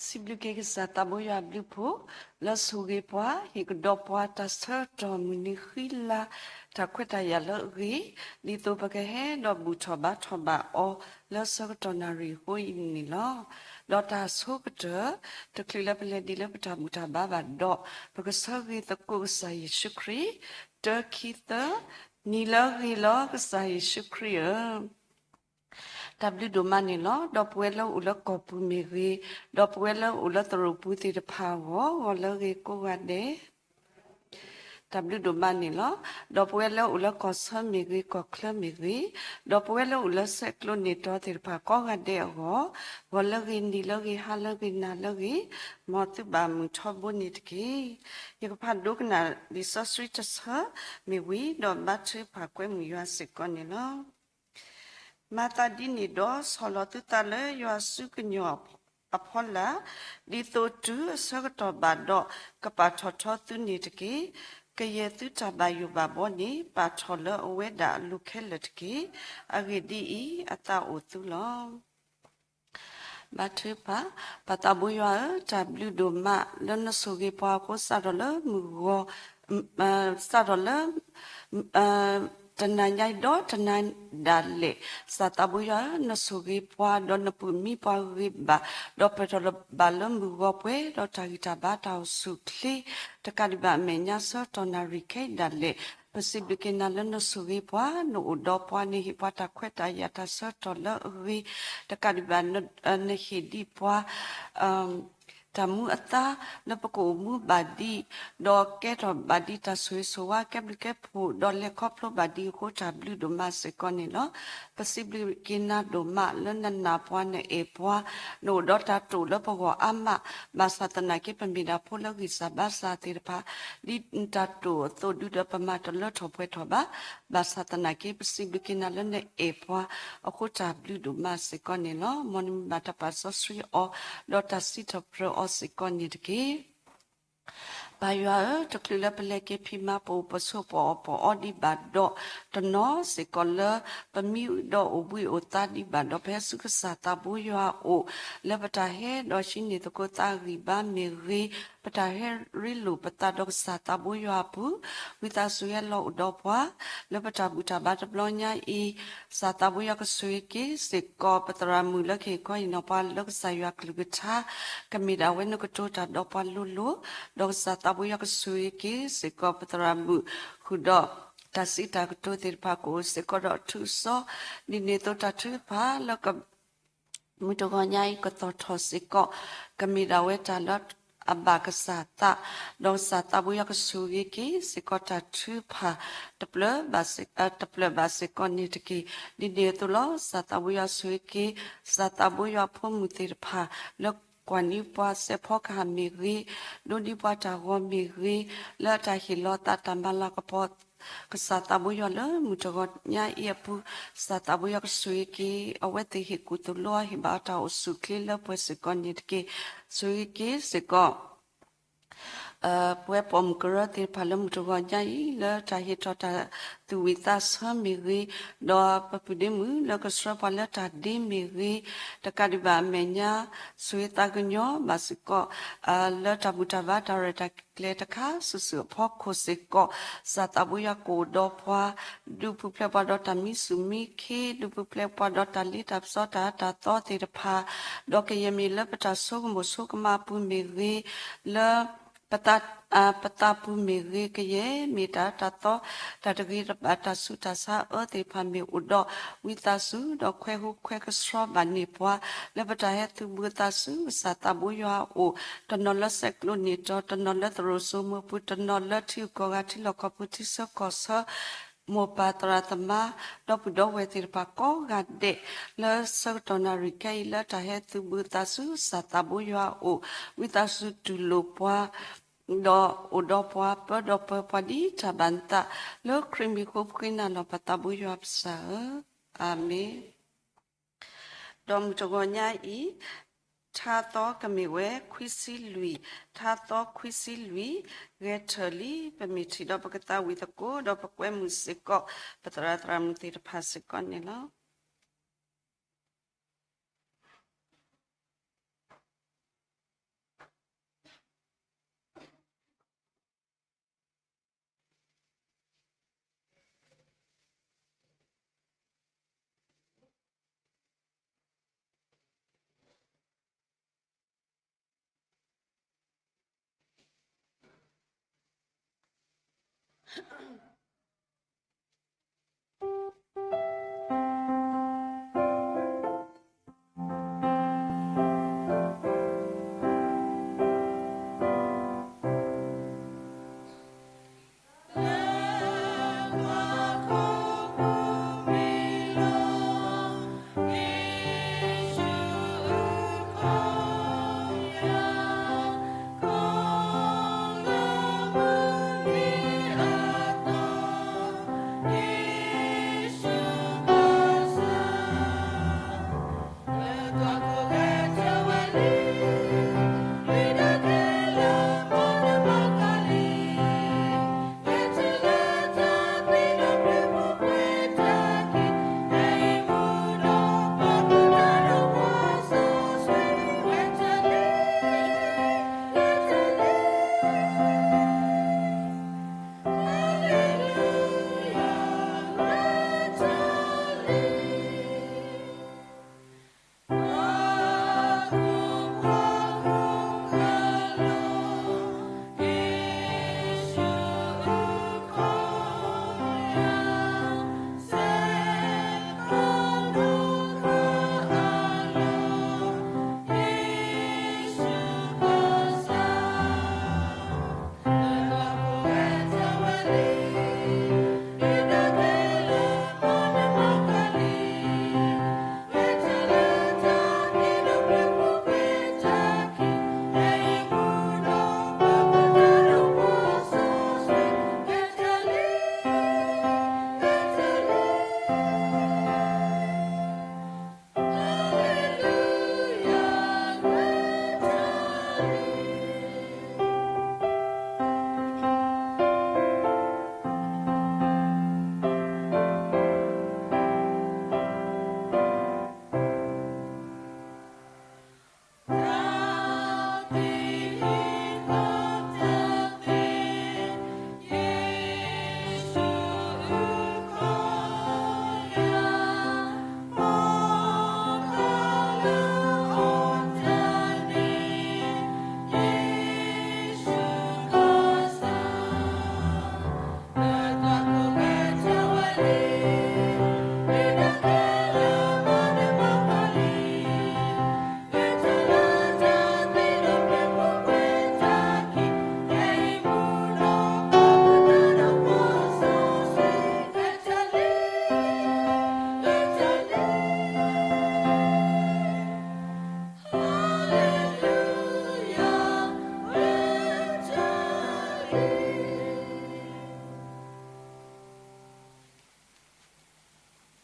စံးဘျုးက့ၤကစၢ်သးဘိယွၤအဘျုးအဖှိၣ် လၢဆိၣ်ဂ့ၤပှၤ ဟ့ၣ်ကဒီးပှၤတၢ်ဆၢကတီၢ်မုၢ်နံၤဃံလၤ တၢ်ခွဲးတၢ်ယာ်လၢအဂ့ၤ ဒ်သိးပကဟဲဒီးဘူၣ်ထီၣ်ဘါထီၣ်ဘၣ်အီၤ လၢဆၢကတီၢ်နၣ်ရံၣ်အဃိအံၤန့ၣ်လီၤ. ဒီးတၢ်အဆိကတၢၢ် တချုးလၢပလဲၤဒံးလၢပတၢ်ဘူၣ်တၢ်ဘါဘၣ်ဒီး ပကဆၢဂ့ၤသကိးကစၢ်ယ့ၣ်ၡူးခရံာ် တၢ ခံ သၢ နံၤလၢအဂ့ၤလီၤ ကစၢ်ယ့ၣ်ၡူးခရံာ်ဧၢ တၢ်ဘျုးဒိၣ်မးန့ၣ်လီၤ. ဒီပုၢ်ဝဲၢ်လၢအိၣ်လၢကီၢ်ပူၤမ့ၢ်ဂ့ၤ, ဒီပုၢ်ဝဲၢ်လၢအိၣ်လၢသရိာ်ပူၤသ့ၣ်တဖၣ်အဂီၢ်, ဂီၤလၢအဂ့ၤကိးဂၤဒဲး, တၢ်ဘျုးဒိၣ်မးန့ၣ်လီၤ. ဒီပုၢ်ဝဲၢ်လၢအိၣ်လၢကီၢ်ဆၢမ့ၢ်ဂ့ၤ, ကီၢ်ချၢမ့ၢ်ဂ့ၤ, ဒီပုၢ်ဝဲၢ်လၢအိၣ်လၢဆဲးကျိးန့ၢ်တီၤသ့ၣ်တဖၣ်ကိးဂၤဒဲးအဂီၢ်, ဂီၤလၢအဂ့ၤ, နံၤလၢအဂ့ၤ, ဟါလၢအဂ့ၤ, နၤလၢအဂ့ၤ, မ်သုဘၣ်မုာ်ထီဘိန့ၣ်တက့ၢ်. ယကဖးဒိကနၣ်လံာ်စီဆှံတဆၢမ့ၢ်ဝံၤ, ဒီးဘါထုကဖၣ်ကွဲမုာ်ယွၤစ့ၢ်ကီးန့ၣ်လီၤ. မၤသးဒ်န့ၣ်ဒီး ဆီၣ်လီၤသုသးလၢယွၤအစုကညီၤအဖီလာ်, ဒ်သိးတုၤအဆၢကတီၢ်ဘၣ်ဒီး ကပာ်ထီၣ်ထီသုန့ၣ်တက့ၢ်. ကယဲၢ်သုတၢ်ဘၣ်ယိၣ်ဘၣ်ဘီန့ၣ် ပာ်ထီၣ်လၢအဝဲဒၣ်အလိၤခဲလၢာ်တက့ၢ်. အဂ့ၢ်ဒ်အံၤ, အသးအိၣ်သုလီၤ. ဘါထုကဖၣ်, ပၢ်သးဘိယွၤဧၢ, တၢ်ဘျုးဒိၣ်မးလၢနဆိၣ်ဂ့ၤပှၤအဃိ စးထီၣ်လၢမုၢ်ဂီၤ စးထီၣ်လၢ တနၤညါအံၤဒီးတနၤဒၣ်လဲာ်, ကစၢ်သးဘိယွၤဧၢ, နဆိၣ်ဂ့ၤပှၤ, ဒီးနပၢၤမံပှၤဂ့ၤဂ့ၤဘၣ်, ဒီးပၢၢ်ထီၣ်ဘၣ်လၢမုၢ်ဂီၤပှဲၤဒီးတၢ်ဂံၢ်တၢ်ဘါတၢ်အိၣ်ဆူၣ်အိၣ်ချ့, တကးဒံးဘၣ်အမဲာ်ညါဆၢကတီၢ်နၣ်ရံၣ်ခဲအံၤဒၣ်လဲာ်, ပစံးဘျုးက့ၤနၤလၢနဆိၣ်ဂ့ၤပှၤ, နအိၣ်ဒီးပှၤ, နဟ့ၣ်ပှၤတၢ်ခွဲးတၢ်ယာ်တၢ်ဆၢကတီၢ်လၢအဂ့ၤ, တကးဒံးဘၣ် နဟ့ၣ်ဒံးပှၤ တၢ်မူအသါလၢပကအိၣ်မူဘၣ်ဒံး, ဒီးကဲထီၣ်ဘၣ်ဒံးတၢ်ဆိၣ်ဂ့ၤဆိၣ်ဝါ ကဲဘျုးကဲဖှိၣ် ဒီးလဲၤခီဖျိဘၣ်ဒံးအဃိ တၢ်ဘျုးဒိၣ်မးစ့ၢ်ကီးန့ၣ်လီၤ. ပစံးဘျုးက့ၤနၤဒိၣ်မးလၢနနာ်ပှၤနအဲၣ်ပှၤ, နအိၣ်ဒီးတၢ်တိာ်လၢပဂီၢ်အါမး, ဘၣ်ဆၣ်သနာ်က့ ပမ့ၢ်ဒၣ်ဖိလၢဂံၢ်စၢ်ဘါစၢ်သ့ၣ်တဖၣ်, ဒ်နတၢ်တိာ်အသိးဒုဒီးပမၤတလၢထီၣ်ပှဲၤထီၣ်ဘၣ်. ဘၣ်ဆၣ်သနာ်က့ ပစံးဘျုးက့ၤနၤလၢနအဲၣ်ပှၤအဃိ တၢ်ဘျုးဒိၣ်မးစ့ၢ်ကီးန့ၣ်လီၤ. မ်နမံၤဘၣ်တၢ်ပာ်စီဆှံအီၤ, ဒီးတၢ်စံးထီၣ်ပတြၢၤအီၤစ့ၢ်ကီးန့ၣ်တက့ၢ်. ပၢ်ယွၤဧၢ, တချုးလၢပလဲၤက့ၤဖံးမၤ ပအိၣ်ပဆိးပအီၣ်ပအီဒံးဘၣ်ဒီး, တနီၤစ့ၢ်ကီးလၢပမံဒီးအိၣ်ဘှံးအိၣ်သါဒံးဘၣ်ဒီး ပဟဲဆူကစၢ်သးဘိယွၤအအိၣ်, လၢပတၢ်ဟဲဒီးဟံးန့ၢ်သကိးသးဂံၢ်ဘါမ့ၢ်ဂ့ၤ, ပတၢ်ဟဲရ့လိာ်ပသးဒီးကစၢ်သးဘိယွၤအပူၤ, ဝံသးစူၤဟဲလီၤအိၣ်ဒီးပှၤ, လၢပတၢ်ဘူၣ်တၢ်ဘါတဘျီညါအံၤ, ကစၢ်သးဘိယွၤကဆိၣ်ဂ့ၤက့ၤစ့ၢ်ကီး ပသရၣ်မုၣ်လၢကဟ့ၣ်ခီဟ့ၣ်နီၤပှၤလၢကစၢ်ယွၤကလုၢ်ကထါ, ကမ့ၢ်ဒၣ်ဝဲနကတိၤတၢ်ဒီးပှၤလိၤလိၤ, ဒီးကစၢ်သးဘိယွၤကဆိၣ်ဂ့ၤက့ၤစ့ၢ်ကီး ပသရၣ်မုၣ်ဃုာ်ဒီး တၢ်စံးတၢ်ကတိၤသ့ၣ်တဖၣ်ကအိၣ်စ့ၢ်ကီးဒီးအထူအစီ, ဒ်န့ၣ်အသိးတၢ်ထုကဖၣ်လၢ မုၢ်တဂီၤညါအံၤ ကသီၣ်ထီၣ်စ့ၢ်ကီး, ကမ့ၢ်ဒၣ်ဝဲတၢ်လၢအဘၣ်ကစၢ်သး, ဒီးကစၢ်သးဘိယွၤကဆိၣ်ဂ့ၤက့ၤစ့ၢ်ကီးတၢ်ထုကဖၣ် တဖျၢၣ်ဘၣ်စ့ၢ်, တဖျၢၣ်ဘၣ်စ့ၢ်ကီးန့ၣ်တက့ၢ်. ဒ်န့ၣ်အသိးလီၤ. ကစၢ်သးဘိယွၤဆိၣ်ဂ့ၤက့ၤ ကစၢ်သးဘိယွၤအဖိမုၣ်သ့ၣ်တဖၣ် လၢကွၢ်န့ၢ်ပှၤစဲးဖီကဟၣ်မ့ၢ်ဂ့ၤ, ဒိးန့ၢ်ပှၤတၢ်ဂီၤမ့ၢ်ဂ့ၤ, လၢအတၢ်ဟ့ၣ်လီၤသးတၢ်မၤလၤကပီၤ ကစၢ်သးဘိယွၤလၢမုၢ်တဂီၤညါအံၤအပူၤ, ကစၢ်သးဘိယွၤကဆိၣ်ဂ့ၤက့ၤ အဝဲသ့ၣ်ဟ့ၣ်ကူၣ်သလိ ဟ့ၣ်ဘၣ်အီၤတၢ်အိၣ်ဆူၣ်အိၣ်ချ့လၢပှဲၤစ့ၢ်ကီးန့ၣ်တက့ၢ်. ဆိၣ်ဂ့ၤက့ၤစ့ၢ်ကီး ပဝဲပိာ်မုၣ်ကရၢသ့ၣ်တဖၣ်လၢမုၢ်တဂီၤညါအံၤ လၢတၢ်ဟ့ၣ်ထီၣ်တၢ်သူၣ်ဝံၣ်သးဆၢမ့ၢ်ဂ့ၤ, ဒီးပပုၢ်ဒ့မုၣ်လၢကဆှၢပှၤလၢတၢ်ဒ့မ့ၢ်ဂ့ၤ, တကးဒံးဘၣ်အမဲာ်ညါ ဆိၣ်ဂ့ၤသးကညီၤဘၣ်စ့ၢ်ကီး လၢတၢ်ဘူၣ်တၢ်ဘါတၢ်ရဲၣ်တၢ်ကျဲၤတခါစုာ်စုာ်အဖီခိၣ်စ့ၢ်ကီး, ကစၢ်သးဘိယွၤကအိၣ်ဒီးပှၤ, ဒုးပူၤဖျဲးပှၤဒီးတၢ်မံဆူၣ်မံခ့, ဒုးပူၤဖျဲးပှၤဒီးတၢ်လ့တၢ်ပစီတၢ်အၢတၢ်သီသ့ၣ်တဖၣ်, ဒီးကယဲၢ်မ့ၢ်လၢပတၢ်ဆိကမိၣ်ဆိကမးပူၤမ့ၢ်ဂ့ၤ, လၢ ပသးပူၤမ့ၢ်ဂ့ၤ, ကယဲၢ်မ့ၢ်တၢ်အၢတၢ်သီ တၢ်တဂ့ၤတဘၣ် တၢ်ဆူးတၢ်ဆါအၢသ့ၣ်တဖၣ်မ့ၢ်အိၣ်ဒီး ဝံသးစူၤဒီးခွဲးဃူခွဲးကဆှီဘၣ်န့ၢ်ပှၤ လၢပတၢ်ဟဲသုးဘူးအသးဆူကစၢ်သးဘိယွၤအအိၣ်, တနီၤလၢဆဲးကျိးန့ၢ်တီၤ, တနီၤလၢသရိာ်စိမိၤပူၤ, တနီၤလၢထံဂုၤကီၢ်ဂၤ ထံလီၢ်ကီၢ်ပူၤ ထံဆၢကီၢ်ဆၢ မိၢ်ပၢ်သရၣ်သမါ ဒီပုၢ်ဒီဝဲၢ်သ့ၣ်တဖၣ်ကိးဂၤဒဲး လၢဆၢကတီၢ်နၣ်ရံၣ်ခဲအံၤ လၢတၢ်ဟဲသုးဘူးသးဆူကစၢ်သးဘိယွၤအအိၣ်, ဝံသးစူၤတူၢ်လိာ်ပှၤ ဒီးအိၣ်ဒီးပှၤ ပၢဒီးပၢၤပှၤဒ်တၢ်ဘၣ်နသး, လၢခရံာ်မံၤအဃိပဃ့နၤလီၤ ပၢ်သးဘိယွၤပစၢ်ဧၢ, အၤမ့ၣ်. ဒီးမုၢ်တဂီၤညါအံၤ ထါသီကမ့ၢ်ဝဲခွံဆံလွံၢ်, ထါသီခွံဆံလွံၢ် ဂဲၤထၢၣ်လံ, ပမ့ၢ်ထံၣ်ဒီးပကသးဝံၣ်သကိး ဒီးပကွဲမုာ်စ့ၢ်ကီး ပသရၣ်သရၣ်မုၣ်သ့ၣ်တဖၣ်စ့ၢ်ကီးန့ၣ်လီၤ.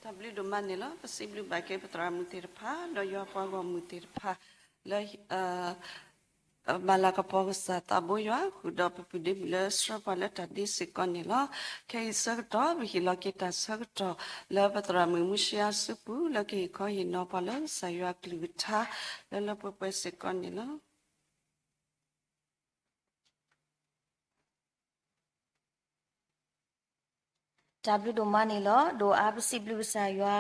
တၢ်ဘျုးဒိၣ်မးန့ၣ်လီၤ. ပစံးဘျုးဘၣ်က့ၤပသရၣ်မုၣ်သ့ၣ်တဖၣ် ဒီးယွၤပှၤဂီၢ်မုၢ်သ့ၣ်တဖၣ် လၢ မၤလၤကပီၤကစၢ်သးဘိယွၤ ဃုာ်ဒီးပပုၢ်ဒ့မုၣ်လၢဆှၢပှၤလၢတၢ်ဒ့စ့ၢ်ကီးန့ၣ်လီၤ. ခဲအံၤဆၢကတီၢ် ပဟ့ၣ်လီၤက့ၤတၢ်ဆၢကတီၢ် လၢပသရၣ်မုၣ်မူၡ့အစုပူၤ လၢကဟ့ၣ်ခီဟ့ၣ်နီၤပှၤလၢကစၢ်ယွၤအကလုၢ်ကထါ လၢလၢပှဲၤပှဲၤစ့ၢ်ကီးန့ၣ်လီၤ. တၢ်ဘျုးဒိၣ်မးန့ၣ်လီၤ. ဒိၣ်အါပစံးဘျုးကစၢ်ယွၤ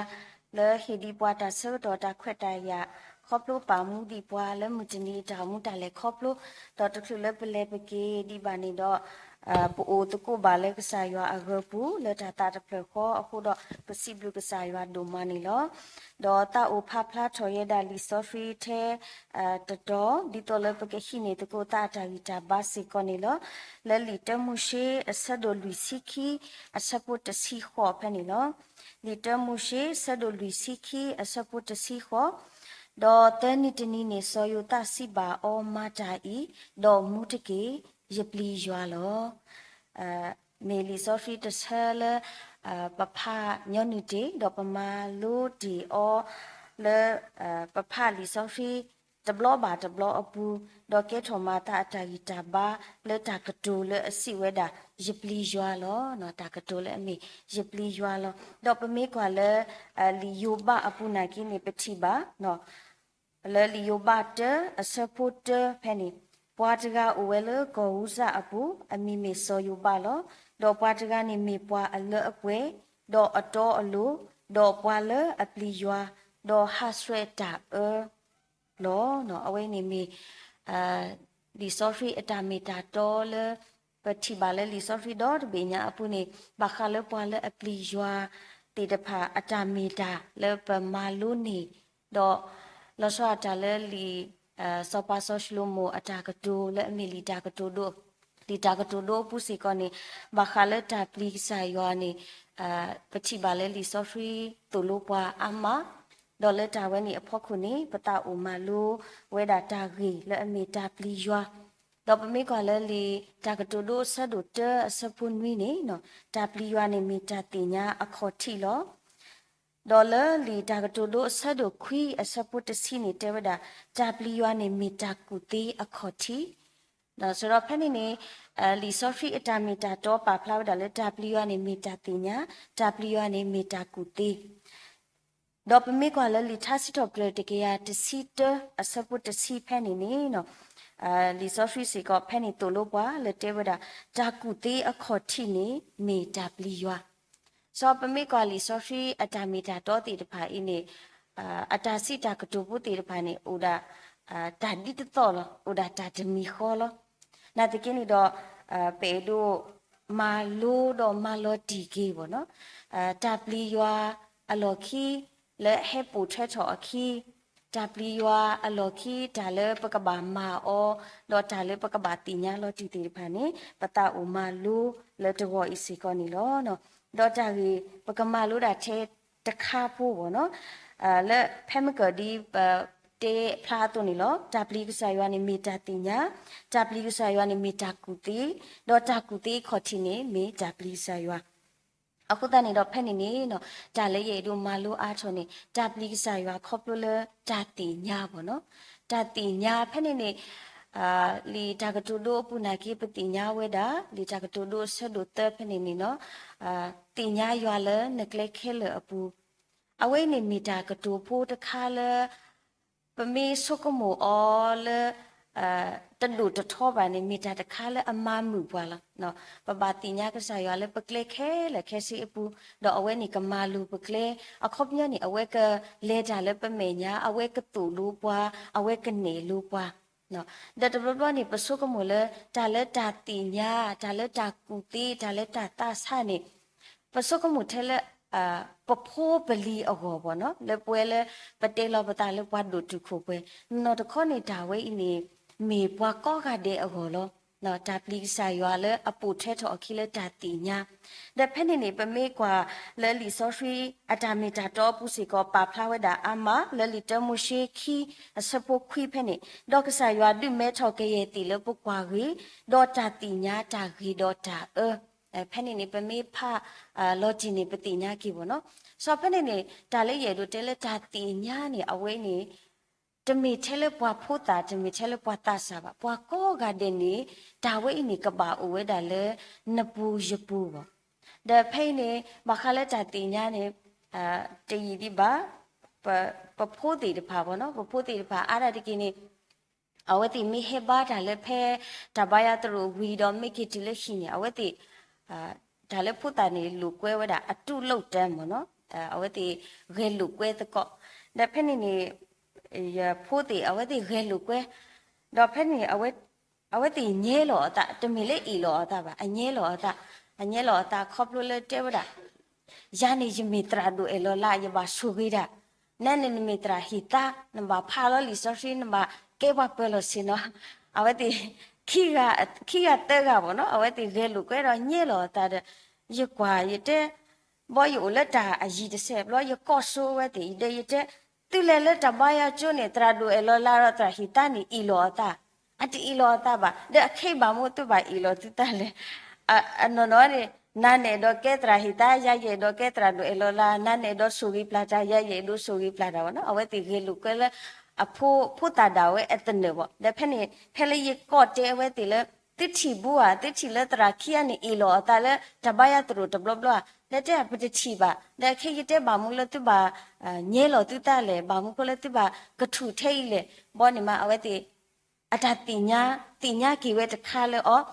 လၢဟ့ၣ်ဒံးပှၤတၢ်ဆၢကတီၢ်တၢ်ခွဲးတၢ်ယာ် ခီဖျိပာ်မူဒံးပှၤလၢမုၢ်တနံၤအတၢ်အိၣ်မူတၢ်လဲၤခီဖျိ ဒီးတချုးလၢပလဲၤပက့ၤဒံးဘၣ်န့ၣ်ဒီး ပအိၣ်သကိးဘၣ်လၢကစၢ်ယွၤအဂၢၤပူၤ လၢတၢ်သးတဖျၢၣ်ဃီအဃိဒီး ပစံးဘျုးကစၢ်ယွၤဒိၣ်မးန့ၣ်လီၤ. ဒီးသးအိၣ်ဖးဖျါထီၣ်ယဲဒၣ်လံာ်စီဆှံထဲ တတီၤ ဒ်သိးလၢပကဟံးန့ၢ်သကိးသးအတၢ်ဂံၢ်တၢ်ဘါစ့ၢ်ကီးန့ၣ်လီၤ. လၢလံာ်တၢမိၤၡ့ အဆၢဒိၣ်လွံၢ်ဆံခံ အဆၢဖိတဆံဃိးဖဲန့ၣ်လီၤ. လံာ်တၢမိၤၡ့ အဆၢဒိၣ်လွံၢ်ဆံခံ အဆၢဖိတဆံဃိး, ဒီးသၢနံၤတနံၤန့ၣ် စီၤယိၤသးစံးဘၣ်အီၤ, မၤတၢ်အံၤ, ဒီးမူတက့ၢ်, ယပျံၤယွၤလီၤ. မ့ၢ်လံာ်စီဆှံတဆၢလၢ ပဖးညီနုၢ်တ့ၢ် ဒီးပမၤလိတ့ၢ်အီၤ လၢ ပဖးလံာ်စီဆှံ တဘျီဘၣ်တဘျီအပူၤ, ဒီးကဲထီၣ်မၤသးအတၢ်ဂံၢ်တၢ်ဘါ လၢတၢ်ကတိၤလၢအစံးဝဲဒၣ် ယပျံၤယွၤလီၤ. တၢ်ကတိၤလၢအမ့ၢ် ယပျံၤယွၤလီၤ. ဒီးပမ့ၢ်ကွၢ်လၢ လံာ်ယိၤဘးအပူၤနာ်က့န့ၣ် ပထံၣ်ဘၣ် လၢလံာ်ယိၤဘးတၢ အဆၢဖိတၢဖဲန့ၣ်, ပှၤတဂၤအိၣ်ဝဲလၢကီၢ်အူစၣ်အပူၤ, အမံၤမ့ၢ်စီၤယိၤဘးလီၤ. ဒီးပှၤတဂၤန့ၣ်မ့ၢ်ပှၤအလၢအပှဲၤ, ဒီးအတီအလိၤ, ဒီးပှၤလၢအပျံၤယွၤ, ဒီးဟးဆှဲးတၢ်အၢလီၤ. အဝဲန့ၣ်မ့ၢ် လံာ်စီဆှံအတၢ်မ့ၢ်တၢ်တီလၢ ပထံၣ်ဘၣ်လၢလံာ်စီဆှံဒီတဘ့ၣ်ညါအပူၤန့ၣ် ဘၣ်ဃးလၢပှၤလၢအပျံၤယွၤသ့ၣ်တဖၣ်အတၢ်မ့ၢ်တၢ်လၢပမၤလိန့ၢ်, ဒီးလီၤဆီဒၣ်တၢ်လၢလံာ် စီၤပၤစီၤၡလိၤမိၣ်အတၢ်ကတိၤလၢအမ့ၢ်လံာ်တၢ်ကတိၤဒိ လံာ်တၢ်ကတိၤဒိအပူၤစ့ၢ်ကီးန့ၣ် ဘၣ်ဃးလၢတၢ်ပျံၤကစၢ်ယွၤန့ၣ် ပထံၣ်ဘၣ်လၢလံာ်စီဆှံသိၣ်လိပှၤအါမး, ဒီးလၢတၢ်ဝဲန့ၣ်အဖီခိၣ်န့ၣ် ပသးအိၣ်မၤလိဝဲဒၣ်တၢ်ဂ့ၢ်လၢအမ့ၢ်တၢ်ပျံၤယွၤ, ဒီးပမ့ၢ်ကွၢ်လၢလံာ်တၢ်ကတိၤဒိအဆၢဒိၣ်တၢအဆၢဖိနွံန့ၣ် တၢ်ပျံၤယွၤန့ၣ်မ့ၢ်တၢ်သ့ၣ်ညါအခီၣ်ထံးလီၤ. ဒီးလၢလံာ်တၢ်ကတိၤဒိအဆၢဒိၣ်ခွံအဆၢဖိတဆံန့ၣ်တဲဝဲဒၣ် တၢ်ပျံၤယွၤန့ၣ်မ့ၢ်တၢ်ကူၣ်သ့အခီၣ်ထံး, ဒီးစံးဒီးဖဲန့ၣ်န့ၣ် လံာ်စီဆှံအတၢ်မ့ၢ်တၢ်တီပာ်ဖျါဝဲဒၣ်လၢတၢ်ပျံၤယွၤန့ၣ်မ့ၢ်တၢ်သ့ၣ်ညါ, တၢ်ပျံၤယွၤန့ၣ်မ့ၢ်တၢ်ကူၣ်သ့ ဒီးပမ့ၢ်ကွၢ်လၢလံာ်ထါစံးထီၣ်ပတြၢၤတကယၤတဆံတၢအဆၢဖိတဆံဖဲန့ၣ်န့ၣ် လံာ်စီဆှံစ့ၢ်ကီးဖဲန့ၣ်သိၣ်လိပှၤလၢတဲဝဲဒၣ် တၢ်ကူၣ်သ့အခီၣ်ထံးန့ၣ်မ့ၢ်တၢ်ပျံၤယွၤ, စီၤပမ့ၢ်ကွၢ်လံာ်စီဆှံအတၢ်မ့ၢ်တၢ်တီသ့ၣ်တဖၣ်အံၤန့ၣ် အတၢ်စံးတၢ်ကတိၤဖိသ့ၣ်တဖၣ်န့ၣ် အိၣ်ဒၣ် တၢ်ဒ်တသီၣ်လီၤ, အိၣ်ဒၣ်တၢ်တမံၤဃီလီၤ. နာ်သက့န့ၣ်ဒီး ပအဲၣ်ဒိးမၤလိဒီးမၤလီၤတံၢ်က့ၤဘၣ်နီၤ တၢ်ပျံၤယွၤအလီၢ်ခံ လၢဟဲပိာ်ထွဲထီၣ်အခံ, တၢ်ပျံၤယွၤအလီၢ်ခံ တၢ်လၢပကဘၣ်မၤအီၤ ဒီးတၢ်လၢပကဘၣ်သ့ၣ်ညါလီၤတံၢ်သ့ၣ်တဖၣ်န့ၣ် ပသးအိၣ်မၤလိလၢတဂီၤအံၤစ့ၢ်ကီးန့ၣ်လီၤ. ဒီးတၢ်ဂ့ၢ်ပကမၤလိဒၣ်ထဲတခါဖိဘၣ်နီၤ လၢဖဲမုၢ်ကၢၢ်ဒ်ပတဲဖျါအသိးန့ၣ်လီၤ. တၢ်ပျံၤကစၢ်ယွၤန့ၣ်မ့ၢ်တၢ်သ့ၣ်ညါ, တၢ်ပျံၤကစၢ်ယွၤန့ၣ်မ့ၢ်တၢ်ကူၣ်သ့, ဒီးတၢ်ကူၣ်သ့အခီၣ်ထံးန့ၣ်မ့ၢ်တၢ်ပျံၤကစၢ်ယွၤ. အဃိသတးန့ၣ်ဒီးဖဲန့ၣ်န့ၣ် တၢ်လၢယအဲၣ်ဒိးမၤလိအါထီၣ်န့ၣ် တၢ်ပျံၤကစၢ်ယွၤခီဖျိလၢတၢ်သ့ၣ်ညါဘၣ်နီၤ တၢ်သ့ၣ်ညါဖဲန့ၣ်န့ၣ် လံာ်တၢ်ကတိၤဒိအပူၤနာ်က့ ပသ့ၣ်ညါဝဲဒၣ် လံာ်တၢ်ကတိၤဒိအဆၢဒိၣ်သၢဖဲန့ၣ်န့ၣ်နီၤ သ့ၣ်ညါယွၤလၢနကျဲခဲလၢာ်အပူၤ, အဝဲအံၤန့ၣ်မ့ၢ်တၢ်ကတိၤဖိတခါလၢ ပမ့ၢ်ဆိကမိၣ်အီၤလၢ တဒိၣ်တထီဘၣ်န့ၣ် မ့ၢ်တၢ်တခါလၢအမၤမုာ်ပှၤလီၤ. ပဘၣ်သ့ၣ်ညါကစၢ်ယွၤလၢပကျဲခဲလၢာ်ခဲဆ့အပူၤ, ဒီးအဝဲန့ၣ်ကမၤလိၤပကျဲ, အခီပညီန့ၣ် အဝဲကလဲၤတၢ်လၢပမဲာ်ညါ, အဝဲကသိၣ်လိပှၤ, အဝဲကနဲၣ်လိပှၤ ဒီးတဘျီဘျီန့ၣ် ပဆိကမိၣ်လၢ တၢ်လၢတၢ်သ့ၣ်ညါ, တၢ်လၢတၢ်ကူၣ်သ့, တၢ်လၢတၢ်သးဆါန့ၣ် ပဆိကမိၣ်ထဲလၢ ပဖိပလံၤအဂီၢ်ဘၣ်နီၤ, လၢပဝဲလၢ ပတဲလီၤပသးလၢပှၤဒိၣ်တုာ်ခိၣ်ပှဲၤ, နီၢ်တခီန့ၣ်တၢ်ဝဲအံၤန့ၣ် မ့ၢ်ပှၤကိးဂၤဒဲးအဂီၢ်လီၤ. တၢ်ပျံၤကစၢ်ယွၤလၢအပိာ်ထွဲထီၣ်အခံလၢတၢ်သ့ၣ်ညါ, ဒီးဖဲန့ၣ်န့ၣ် ပမ့ၢ်ကွၢ်လၢလံာ်စီဆှံအတၢ်မ့ၢ်တၢ်တီအပူၤစ့ၢ်ကီး ပာ်ဖျါဝဲဒၣ်အါမး လၢလံာ်တၢမိၤၡ့ခံ အဆၢဖိခွံဖဲန့ၣ်, ဒီးကစၢ်ယွၤဒုးမဲထီၣ်ကယဲၢ်သ့ၣ်လၢပကွၢ်ဂ့ၤ, ဒီးတၢ်သ့ၣ်ညါတၢ်ဂ့ၤဒီးတၢ်အၢ, ဖဲန့ၣ်န့ၣ် ပမ့ၢ်ဖး လီၤတံၢ်န့ၣ် ပသ့ၣ်ညါက့ၤဘၣ်နီၤ. စီၤဖဲန့ၣ်န့ၣ် တၢ်လၢယအဲၣ်ဒိးတဲလၢတၢ်သ့ၣ်ညါန့ၣ် အဝဲန့ၣ် တမ့ၢ်ထဲလၢပှၤဖိသၣ် တမ့ၢ်ထဲလၢပှၤသးစၢ်ဘၣ်, ပှၤကိးဂၤဒဲးန့ၣ် တၢ်ဝဲအံၤန့ၣ် ကဘၣ်အိၣ်ဝဲဒၣ်လၢ နပူၤယပူၤဘၣ်. ဒီးဖဲအံၤန့ၣ် ဘၣ်ဃးလၢတၢ်သ့ၣ်ညါန့ၣ် တယံာ်ဒံးဘၣ် ပဖိသ့ၣ်တဖၣ်ဘၣ်နီၤ, ပဖိသ့ၣ်တဖၣ်အါဒၣ်တက့ၢ်န့ၣ် အဝဲသ့ၣ်မ့ၢ်ဟဲဘါတၢ်လၢဖဲ တၢ်ဘါယွၤသရိာ်ဝံၤဒီးမ့ၢ်က့ၤတုၤလၢဟံၣ်န့ၣ် အဝဲသ့ၣ် တၢ်လၢဖိသၣ်န့ၣ် လိာ်ကွဲဝဲဒၣ် အတုလုပ်တမ်း မ့ၢ်နီၤ, အဝဲသ့ၣ်ဂဲၤလိာ်ကွဲသကိး, ဒီးဖဲန့ၣ်န့ၣ် ယဖိသ့ၣ် အဝဲသ့ၣ်ဂဲၤလိာ်ကွဲ, ဒီးဖဲန့ၣ် အဝဲသ့ၣ်ညဲလီၤအသး, တမ့ၢ်လၢအ့ၣ်လီၤအသးဘၣ်, အညဲလီၤအသး, အညဲလီၤအသးခီဖျိလၢတဲဝဲဒၣ် ယၤန့ၣ်ယမ့ၢ်သရၣ်ဒိၣ်အဲၣ်လီၤလး ယဘၣ်ဆိၣ်ဂ့ၤတၢ်, နၤန့ၣ်နမ့ၢ်သရၣ်ဟ့ၣ်သါ, နဘၣ်ဖးလီၤလံာ်စီဆှံ နဘၣ်ကဲပှၤပၢၤလီၢ်ဆ့ၣ်နီၤ, အဝဲသ့ၣ် ခံဂၤသၢဂၤဘၣ်နီၤ, အဝဲသ့ၣ်ဂဲၤလိာ်ကွဲဒီးညဲလီၤအသးဒီး ယကွၢ်ယတဲ ဘီယအိၣ်လၢတၢ်အယံၤတစဲးဘျီ ယကိးဆိအဝဲသ့ၣ်အံၤဒီး ယတဲ သုလဲၤလၢတၢ်ဘါယွၤကၠိန့ၣ် သရၣ်ဒိၣ်အဲၣ်လီၤလးဒီးသရၣ်ဟ့ၣ်သါန့ၣ် အ့ၣ်လီၤအသး, အတအ့ၣ်လီၤအသးဘၣ်, ဒီးအခဲအံၤဘၣ်မနုၤသုဘၣ်အ့ၣ်လီၤသုသးလဲၣ်, အနီၢ်နီၢ်န့ၣ် နၤန့ၣ်အဲၣ်ဒိးကဲသရၣ်ဟ့ၣ်သါ, ယၤယအဲၣ်ဒိးကဲသရၣ်ဒိၣ်အဲၣ်လီၤလး, နၤန့ၣ်အဲၣ်ဒိးဆိၣ်ဂ့ၤပျၢ်တၢ်, ယၤယအဲၣ်ဒိးဆိၣ်ဂ့ၤပျၢ်တၢ်ဘၣ်နီၤ, အဝဲသ့ၣ်ဂဲၤလိာ်ကွဲလၢ အဖိ ဖိသၣ်ဒၣ်ဝဲအသနၢၣ်ဘၣ်, ဒီးဖဲန့ၣ် ဖဲလၢယကိးတဲအဝဲသ့ၣ်လၢ သုထံၣ်ဘူးဧါ, သုထံၣ်လၢသရၣ်ခံဂၤန့ၣ် အ့ၣ်လီၤအသးလၢတၢ်ဘါယွၤသရိာ်တဘျီဘျီဧါ, ဒီးတဲ ပတထံၣ်ဘၣ်, ဒီးခဲအံၤယတဲဘၣ်မနုၤလၢသုဘၣ် ညဲလီၤသုသးလဲၣ်, ဘၣ်မနုၤဃိလၢသုဘၣ်ကထူၣ်ထဲအံၤလဲၣ်, ဘီန့ၣ်မး အဝဲသ့ၣ် အတၢ်သ့ၣ်ညါ, သ့ၣ်ညါက့ၤဝဲတခါလၢအီၤ,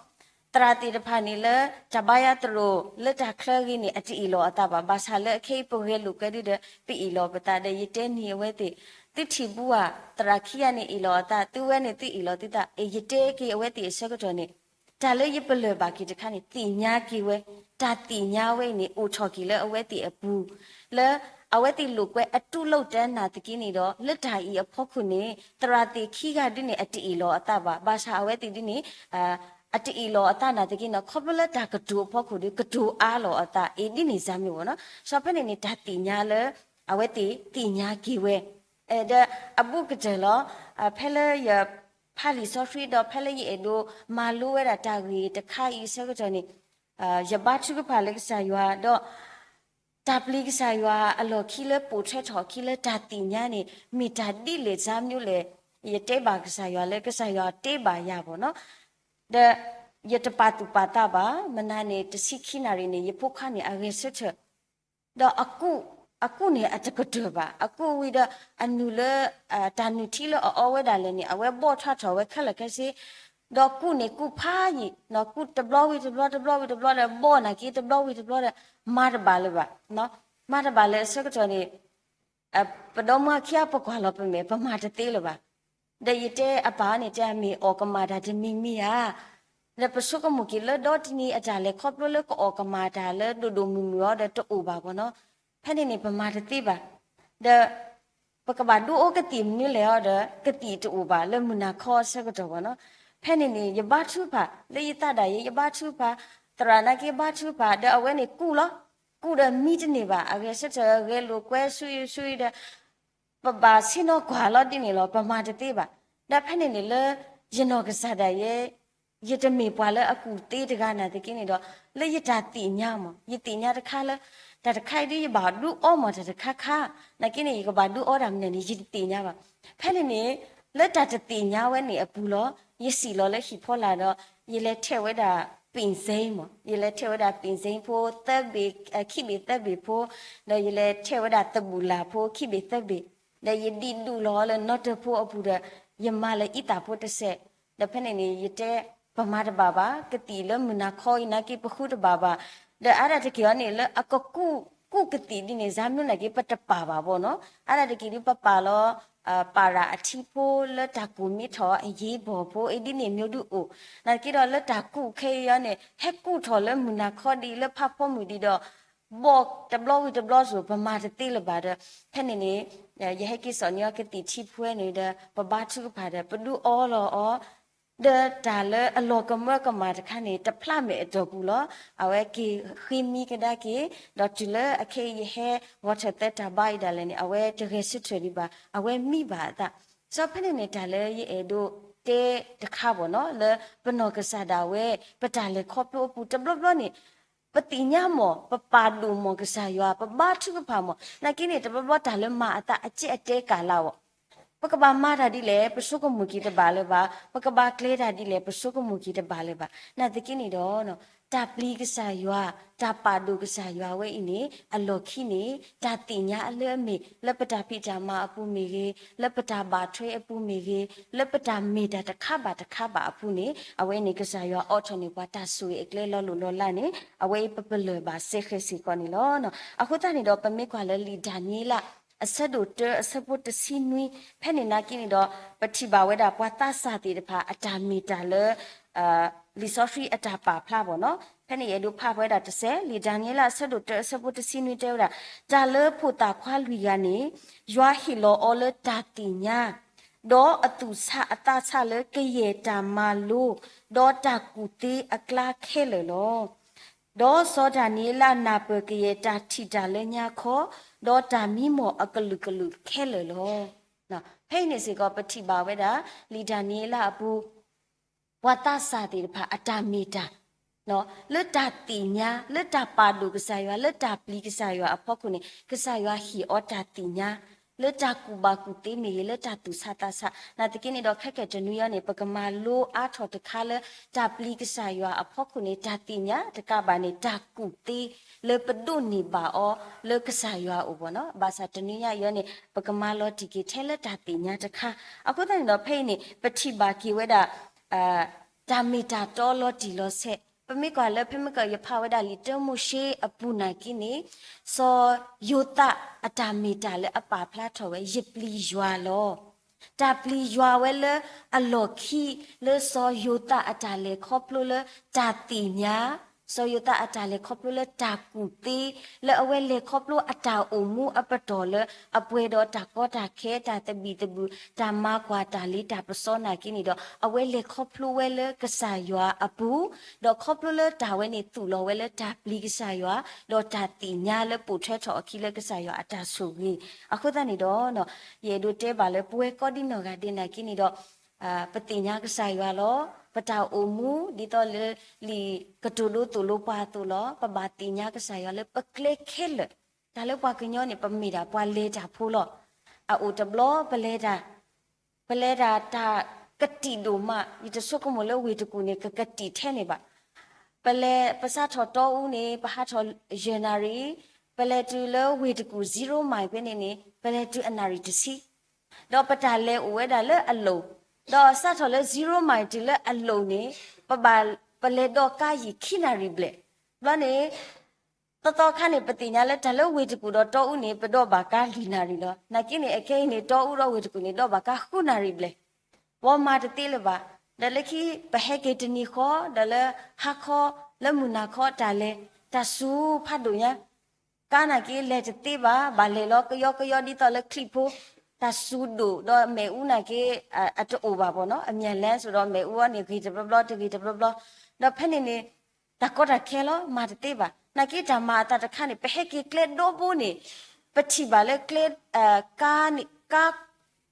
သရၣ်သ့ၣ်တဖၣ်န့ၣ်လၢ တၢ်ဘါယွၤသရိာ်လၢတၢ်ချၢဂ့ၤန့ၣ် အတအ့ၣ်လီၤအသးဘၣ်, ဘၣ်ဆၣ်လၢအခဲအံၤပဂဲၤလိာ်ကွဲဒ်ဒီး ပအ့ၣ်လီၤပသးဒီး ယတဲန့ၢ်အဝဲသ့ၣ်, သုထံၣ်ဘူးဧါ, သရၣ်ခံဂၤန့ၣ်အ့ၣ်လီၤအသး, သုဝဲန့ၣ်သုအ့ၣ်လီၤသုသး, အ့ၣ် ယတဲက့ၤအဝဲသ့ၣ်အဆၢကတီၢ်န့ၣ် တၢ်လၢယပလၢၢ်ဘၣ်က့ၤတခါန့ၣ် သ့ၣ်ညါက့ၤဝဲ, တၢ်သ့ၣ်ညါဝဲအံၤန့ၣ် အိၣ်ထီၣ်က့ၤလၢအဝဲသ့ၣ်အပူၤ, လၢအဝဲသ့ၣ်လိာ်ကွဲအတူၢ်လိာ်တၢ်နာ်သက့န့ၣ်ဒီး လၢတၢ်အံၤအဖီခိၣ်န့ၣ် သရၣ်သ့ၣ်ခံဂၤဒ်န့ၣ် အတအ့ၣ်လီၤအသးဘၣ်. ဘၣ်ဆၣ်အဝဲသ့ၣ်ဒ်န့ၣ် အတအ့ၣ်လီၤအသးနာ်သက့န့ၣ် ခီဖျိလၢတၢ်ကတိၤအဖီခိၣ်ဒီး ကတိၤအါလီၤအသး အ့ၣ်ဒ်န့ၣ်စၢ်မ့ၢ်ဝဲနီၤ. စီၤဖဲန့ၣ်န့ၣ် တၢ်သ့ၣ်ညါလၢ အဝဲသ့ၣ်သ့ၣ်ညါက့ၤဝဲ ဒီးအဘူးကတၢၢ်လီၤ. ဖဲလၢယဖးလံာ်စီဆှံဒီး ဖဲလၢယအဲၣ်ဒိးမၤလိဝဲဒၣ်တၢ်ဂ့ၢ်တခါအံၤအဆၢကတီၢ်န့ၣ် ယဘါထုကဖၣ်လၢကစၢ်ယွၤဒီး တၢ်ပျံၤကစၢ်ယွၤအလီၢ်ခံလၢပိာ်ထွဲထီၣ်အခံလၢတၢ်သ့ၣ်ညါန့ၣ် မ့ၢ်တၢ်ဒ်လဲၣ်စၢ်မ့ၢ်လဲၣ်, ယတဲဘၣ်ကစၢ်ယွၤလၢကစၢ်ယွၤတဲဘၣ်ယၤဘၣ်နီၤ. ဒီးယတပာ်သူၣ်ပာ်သးဘၣ်, မနၤန့ၣ် တဆံခံနၣ်ရံၣ်န့ၣ် ယဖိခွါန့ၣ် အဂဲၤဆၢထၢၣ် ဒီးအကူၣ်န့ၣ် အတကတၢၢ်ဘၣ်. အကူၣ်ဝံၤဒီး အနုၢ်လၢ တၢ်နုၢ်ထံလၢအအီဝဲဒၣ်လဲာ်န့ၣ် အဝဲဘီၣ်ထွဲထီၣ်ဝဲခဲလၢာ်ခဲဆ့, ဒီးကူၣ်န့ၣ်ကူၣ်ဖးယံာ်, ကူၣ်တဘျီဝံၤတဘျီ တဘျီဝံၤတဘျီဒီး ဘီၣ်နာ်က့ တဘျီဝံၤတဘျီဒီး မၤတဘၣ်လၢၤဘၣ်, မၤတဘၣ်လၢၤအဆၢကတီၢ်န့ၣ် ပဒီမါခံဂၤပကွၢ်လီၤပမဲာ် ပမၤတသ့လၢၤဘၣ်. ဒီးယတဲအပၢ်န့ၣ် တဲမ့ၢ်အီၣ်ကမၣ်တၢ်တမံၤမံၤဧါ. ဒီးပဆိကမိၣ်က့ၤလၢဒီတနံၤအတၢ်လဲၤခီဖျိလၢကအီၣ်ကမၣ်တၢ်လၢဒိၣ်ဒိၣ်မုၢ်မုၢ်အီၤဒီး တအိၣ်ဘၣ်ဘၣ်နီၤ. ဖဲန့ၣ်န့ၣ် ပမၤတသ့ဘၣ်. ဒီး ပကဘၣ်ဒုးအိၣ်ကသံၣ်မနုၤလဲၣ်အီၤဒီး ကသံၣ်တအိၣ်ဘၣ်လၢမုၢ်နၤခီအဆၢကတီၢ်ဘၣ်နီၤ. ဖဲန့ၣ်န့ၣ် ယဘါထုကဖၣ် လၢယသးဒၣ်ယဲ ယဘါထုကဖၣ်, သရၣ်နာ်က့ဘါထုကဖၣ် ဒီးအဝဲန့ၣ်ကူၣ်လီၤ. ကူၣ်ဒီးမံတန့ၢ်ဘၣ်, အဂဲၤဆၢထၢၣ်ဂဲၤလိာ်ကွဲဆူယဆူယဒီး ပဘၣ်ဆ့ၣ်နီၤကွၢ်လီၤဒ်န့ၣ်လီၤ, ပမၤတသ့ဘၣ်. ဒီးဖဲန့ၣ်န့ၣ်လၢ ယနီၢ်ကစၢ်ဒၣ်ယဲ ယတမ့ၢ်ပှၤလၢအကူၣ်သ့တဂၤနာ်သက့န့ၣ်ဒီး လၢယတၢ်သ့ၣ်ညါမး ယသ့ၣ်ညါတခါလၢ တၢ်တခါအံၤဒ်ယဘၣ်ဒုးအီမးတၢ်တခါခါ, နာ်က့န့ၣ် ယကဘၣ်ဒုးအီတၢ်မနုၤန့ၣ် ယတသ့ၣ်ညါဘၣ်. ဖဲန့ၣ်န့ၣ် လၢတၢ်တသ့ၣ်ညါဝဲန့ၣ်အပူၤလီၤ, ယစံၣ်လီၤလၢဟံၣ်ဖီလာ်ဒီး ယလဲၤထဲးဝဲဒၣ် ပ့ၣ်စ့မး, ယလဲၤထဲးဝဲဒၣ် ပ့ၣ်စ့ဖိ သၢဘ့ၣ်, ခံဘ့ၣ်သၢဘ့ၣ်ဖိ, ဒီးယလဲၤထဲးဝဲဒၣ်သဘူၣ်လၢ်ဖိ ခံဘ့ၣ်သၢဘ့ၣ်, ဒီးယဒံးဒူၣ်လီၤလၢနီတၢ်ဖိအပူၤဒီး ယမၤလၢအံသၣ်ဖိတစဲး, ဒီးဖဲန့ၣ်န့ၣ် ယတဲ ပမၤတဘၣ်ဘၣ်, ကသံၣ်လၢမုၢ်နၤခီအံၤနာ်က့ ပဃုတဘၣ်ဘၣ်, ဒီးအါဒၣ်တက့ၢ်အီၤန့ၣ် လၢအကကူၣ်, ကူၣ်ကသံၣ်ဒ်န့ၣ် စၢ်မနုၤနာ်က့ ပတပာ်ဘၣ်ဘၣ်နီၤ, အါဒၣ်တက့ၢ်ဒ်ပပာ်လီၤ ပၤရၤအထံဖိလၢတၢ်ကူၣ်မ့ၢ်ထီၣ်အယ့ဘီၣ်ဖိ အ့ဒ်န့ၣ်မ့ၢ်ဒုးအိၣ်, နာ်က့ဒီးလၢတၢ်ကူၣ်ခဲအံၤအီၤန့ၣ် ဟဲကူၣ်ထီၣ်လၢမုၢ်နၤခီဒ်အံၤ လၢဖးဖီမုၢ်ဒ်ဒီး ဘီၣ်တဘျီဝံၤတဘျီစိၤ ပမၤတသ့လၢၤဘၣ်ဒီး ဖဲန့ၣ်န့ၣ် ယဟဲက့ၤစိာ်န့ၢ်အီၤကသံၣ်ထံဖိဝဲန့ၣ်ဒီး ပဘါထုကဖၣ်ဒီး ပဒုးအီလီၤအီၤ ဒီးတၢ်လၢအလီၤကမၢကမၣ်တခါန့ၣ် တဖျးမဲာ်အတီၢ်ပူၤလီၤ. အဝဲက့ၤဃ့မံကဒါက့ၤ ဒီးတုၤလၢအခဲအံၤယဟဲဂီၤထၢၣ်သၢတၢ်ဘါအံၤဒၣ်လဲာ်န့ၣ် အဝဲတဂဲၤဆၢထၢၣ်ဒံးဘၣ်, အဝဲမံဘၣ်အသး. စီၤဖဲန့ၣ်န့ၣ် တၢ်လၢယအဲၣ်ဒိးတဲတခါဘၣ်နီၤ လၢပနီၢ်ကစၢ်ဒၣ်ဝဲ ပတၢ်လဲၤခီဖျိအပူၤတဘျီဘျီန့ၣ် ပသ့ၣ်ညါမး, ပပာ်ဒိၣ်မးကစၢ်ယွၤ, ပဘါထုကဖၣ်မး, နာ်က့န့ၣ် တဘျီဘျီတၢ်လၢမၤအသးအကဲအတဲကၢ်လၢ်ဘၣ် ပကဘၣ်မၤတၢ်ဒ်လဲၣ် ပဆိကမိၣ်က့ၤတဘၣ်လၢၤဘၣ်, ပကဘၣ်ကျဲၤတၢ်ဒ်လဲၣ် ပဆိကမိၣ်က့ၤတဘၣ်လၢၤဘၣ်. နာ်သက့န့ၣ်ဒီး တၢ်ပျံၤကစၢ်ယွၤ တၢ်ပာ်ဒိၣ်ကစၢ်ယွၤဝဲအံၤန့ၣ် အလီၢ်ခံန့ၣ် တၢ်သ့ၣ်ညါအလၢအမ့ၢ် လၢပတၢ်ဖံးတၢ်မၤအပူၤမ့ၢ်ဂ့ၤ, လၢပတၢ်ဘၣ်ထွဲအပူၤမ့ၢ်ဂ့ၤ, လၢပတၢ်မ့ၢ်တၢ်တခါဘၣ်တခါဘၣ်အပူၤန့ၣ် အဝဲန့ၣ် ကစၢ်ယွၤအိးထီၣ်န့ၢ်ပှၤတၢ်ဆိၣ်ဂ့ၤအကျဲလီၤလိၢ်လီၤလးန့ၣ် အဝဲအံၤပပလၢၢ်ဘၣ်စဲဃဲၤစ့ၢ်ကီးန့ၣ်လီၤ. အဃိသတးန့ၣ်ဒီး ပမ့ၢ်ကွၢ်လၢလံာ်ဒၤနံးယ့လး အဆၢဒိၣ်တၢ အဆၢဖိတဆံနွံ ဖဲန့ၣ်နာ်က့န့ၣ်ဒီး ပထံၣ်ဘၣ်ဝဲဒၣ်ပှၤသးစၢ်သ့ၣ်တဖၣ်အတၢ်မ့ၢ်တၢ်လၢ လံာ်စီဆှံအတၢ်ပာ်ဖျါဘၣ်နီၤ. ဖဲန့ၣ်ယအဲၣ်ဒိးဖးဝဲဒၣ်တစဲး လံာ်ဒၤနံးယ့လး အဆၢဒိၣ်တၢ အဆၢဖိတဆံနွံတဲဝဲဒၣ်, တၢ်လၢဖိသၣ်ခွါလွံၢ်ဂၤန့ၣ် ယွၤဟ့ၣ်လီၤအီၤလၢတၢ်သ့ၣ်ညါ ဒီးအသူၣ်ဆးအသးဆးလၢကယဲၢ်တၢ်မၤလိ ဒီးတၢ်ကူၣ်သ့အကျါခဲလၢာ်လီၤ. ဒီးစီၤဒၤနံးယ့လးနၢ်ပၢၢ်ကယဲၢ်တၢ်ထံၣ်တၢ်လၢညါခီ, ဒီးတၢ်မံမီၢ်အကလုာ်ကလုာ်ခဲလၢာ်လီၤ. ဖဲအံၤန့ၣ်စ့ၢ်ကီး ပထံၣ်ဘၣ်ဝဲဒၣ် လံာ်ဒၤနံးယ့လးအပူၤ ပှၤသးစၢ်သ့ၣ်တဖၣ်အတၢ်မ့ၢ်တၢ် လၢတၢ်သ့ၣ်ညါ လၢတၢ်ပာ်ဒိၣ်ကစၢ်ယွၤ လၢတၢ်ပျံၤကစၢ်ယွၤအဖီခိၣ်န့ၣ် ကစၢ်ယွၤဟ့ၣ်အီၤတၢ်သ့ၣ်ညါ လၢတၢ်ကူၣ်ဘၣ်ကူၣ်သ့မ့ၢ်ဂ့ၤ လၢတၢ်သူၣ်ဆးသးဆး နာ်သက့န့ၣ်ဒီး ခဲကနံၣ်တနွံအံၤန့ၣ် ပကမၤလိအါထီၣ်တခါလၢ တၢ်ပျံၤကစၢ်ယွၤအဖီခိၣ်န့ၣ် တၢ်သ့ၣ်ညါတကးဘၣ်န့ၣ် တၢ်ကူၣ်သ့ လၢပဒိးန့ၢ်ဘၣ်အီၤလၢကစၢ်ယွၤအအိၣ်ဘၣ်နီၤ. ဘၣ်ဆၣ်တနွံညါအံၤန့ၣ် ပကမၤလီၤတံၢ်က့ၤထဲလၢတၢ်သ့ၣ်ညါတခါ အဃိသတးန့ၣ်ဒီး ဖဲအံၤန့ၣ် ပထံၣ်ဘၣ်က့ၤဝဲဒၣ် တၢ်မ့ၢ်တၢ်တီလီၤတံၢ်လီၤဆဲး ပမ့ၢ်ကွၢ်လၢဖဲမ့ၢ်ကယဖးဝဲဒၣ်လံာ်တၢမိၤၡ့အပူၤနာ်က့န့ၣ် စီၤယိၤသးအတၢ်မ့ၢ်တၢ်လၢအပာ်ဖျါထီၣ်ဝဲ ယပျံၤယွၤလီၤ. တၢ်ပျံၤယွၤဝဲလၢအလီၢ်ခံ လၢစီၤယိၤသးအတၢ်လဲၤခီဖျိလၢတၢ်သ့ၣ်ညါ, စီၤယိၤသးအတၢ်လဲၤခီဖျိလၢတၢ်ကူၣ်သ့, လၢအဝဲလဲၤခီဖျိအတၢ်အိၣ်မူအပတီၢ်လၢအပှဲၤဒီးတၢ်ကီတၢ်ခဲ တၢ်သဘံၣ်သဘုၣ် တၢ်မၤကွၢ်တၢ်လ့တၢ်ပစီနာ်က့န့ၣ်ဒီး အဝဲလဲၤခီဖျိဝဲလၢကစၢ်ယွၤအပူၤ, ဒီးခီဖျိလၢတၢ်ဝဲန့ၣ်သူၣ်လီၤဝဲလၢတၢ်ပျံၤကစၢ်ယွၤ, ဒီးတၢ်သ့ၣ်ညါလၢပိာ်ထွဲထီၣ်အခံလၢကစၢ်ယွၤအတၢ်ဆိၣ်ဂ့ၤ. အဃိသတးန့ၣ်ဒီး ယအဲၣ်ဒိးတဲဘၣ်လၢပဝဲကိးဒံနီၢ်ဂၤဒဲးနာ်က့န့ၣ်ဒီး ပသ့ၣ်ညါကစၢ်ယွၤလီၤ. ပတၢ်အိၣ်မူဒ်သိးလၢလံာ်ကတိၤဒိသိၣ်လိပှၤအသိးလီၤ. ပဘၣ်သ့ၣ်ညါကစၢ်ယွၤလၢပကျဲခဲလၢာ်, တၢ်လၢပှၤကညီန့ၣ် ပမ့ၢ်ဒၣ်ပှၤလဲၤတၢ်ဖိလီၤ. အအိၣ်တဘျီ ပလဲၤတၢ် ပလဲၤတၢ်တၢ်ကတံာ်ဒိၣ်မး, ယတဆိကမိၣ်လၢဝ့ၢ်တကူၣ်န့ၣ် ကကတံာ်ထဲန့ၣ်ဘၣ်. ပလဲၤ ပစးထီၣ်တီအူန့ၣ် ပဟးထီၣ်ယဲၢ်နၣ်ရံၣ်, ပလဲၤတုၤလၢဝ့ၢ်တကူၣ် zero mile ဖဲန့ၣ်န့ၣ် ပလဲၤတုၤအနၣ်ရံၣ်တဆံ ဒီးပတၢ်လဲၤအိၣ်ဝဲဒၣ်လၢအလိၤ, ဒီးစးထီၣ်လၢ zero mile တုၤလၢအလိၤန့ၣ် ပဘၣ် ပလဲၤဒိးကါယံာ်ခံနၣ်ရံၣ်ဘျဲၣ်. ဘျီန့ၣ် သီသီခါန့ၣ် ပသ့ၣ်ညါလၢတၢ်လၢဝ့ၢ်တကူၣ်ဒီးတီအူန့ၣ် ပဒိးဘၣ်ကါလွံၢ်နၣ်ရံၣ်လီၤ. နာ်က့န့ၣ် အခဲအံၤန့ၣ် တီအူဒီးဝ့ၢ်တကူၣ်န့ၣ် ဒိးဘၣ်ကါဃုနၣ်ရံၣ်ဘျဲၣ်. ပမၤတသ့လၢၤဘၣ်. ဒီးလၢခံ ပဟဲက့ၤတနံၤဃီ ဒီးလၢဟါခီ လၢမုၢ်နၤခီတၢ်လဲၤ တၢ်စူၤဖးဒိၣ်ညါ ကါနာ်က့လဲၤတသ့ဘၣ်, ဘၣ်လဲၤလီၤကယီကယီဒ်သိးလၢချံၣ်ဖိ, တၢ်စူၤဒိၣ်ဒီးမ့ၣ်အူနာ်က့ အတအိၣ်ဘၣ်ဘၣ်နီၤ, အမံၤလါ ဆိုတော့ မ့ၣ်အူအီၤန့ၣ် ဂ့ၤတဘျီဘျီ တဂ့ၤတဘျီဘျီ, ဒီးဖဲန့ၣ်န့ၣ် တၢ်ကီတၢ်ခဲလီၤ မၤတသ့ဘၣ်. နာ်က့တၢ်မၤအသးတခါန့ၣ် ပဟဲက့ၤကျဲဒီဘိန့ၣ် ပထံၣ်ဘၣ်လၢကျဲ ကါန့ၣ် ကါ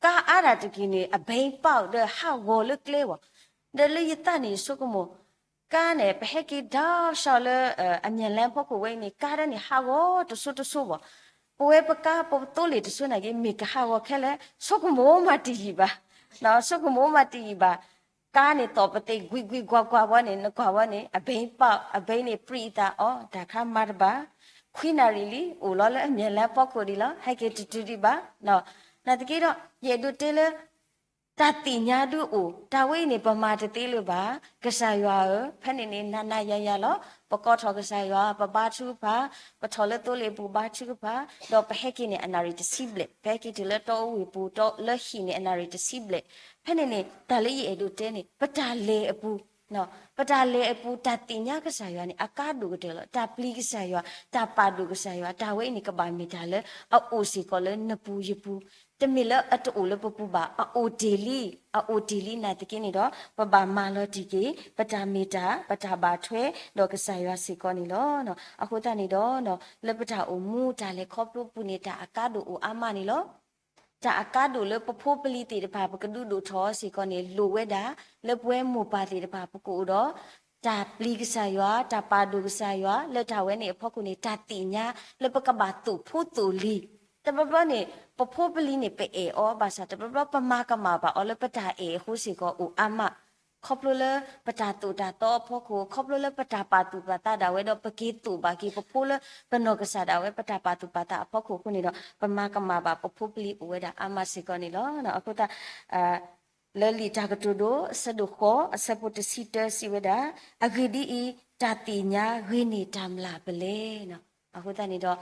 ကါအါဒၣ်တက့ၢ်န့ၣ် အဘဲပာ်ဒီးဟးဂီၤလၢကျဲဘၣ်. ဒီးလၢယသးန့ၣ်ယဆိကမိၣ် ကါန့ၣ် ပဟဲက့ၤဒီးဆှီလၢ အမံၤလါဖီခိၣ်ဝဲအံၤန့ၣ် ကါဒၣ်န့ၣ် ဟးဂီၤတစိၤတစိၤဘၣ်. ပဝဲပကါပသိလ့ၣ်တစိၤနာ်က့ မ့ၢ်ကဟးဂီၤခဲလၢာ် ဆိကမိၣ်မးတယံာ်ဘၣ်, ဆိကမိၣ်မးတယံာ်ဘၣ်. ကါန့ၣ်သိးပသ့ၣ်ကွံကွံကွၢ်ကွၢ်ဝဲန့ၣ် နကွၢ်ဝဲန့ၣ် အဘဲပာ် အဘဲန့ၣ်ပြံအသးအီၤ တၢ်ခါမၤတဘၣ်, ခွံနၣ်ရံၣ်လံ အိၣ်လီၤလၢအမံၤလါဖီခိၣ်ဒံးလီၤ ဟဲက့ၤတတုၤဒံးဘၣ်. နာ်သက့ဒီး ယအဲၣ်ဒိးတဲလၢ တၢ်သ့ၣ်ညါဒုးအိၣ် တၢ်ဝဲအံၤန့ၣ် ပမၤတသ့လၢၤဘၣ်. ကစၢ်ယွၤဧၢ, ဖဲန့ၣ်န့ၣ် နၤနၤယၤယၤလီၤ. ပကိးထီၣ်ကစၢ်ယွၤ ပဘါထုကဖၣ်, ပထီၣ်လၢသိလ့ၣ်ပူၤဘါထုကဖၣ်, ဒီးပဟဲက့ၤန့ၣ် အနၣ်ရံၣ်တဆံဘျဲၣ်, ပဟဲက့ၤတုၤလၢတီအူဝ့ၢ်ပူၤ လၢဟံၣ်န့ၣ် အနၣ်ရံၣ်တဆံဘျဲၣ်. ဖဲန့ၣ်န့ၣ် တၢ်လၢယအဲၣ်ဒိးတဲန့ၣ် ပတၢ်လဲၤအပူၤ ပတၢ်လဲၤအပူၤ တၢ်သ့ၣ်ညါကစၢ်ယွၤန့ၣ် အကါဒိၣ်ကတၢၢ်လီၤ. တၢ်ပျံၤကစၢ်ယွၤ တၢ်ပာ်ဒိၣ်ကစၢ်ယွၤ တၢ်ဝဲအံၤန့ၣ် ကဘၣ်မ့ၢ်တၢ်လၢအအိၣ်စ့ၢ်ကီးလၢနပူၤယပူၤ, တမ့ၢ်လၢအတအိၣ်လၢပပူၤဘၣ်, အအိၣ်တ့ၢ်လံ, အအိၣ်တ့ၢ်လံနာ်သက့န့ၣ်ဒီး ပဘၣ်မၤလီၤတံၢ်က့ၤ ပတၢ်မ့ၢ်တၢ် ပတၢ်ဘၣ်ထွဲဒီးကစၢ်ယွၤစ့ၢ်ကီးန့ၣ်လီၤ. အဃိသတးန့ၣ်ဒီး လၢပတၢ်အိၣ်မူတၢ်လဲၤခီဖျိပူၤန့ၣ် တၢ်အကါဒိၣ်အိၣ်အါမးန့ၣ်လီၤ. တၢ်အကါဒိၣ်လၢပဖိပလံၤသ့ၣ်တဖၣ် ပကဒုးဒိၣ်ထီၣ်စ့ၢ်ကီးန့ၣ် လိၣ်ဝဲဒၣ် လၢပဝဲမိၢ်ပၢ်သ့ၣ်တဖၣ် ပကအိၣ်ဒီး တၢ်ပျံၤကစၢ်ယွၤ တၢ်ပာ်ဒိၣ်ကစၢ်ယွၤ လၢတၢ်ဝဲန့ၣ်အဖီခိၣ်န့ၣ် တၢ်သ့ၣ်ညါလၢပကဘၣ်သိၣ်ဖိသိၣ်လံၤ. တဘျီဘျီန့ၣ် ပဖိပလံၤန့ၣ် ပအဲၣ်အီၤ ဘၣ်ဆၣ်တဘျီဘျီ ပမၤကမၣ်ဘၣ်အီၤလၢပတၢ်အဲၣ်အဃိစ့ၢ်ကီးအိၣ်အါမး ခီဖျိလၢပတၢ်သိၣ်တၢ်သီအဖီခိၣ်, ခီဖျိလၢပတၢ်ပာ်သူၣ်ပာ်သးဒၣ်ဝဲဒီး ပက့ၤသိၣ်ဘၣ်က့ၤပဖိလၢပနီၢ်ကစၢ်ဒၣ်ဝဲ ပတၢ်ပာ်သူၣ်ပာ်သးအဖီခိၣ်အဃိန့ၣ်ဒီး ပမၤကမၣ်ဘၣ်ပဖိပလံၤအိၣ်ဝဲဒၣ်အါမးစ့ၢ်ကီးန့ၣ်လီၤ. အဃိသတး လၢလံာ်တၢ်ကတိၤဒိ အဆၢဒိၣ်ဃိး အဆၢဖိတဆံတၢစံးဝဲဒၣ်, အဂ့ၢ်ဒ်အံၤ, တၢ်သ့ၣ်ညါဂ့ၤန့ၢ်တၢ်မျၢ်ပလဲၤ. အဃိသတးန့ၣ်ဒီး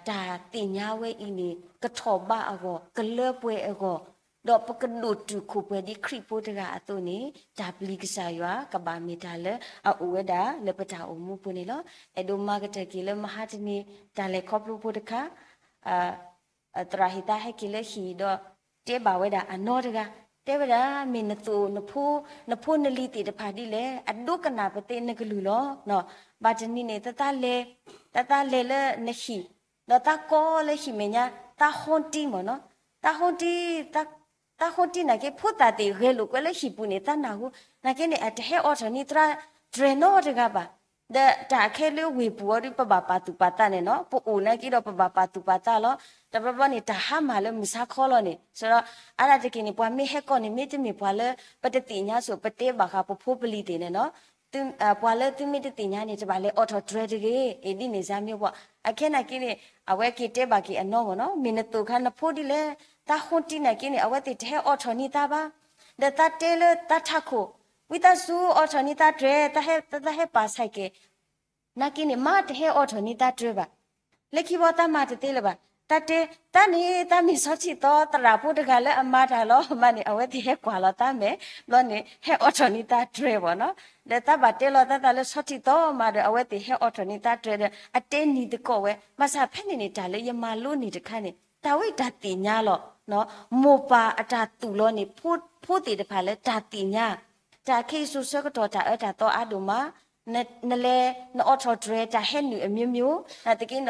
တၢ်သ့ၣ်ညါဝဲအံၤန့ၣ် ကထီၣ်ဘးအဂီၢ်, ကလၢပှဲၤအဂီၢ်, ဒီးပကဒိၣ်တုာ်ခိၣ်ပှဲၤဒ်ခရံာ်ဖိတဂၤအသိးန့ၣ် တၢ်ပျံၤကစၢ်ယွၤ ကဘၣ်မ့ၢ်တၢ်လၢအအိၣ်ဝဲဒၣ်လၢပတၢ်အိၣ်မူပူၤန့ၣ်လီၤ. အဲၣ်ဒိးမၤကတၢၢ်က့ၤလၢမဟါတနံၤ တၢ်လဲၤခီဖျိဖိတခါ သရၣ်ဟ့ၣ်သါဟဲက့ၤလၢဟံၣ်ဒီး တဲဘၣ်ဝဲဒၣ်အနီၢ်တဂၤ, တဲဝဲဒၣ် မ့ၢ်နသိၣ် နဖိနလံၤသ့ၣ်တဖၣ်ဒ်လဲၣ်, အဒိကနၣ်ပသ့ၣ်နကလုၢ်လီၤ. ဘၣ်တနံၤန့ၣ် တၢ်လဲၤ တၢ်လဲၤလၢနဟံၣ်, ဒီးတၢ်ကိးလၢဟံၣ်မဲာ်ညါ, တၢ်ဟီတံၢ်မ့ၢ်နီၤ, တၢ်ဟီတံၢ် တၢ်ဟီတံၢ်နာ်က့ ဖိသၣ်သ့ၣ်ဂဲၤလိာ်ကွဲလၢဟံၣ်ပူၤန့ၣ် တၢ်နၢ်ဟူ, နာ်က့န့ၣ် အတဟဲအိးထီၣ်န့ၢ်သရၣ်တြဲၤနီတဂၤဘၣ်. ဒီးတၢ်အခဲလၢဝ့ၢ်ပူၤအီၤဒုး ပဘၣ်ပာ်သူၣ်ပာ်သးန့ၣ်နီၤ, ပအိၣ်နာ်က့ဒီးပဘၣ်ပာ်သူၣ်ပာ်သးလီၤ. တဘျီဘျီန့ၣ် တၢ်ဟါမၢ်လၢမုၢ်ဆါခီလီၤန့ၣ်, ဆိုတော့ အါဒၣ်တက့ၢ်န့ၣ် ပှၤမ့ၢ်ဟဲကိးန့ၣ် မ့တမ့ၢ်ပှၤလၢပတသ့ၣ်ညါစိၤ ပတဲဘၣ်ဃးပဖိပလံၤသ့ၣ်န့ၣ်နီၤ ပှၤလၢသုမ့ၢ်တသ့ၣ်ညါန့ၣ် တဘၣ်လဲၤအိးထီၣ်တြဲၤတဂ့ၤ, အ့ၣ်ဒ်န့ၣ် စါမ့ၢ်ပှၤ, အခဲနာ်က့န့ၣ် အဝဲက့ၤတဲဘၣ်က့ၤအနီၢ်မ့ၢ်နီၤ, မ့ၢ်နသိၣ်ခါနဖိဒ်လဲၣ်, တၢ်ဟီတံၢ်နာ်က့န့ၣ် အဝဲသ့ၣ်တဟဲအိးထီၣ်န့ၢ်တၢ်ဘၣ်. ဒီးတၢ်တဲလၢတၢ်ထးခိၣ်, ဝံသးစူၤအိးထီၣ်န့ၢ်တၢ်တြဲၤ, တၢ်ဟဲပာ်ဆဲးကဲး နာ်က့န့ၣ် မ့ၢ်တဟဲအိးထီၣ်န့ၢ်တၢ်တြဲၤဘၣ်. လၢခံဘီတၢ်မၤတသ့လၢၤဘၣ်. တၢ်တဲ, တၢ်န့ၣ် တၢ်မ့ၢ်ဆီထံၣ်သီသရၣ်ဖိတဂၤလၢအမၤတၢ်လီၤမးန့ၣ် အဝဲသ့ၣ်ဟဲကွၢ်လီၤတၢ်မဲာ်, ဘျီန့ၣ် ဟဲအိးထီၣ်န့ၢ်တၢ်တြဲၤဘၣ်နီၤ. ဒီးတၢ်ဘၣ်တဲလီၤတၢ်သးလၢဆီထံၣ်သီမးဒီး အဝဲသ့ၣ်ဟဲအိးထီၣ်န့ၢ်တၢ်တြဲၤဒီး အတဲနံၤသကိးဝဲ, ဘၣ်ဆၣ်ဖဲန့ၣ်န့ၣ် တၢ်လၢယမၤလိန့ၢ်တခါန့ၣ် တၢ်ဝဲတၢ်သ့ၣ်ညါလီၤ. မိၢ်ပၢ်အတၢ်သူၣ်လီၤန့ၣ် ဖိသ့ၣ်တဖၣ်လၢတၢ်သ့ၣ်ညါ, တၢ်ခဲအံၤစိၤဆၢကတီၢ်တၢ်အၢတၢ်သီအါဒိၣ်မး, နလဲၤ နအိးထီၣ်တြဲၤ တၢ်ဟဲနုာ်အမျိုးမျိုး နာ်သက့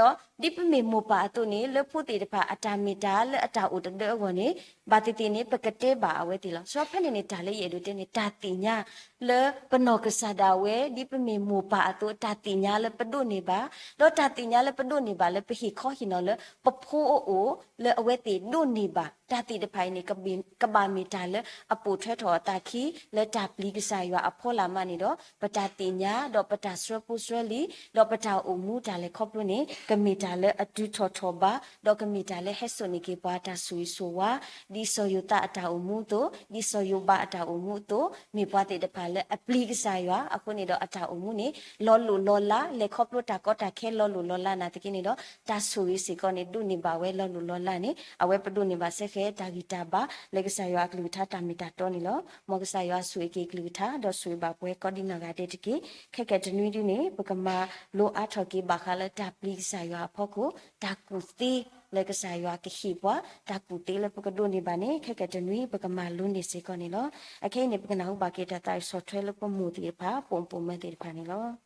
ဒီး ဒ်ပမ့ၢ်မိၢ်ပၢ်အသိးန့ၣ် လၢဖိသ့ၣ်တဖၣ်အတၢ်မ့ၢ်တၢ်လၢအတၢ်အိၣ်တဒၢအဂီၢ်န့ၣ် ဘၣ်သ့ၣ်သ့ၣ်န့ၣ် ပကတဲဘၣ်အဝဲသ့ၣ်လီၤ. စီၤဖဲန့ၣ်န့ၣ် တၢ်လၢယအဲၣ်ဒိးတဲန့ၣ် တၢ်သ့ၣ်ညါ လၢပနီၢ်ကစၢ်ဒၣ်ဝဲ ဒ်ပမ့ၢ်မိၢ်ပၢ်အသိး တၢ်သ့ၣ်ညါလၢပဒိးန့ၢ်ဘၣ်, ဒီးတၢ်သ့ၣ်ညါလၢပဒိးန့ၢ်ဘၣ်လၢပဟ့ၣ်ခီဟ့ၣ်နီၤလၢပဖိအအိၣ် လၢအဝဲသ့ၣ်ဒိးန့ၢ်ဘၣ် တၢ်သ့ၣ်တဖၣ်အံၤန့ၣ် ကဘၣ်မ့ၢ်တၢ်လၢအပိာ်ထွဲထီၣ်အသးခံ လၢတၢ်ပျံၤကစၢ်ယွၤအဖီလာ်မးန့ၣ်ဒီး ပတၢ်သ့ၣ်ညါ ဒီးပတၢ်ဆှၢဖိဆှၢလံၤ ဒီးပတၢ်အိၣ်မူတၢ်လဲၤခီဖျိန့ၣ် ကမ့ၢ်တၢ်လၢအတုၤထီၣ်ထီၣ်ဘး ဒီးကမ့ၢ်တၢ်လၢဟဲစိာ်န့ၢ်က့ၤပှၤတၢ်ဆိၣ်ဂ့ၤဆိၣ်ဝါ ဒ်စီၤယိၤသးအတၢ်အိၣ်မူအသိး ဒ်စီၤယိၤဘးအတၢ်အိၣ်မူအသိး မ့ၢ်ပှၤသ့ၣ်တဖၣ်လၢအပျံၤကစၢ်ယွၤအဃိန့ၣ်ဒီး အတၢ်အိၣ်မူန့ၣ် လီၤလိၢ်လီၤလး လဲၤခီဖျိတၢ်ကီတၢ်ခဲလီၤလိၢ်လီၤလးနာ်သက့န့ၣ်ဒီး တၢ်ဆိၣ်ဂ့ၤစ့ၢ်ကီးန့ၣ် ဒိးန့ၢ်ဘၣ်ဝဲလီၤလိၢ်လီၤလးန့ၣ် အဝဲပဒိးန့ၢ်ဘၣ်စ့ၢ်ကီး တၢ်ဂံၢ်တၢ်ဘါ လၢကစၢ်ယွၤအကလုၢ်ကထါတၢ်မ့ၢ်တၢ်တီန့ၣ်လီၤ. မ်ကစၢ်ယွၤဆိၣ်ဂ့ၤက့ၤကလုၢ်ကထါ ဒီးဆိၣ်ဂ့ၤဘၣ်ပှၤကိးဒံနီၢ်ဂၤဒဲးတက့ၢ်. ခဲကနွံဒုန့ၣ် ပကမၤလိအါထီၣ်က့ၤဘၣ်ဃးလၢတၢ်ပျံၤကစၢ်ယွၤအဖီခိၣ် တၢ်ကူၣ်သ့လၢကစၢ်ယွၤကဟ့ၣ်ပှၤ တၢ်ကူၣ်သ့လၢပကဒိးန့ၢ်ဘၣ်န့ၣ် ခဲကနွံ ပကမၤလိန့ၢ်စ့ၢ်ကီးန့ၣ်လီၤ. အခဲအံၤန့ၣ် ပကနၢ်ဟူဘၣ်က့ၤတၢ်သးဝံၣ်ဆီၣ်ထွဲလၢပမိၢ်သ့ၣ်တဖၣ် ပိာ်မုၣ်ပိာ်မၢၤသ့ၣ်တဖၣ်န့ၣ်လီၤ.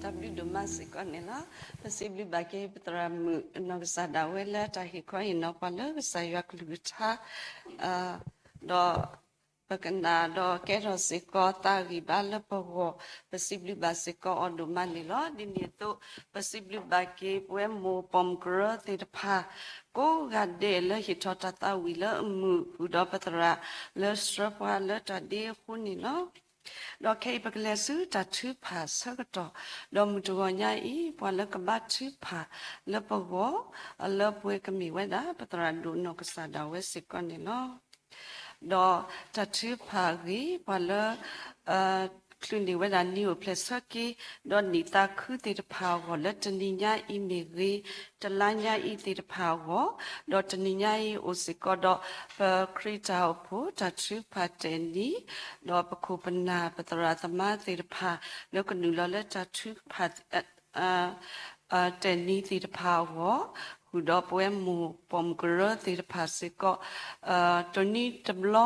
တၢ်ဘျုးဒိၣ်မးစ့ၢ်ကီးန့ၣ်လီၤ. ပစံးဘျုးဘၣ်က့ၤပသရၣ်မုၣ်နီၢ်ကစၢ်ဒၣ်ဝဲလၢတၢ်ဟ့ၣ်ခီဟ့ၣ်နီၤပှၤလၢကစၢ်ယွၤကလုၢ်ကထါ, ဒီး ပကနၣ်ဒီးကဲထီၣ်စ့ၢ်ကီးသးဂံၢ်ဘါလၢပဂီၢ်, ပစံးဘျုးဘၣ်စ့ၢ်ကီးအီၤဒိၣ်မးန့ၣ်လီၤ. ဒ်န့ၣ်အသိး ပစံးဘျုးဘၣ်က့ၤပဝဲမိၢ်ပိာ်မုၣ်ကရၢသ့ၣ်တဖၣ် ကိးဂၤဒဲးလၢဟ့ၣ်ထီၣ်တၢ်သးဝံၣ်လၢအမုာ် ဃုာ်ဒီးပသရၣ်လၢဆှၢပှၤလၢတၢ်ဒ့အဃိန့ၣ်လီၤ. ဒီးခဲအံၤပကလဲၤဆူတၢ်ထုကဖၣ်ဆၢကတီၢ်, ဒီးမုၢ်တဂီၤညါအံၤ ပှၤလၢကဘါထုကဖၣ်လၢပဂီၢ် လၢပဝဲကမ့ၢ်ဝဲဒၣ် ပသရၣ်ဒိၣ်နီၢ်ကစၢ်ဒၣ်ဝဲစ့ၢ်ကီးန့ၣ်လီၤ. ဒီးတၢ်ထုကဖၣ်အဂ့ၢ် ပှၤလၢ ချုးန့ၢ်ဝဲဒၣ်နံၣ်အိၣ်ဖျဲၣ်ဆၢက့ၤ ဒီးနံၣ်သးခုသ့ၣ်တဖၣ်အဂီၢ် လၢတနံၤညါအံၤမ့ၢ်ဂ့ၤ, တလါညါအံၤသ့ၣ်တဖၣ်အဂီၢ်, ဒီးတနံၤညါအံၤအိၣ်စ့ၢ်ကီးဒီး ပခရံာ်တၢ်အိၣ်ဖှိၣ်တၢ်ထုကဖၣ်တဲာ်နံၤ, ဒီးပခိၣ်ပနၢ်ပသရၣ်သမါသ့ၣ်တဖၣ် လၢကနုာ်လီၤလၢတၢ်ထုကဖၣ် တဲာ်နံၤသ့ၣ်တဖၣ်အဂီၢ်, ဃုာ်ဒီးပဝဲမိၢ်ပိာ်မုၣ်ကရၢသ့ၣ်တဖၣ်စ့ၢ်ကီး, တနံၤတဘျီ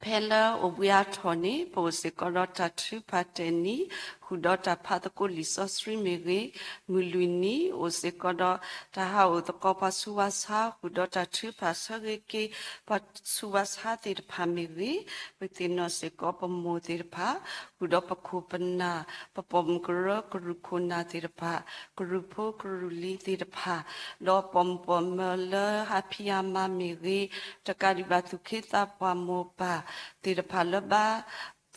ဖဲလၢအိၣ်ဘှံးအါထီၣ်န့ၣ် ပအိၣ်စ့ၢ်ကီးဒီးတၢ်ထုကဖၣ်တဲာ်နံၤ, ဃုာ်ဒီးတၢ်ဖးသကိးလံာ်စီဆှံမ့ၢ်ဂ့ၤ, မုၢ်လွံၢ်နံၤ အိၣ်စ့ၢ်ကီးဒီးတၢ်ဟးအိၣ်သကိးပှၤဆူးပှၤဆါ ဃုာ်ဒီးတၢ်ထုကဖၣ်ဆၢဂ့ၤက့ၤ ပှၤဆူးပှၤဆါသ့ၣ်တဖၣ်မ့ၢ်ဂ့ၤ, ပသ့ၣ်နီၣ်စ့ၢ်ကီးပမိၢ်သ့ၣ်တဖၣ် ဃုာ်ဒီးပခိၣ်ပနၢ် ပပိာ်မုၣ်ကရၢ ကရူၢ်ခိၣ်နၢ်သ့ၣ်တဖၣ်, ကရူၢ်ဖိကရူၢ်လံၤသ့ၣ်တဖၣ်, ဒီးပိာ်မုၣ်ပိာ်မၢၤလၢဟးဖံးဟးမၤမ့ၢ်ဂ့ၤ, တကးဒံးဘၣ်သူၣ်က့သးပှၢ်မိၢ်ပၢ်သ့ၣ်တဖၣ်လၢဘါ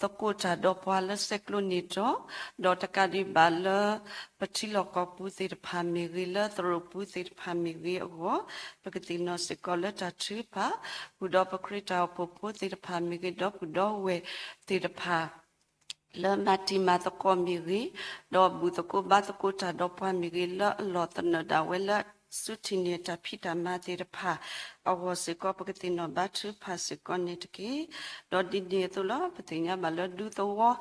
သကိးတၢ်ဒီးပှၤလၢဆဲးကျိးန့ၢ်တီၤ, ဒီးတကးဒံးဘၣ်လၢ ပထံလီၢ်ကီၢ်ပူၤသ့ၣ်တဖၣ်မ့ၢ်ဂ့ၤ, လၢသရိာ်ပူၤသ့ၣ်တဖၣ်မ့ၢ်ဂ့ၤအဂီၢ်, ပကသ့ၣ်နီၣ်စ့ၢ်ကီးလၢတၢ်ထုကဖၣ်, ဃုာ်ဒီးပခရံာ်တၢ်အိၣ်ဖှိၣ်ဖိသ့ၣ်တဖၣ်မ့ၢ်ဂ့ၤ, ဒီပုၢ်ဒီဝဲၢ်သ့ၣ်တဖၣ် လၢမၤတံၤမၤသကိးမ့ၢ်ဂ့ၤ, ဒီးဘူၣ်သကိးဘါသကိးတၢ်ဒီးပှၤမ့ၢ်ဂ့ၤ, လၢအလီၢ်သနၢၣ်ဒၣ်ဝဲလၢစုထံၣ်န့ၢ်တၢ်ဖံးတၢ်မၤသ့ၣ်တဖၣ်အဂီၢ်စ့ၢ်ကီး ပကသ့ၣ်နီၣ်ဘါထုကဖၣ်စ့ၢ်ကီးန့ၣ်တက့ၢ်. ဒီးဒ်န့ၣ်အသိးလီၤ ပသ့ၣ်ညါဘၣ်လၢဒူသဝီ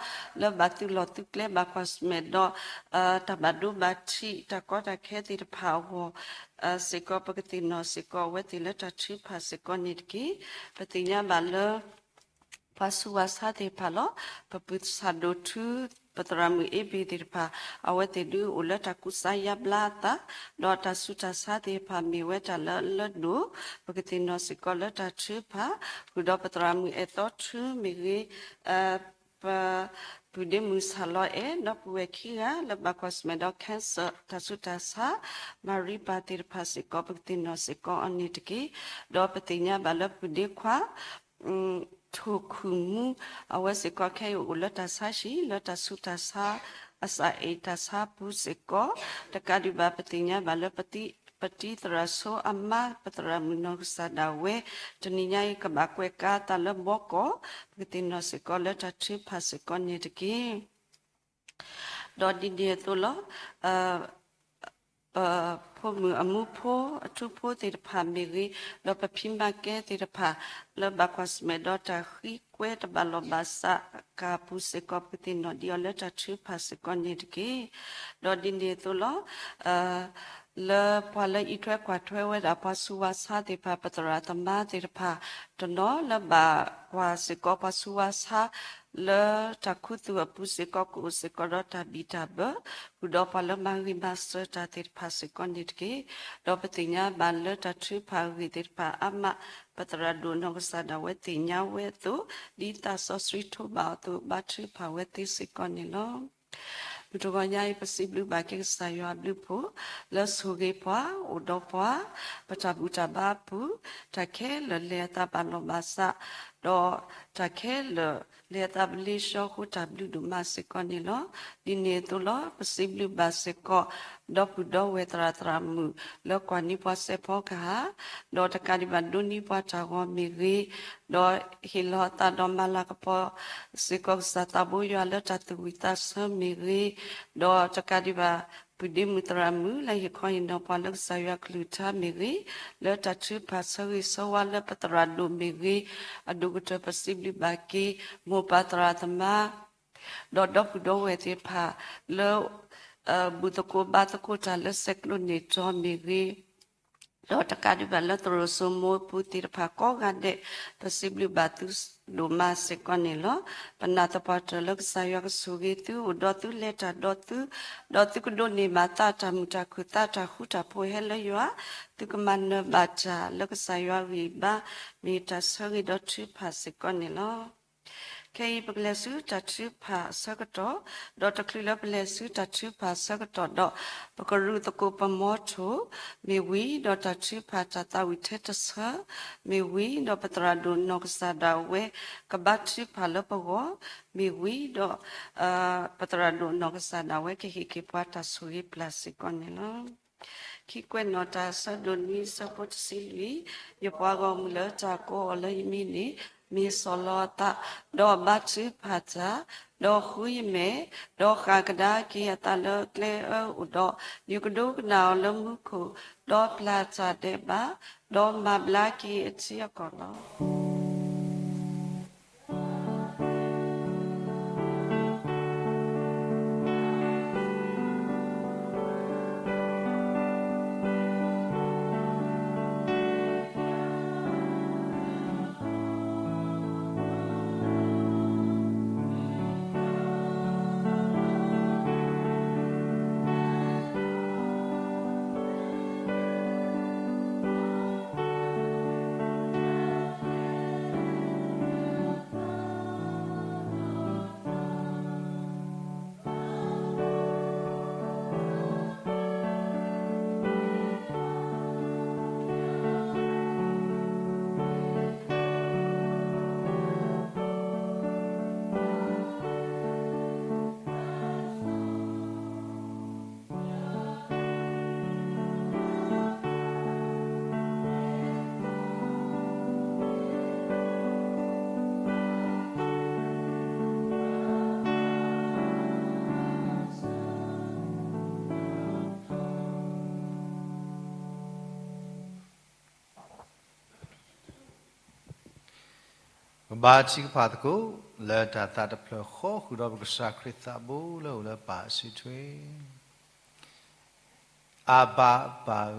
လၢဘၣ်သုးလီၢ်သုးကျဲဘၣ်ကွၢ်ဆၢၣ်မဲာ်ဒီး တၢ်ဘၣ်ဒိဘၣ်ထံး တၢ်ကီတၢ်ခဲသ့ၣ်တဖၣ်အဂီၢ် စ့ၢ်ကီး ပကသ့ၣ်နီၣ်စ့ၢ်ကီးအဝဲသ့ၣ်လၢတၢ်ထုကဖၣ်စ့ၢ်ကီးန့ၣ်တက့ၢ်. ပသ့ၣ်ညါဘၣ်လၢ ပှၤဆူးဝၣ်ဆါသ့ၣ်တဖၣ်လီၤ. ပပုၢ်ဆၣ်ဒိၣ်ထူ ပသရၣ်မုၣ်အ့ဘ့ၣ်သ့ၣ်တဖၣ် အဝဲသ့ၣ်ဒုးအိၣ်လၢတၢ်ကူစါယါဘျါအသး, ဒီးတၢ်ဆူးတၢ်ဆါသ့ၣ်တဖၣ်မ့ၢ်ဝဲတၢ်လၢအလၢဒိၣ်, ပကသ့ၣ်နီၣ်စ့ၢ်ကီးလၢတၢ်ထုကဖၣ်, ဃုာ်ဒီးပသရၣ်မုၣ်အဲၣ်သီထူမ့ၢ်ဂ့ၤ, ပ ပုၢ်ဒ့မုၣ်ဆၣ်လီၤအဲၣ် ဒီပုၢ်ဝဲၢ်ခံဂၤ လၢဘၣ်ကွၢ်ဆၢၣ်မဲာ်ဒီး cancer တၢ်ဆူးတၢ်ဆါ မၤရံပၢ်သ့ၣ်တဖၣ်စ့ၢ်ကီး ပကသ့ၣ်နီၣ်စ့ၢ်ကီးအီၤန့ၣ်တက့ၢ်. ဒီးပသ့ၣ်ညါဘၣ်လၢပုၢ်ဒ့ခွါ ထိၣ်ခုၣ်မူ အဝဲစ့ၢ်ကီးခဲအံၤအိၣ်လၢတၢ်ဆါဟံၣ် လၢတၢ်ဆူးတၢ်ဆါ အစးအဲၣ်တၢ်ဆါပူၤစ့ၢ်ကီး, တကးဒံးဘၣ် ပသ့ၣ်ညါဘၣ်လၢ ပတံၤသရၣ်ဆိအမါ ပသရၣ်မုၣ်နီၢ်ကစၢ်ဒၣ်ဝဲ တနံၤညါအံၤ ကဘၣ်ကွဲးကါသးလၢဘီကီၢ်, ပကသ့ၣ်နီၣ်စ့ၢ်ကီးလၢတၢ်ထုကဖၣ်စ့ၢ်ကီးန့ၣ်တက့ၢ်. ဒီးဒ်န့ၣ်အသိးလီၤ. ပဖိမုၣ်အမူဖိ အထူဖိသ့ၣ်တဖၣ်မ့ၢ်ဂ့ၤ, ဒီးပဖံးမၤကဲသ့ၣ်တဖၣ် လၢဘၣ်ကွၢ်ဆၢၣ်မဲာ်ဒီးတၢ်ဃံကွဲတဘၣ်လီၢ်ဘၣ်စးကပူၤစ့ၢ်ကီး ပကသ့ၣ်နီၣ်ဒံးအီၤလၢတၢ်ထုကဖၣ်စ့ၢ်ကီးန့ၣ်တက့ၢ်. ဒီးဒ်န့ၣ်အသိးလီၤ. လၢပှၤလၢအံးထွဲကွၢ်ထွဲဝဲဒၣ် ပှၤဆူးဝါဆါသ့ၣ်တဖၣ် ပသရၣ်သမါသ့ၣ်တဖၣ် တနီၤလၢဘၣ်ကွၢ်စ့ၢ်ကီး ပှၤဆူးဝါဆါ လၢတၢ်ခူသူၣ်အပူၤစ့ၢ်ကီး ကအိၣ်စ့ၢ်ကီးဒီးတၢ်ဘံၣ်တၢ်ဘၢ, ဃုာ်ဒီးပှၤလၢမၤဂ့ၤမၤစၢၤတၢ်သ့ၣ်တဖၣ်စ့ၢ်ကီးန့ၣ်တက့ၢ်. ဒီးပသ့ၣ်ညါဘၣ်လၢတၢ်ထုကဖၣ်အဂ့ၢ်သ့ၣ်တဖၣ်အါမး ပသရၣ်ဒိၣ်နီၢ်ကစၢ်ဒၣ်ဝဲသ့ၣ်ညါဝဲအသိး, ဒ်သးစီဆှံထိးဘၣ်အီၤအသိး ဘါထုကဖၣ်ဝဲသ့စ့ၢ်ကီးန့ၣ်လီၤ. မုၢ်တဂီၤညါအံၤ ပစံးဘျုးဘၣ်က့ၤကစၢ်ယွၤအဘျုးအဖှိၣ် လၢဆိၣ်ဂ့ၤပှၤ အိၣ်ဒီးပှၤ ပတၢ်ဘူၣ်တၢ်ဘါအပူၤ တၢ်ခဲလၢာ်လဲၤအသးဘၣ်လီၢ်ဘၣ်စး, ဒီးတၢ်ခဲလၢာ်လဲၤအသးပလ့ၡီအဃိ တၢ်ဘျုးဒိၣ်မးစ့ၢ်ကီးန့ၣ်လီၤ. ဒ်န့ၣ်အသိးလီၤ. ပစံးဘျုးဘၣ်စ့ၢ်ကီး ဒီပုၢ်ဒီဝဲၢ်သရၣ်သရၣ်မုၣ် လၢကွၢ်န့ၢ်ပှၤစဲးဖီကဟၣ်, ဒီးတကးဒံးဘၣ်ဒိးန့ၢ်ပှၤတၢ်ဂီၤမ့ၢ်ဂ့ၤ, ဒီးဟ့ၣ်လီၤအသးဒီးမၤလၤကပီၤစ့ၢ်ကီး ကစၢ်သးဘိယွၤလၢတၢ်သူၣ်ဝံၣ်သးဆၢမ့ၢ်ဂ့ၤ, ဒီးတကးဒံးဘၣ် ပုၢ်ဒ့မုၣ်သရၣ်မုၣ် လၢဟ့ၣ်ခီဟ့ၣ်နီၤပှၤလၢကစၢ်ယွၤကလုၢ်ကထါမ့ၢ်ဂ့ၤ, လၢတၢ်ထုကဖၣ်ဆၢဂ့ၤဆၢဝါလၢပသရၣ်ဒိၣ်မ့ၢ်ဂ့ၤ, အဒိၣ်ကတၢၢ်ပစံးဘျုးဘၣ်က့ၤ မိၢ်ပၢ်သရၣ်သမါ ဒီးဒီပုၢ်ဒီဝဲၢ်သ့ၣ်တဖၣ် လၢ ဘူၣ်သကိးဘါသကိးတၢ်လၢဆဲးကျိးန့ၢ်တီၤမ့ၢ်ဂ့ၤ, ဒီးတကးဒံးဘၣ်လၢသရိာ်စိမိအပူၤသ့ၣ်တဖၣ်ကိးဂၤဒဲး, ပစံးဘျုးဘၣ်သုဒိၣ်မးစ့ၢ်ကီးန့ၣ်လီၤ. ပနာ်သပှၢ်တၢၢ်လၢကစၢ်ယွၤကဆိၣ်ဂ့ၤသု, အိၣ်ဒီးသု လဲၤတၢ်ဒီးသု, ဒီးသုကဒိးန့ၢ်ဘၣ်သးတၢ်မုာ်တၢ်ခုၣ် သးတၢ်ဃူတၢ်ဖိးဟဲလၢယွၤ, သုကမၤနၢၤဘၣ်တၢ်လၢကစၢ်ယွၤဂံၢ်ဘါ, မ့ၢ်တၢ်ဆၢဂ့ၤဒီးထုကဖၣ်စ့ၢ်ကီးန့ၣ်လီၤ. ခဲအံၤပကလဲၤဆူတၢ်ထုကဖၣ်အဆၢကတီၢ်, ဒီးတချုးလၢပလဲၤဆူတၢ်ထုကဖၣ်အဆၢကတီၢ်ဒီး, ပကရူၢ်သကိးပမီထိၣ်မ့ၢ်ဝံၤ, ဒီးတၢ်ထုကဖၣ်တၢ်သးဝံၣ်ထဲတဆၢမ့ၢ်ဝံၤ, ဒီးပသရၣ်ဒိၣ်နီၢ်ကစၢ်ဒၣ်ဝဲ ကဘါထုကဖၣ်လၢပဂီၢ်မ့ၢ်ဝံၤ, ဒီး ပသရၣ်ဒိၣ်နီၢ်ကစၢ်ဒၣ်ဝဲကဟ့ၣ်က့ၤပှၤတၢ်ဆိၣ်ဂ့ၤပျၢ်စ့ၢ်ကီးန့ၣ်လီၤ. ခံကွဲးနီၣ်တၢ် ဆၢဒိၣ်နွံ ဆၢဖိတဆံလွံၢ်, ယပှၤဂီၢ်မုၢ်လၢတၢ်ကိးအီၤလၢယမံၤန့ၣ်, မ့ၢ်ဆီၣ်လီၤအသး, ဒီးဘါထုကဖၣ်တၢ်, ဒီးဃုယမဲာ်, ဒီးဃၣ်ကဒါက့ၤအသးလၢကျဲအၢအိၣ်ဒီး, ယကဒိကနၣ်အီၤလၢမူခိၣ်, ဒီးပျၢ်တၢ်ဒဲးဘး, ဒီးမၤဘျါက့ၤအထံအကီၢ်လီၤ. ပဘါထုကဖၣ်သကိး လၢတၢ်သးတဖျၢၣ်ဃီ ဃုာ်ဒီးပကစၢ်ခရံာ်သးဘိလၢအိၣ်လၢပၢ်အစုထွဲ, အဘၤပၢ်ဧၢ,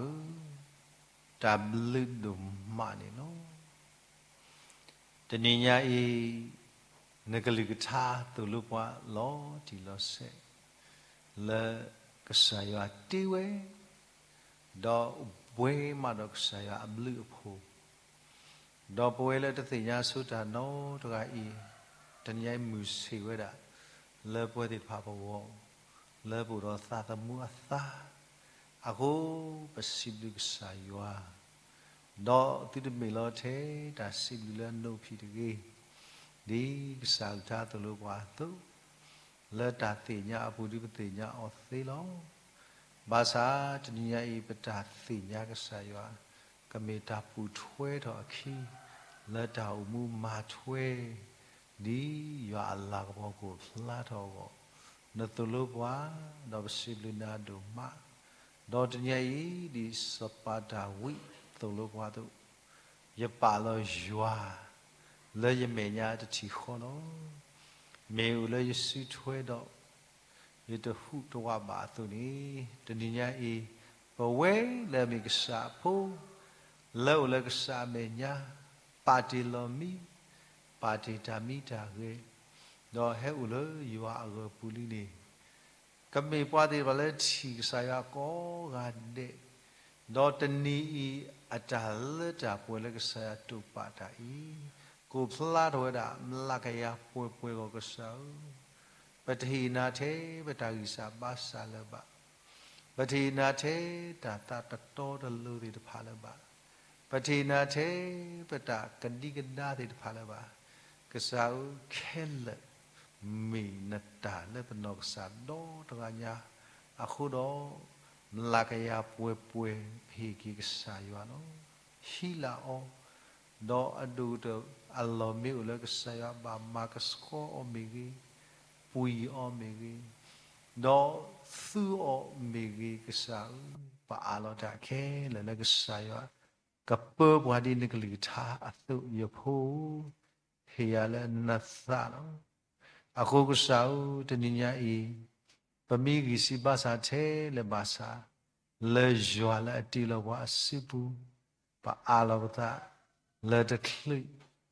တၢ်ဘျုးဒိၣ်မးန့ၣ်လီၤ. တနံၤညါအံၤ နကလုၢ်ကထါသိၣ်လိပှၤလီၤတံၢ်လီၤဆဲး လၢကစၢ်ယွၤတ့ဝဲ, ဒီးပဝဲမးဒီးကစၢ်ယွၤအဘျုးအဖှိၣ်, ဒီးပဝဲလၢတသ့ၣ်ညါဆိတၢ်နီတဂၤအံၤ, တနံၤညါအံၤမုၢ်ဆ့ၣ်ဝဲဒၣ် လၢပဝဲသ့ၣ်တဖၣ်ပဂီၢ်, လၢပအိၣ်ဒီးသးသမူအသး, အဃိ ပစံးဘျုးကစၢ်ယွၤ, ဒီးသုတမ့ၢ်လီၤထဲတၢ်စံးဘျုးလၢအနိးဖံးတဂ့ၤ, ဒ်ကစၢ်အကလုၢ်ကထါသိၣ်လိပှၤအသိး, လၢတၢ်သ့ၣ်ညါအပူၤဒ်ပသ့ၣ်ညါအီၤသ့လီၤ. ဘၣ်ဆၣ်တနံၤညါအံၤ ပတၢ်သ့ၣ်ညါကစၢ်ယွၤ ကမ့ၢ်တၢ်ပူၤထွဲထီၣ်အခံ လၢတၢ်အိၣ်မူမၤထွဲ ဒ်ယွၤအလၤကပီၤကအိၣ်ဖျါထီၣ်အဂီၢ်, နသိၣ်လိပှၤ, ဒီးပစံးဘျုးနၤဒိၣ်မး, ဒီးတနံၤညါအံၤ ဒ်စီၤပၤဒၤဝံးသိၣ်လိပှၤအသိး, ယပာ်လီၤယွၤ လၢယမဲာ်ညါတထံၣ်ဃီလီၤ. မ့ၢ်အိၣ်လၢယစုထွဲဒီး ယတဟူးတဝးဘၣ်အသိးန့ၣ်, တနံၤညါအံၤ ပဝဲလၢအမ့ၢ်ကစၢ်အဖိ, လၢအိၣ်လၢကစၢ်အမဲာ်ညါ, ပာ်တ့ၢ်လီၤမံ, ပာ်တ့ၢ်တၢ်မံတၢ်ဂဲၤ, ဒီးဟဲအိၣ်လၢယွၤအဂီၢ်ပူၤလံန့ၣ်, ကမ့ၢ်ပှၤသ့ၣ်တဖၣ်လၢထံၣ်ကစၢ်ယွၤကိးဂၤဒဲး, ဒီးတနံၤအံၤအတၢ်လၢတၢ်ပှဲၤလၢကစၢ်ယွၤတိာ်ပာ်တၢ်အံၤ, ကအိၣ်ဖျါထီၣ်ဝဲဒၣ် မျးကယၤပှဲၤပှဲၤဂီၢ်ကစၢ်ဧၢ, ပတဟ့ၣ်နၤထဲပတၢ်ဂံၢ်စၢ်ဘါစၢ်လၢၤဘၣ်, ပတဟ့ၣ်နၤထဲတၢ်သးတတီတလိၤသ့ၣ်တဖၣ်လၢၤဘၣ်, ပတဟ့ၣ်နၤထဲပတၢ်ကဒံကဒါသ့ၣ်တဖၣ်လၢၤဘၣ်, ကစၢ်ဧၢ ခဲလၢာ် မ့ၢ်နတၢ်လၢပနီၢ်ကစၢ်ဒီတဂၤညါ, အဃိဒီး မျးကယၤပှဲၤပှဲၤ ပဟ့ၣ်က့ၤကစၢ်ယွၤလီၤ. ဟံးလၢအီၤ, ဒီးအဒိၣ်ကတၢၢ်အလီၢ်မ့ၢ်အိၣ်လၢကစၢ်ယွၤဘၣ်မၤကဆှီအီၤမ့ၢ်ဂ့ၤ, ပှံၤအီၤမ့ၢ်ဂ့ၤ, ဒီးသူအီၤမ့ၢ်ဂ့ၤ, ကစၢ်ဧၢ, ပအးလီၤတၢ်ခဲလၢာ်လၢကစၢ်ယွၤ ကပၢပှၤဒ်နကလုၢ်ကထါအသိး ယဖိဧၢ, ဟ့ၣ်ယၤလၢနသးလီၤ. အဃိကစၢ်ဧၢ, တနံၤညါအံၤ ပမ့ၢ်ဂံၢ်စၢ်ဘါစၢ်ထဲလၢၤဘၣ်ဆၣ်, လၢယွၤလၢအတ့လီၤပှၤအစုပူၤ, ပအးလီၤပသးလၢတချုး,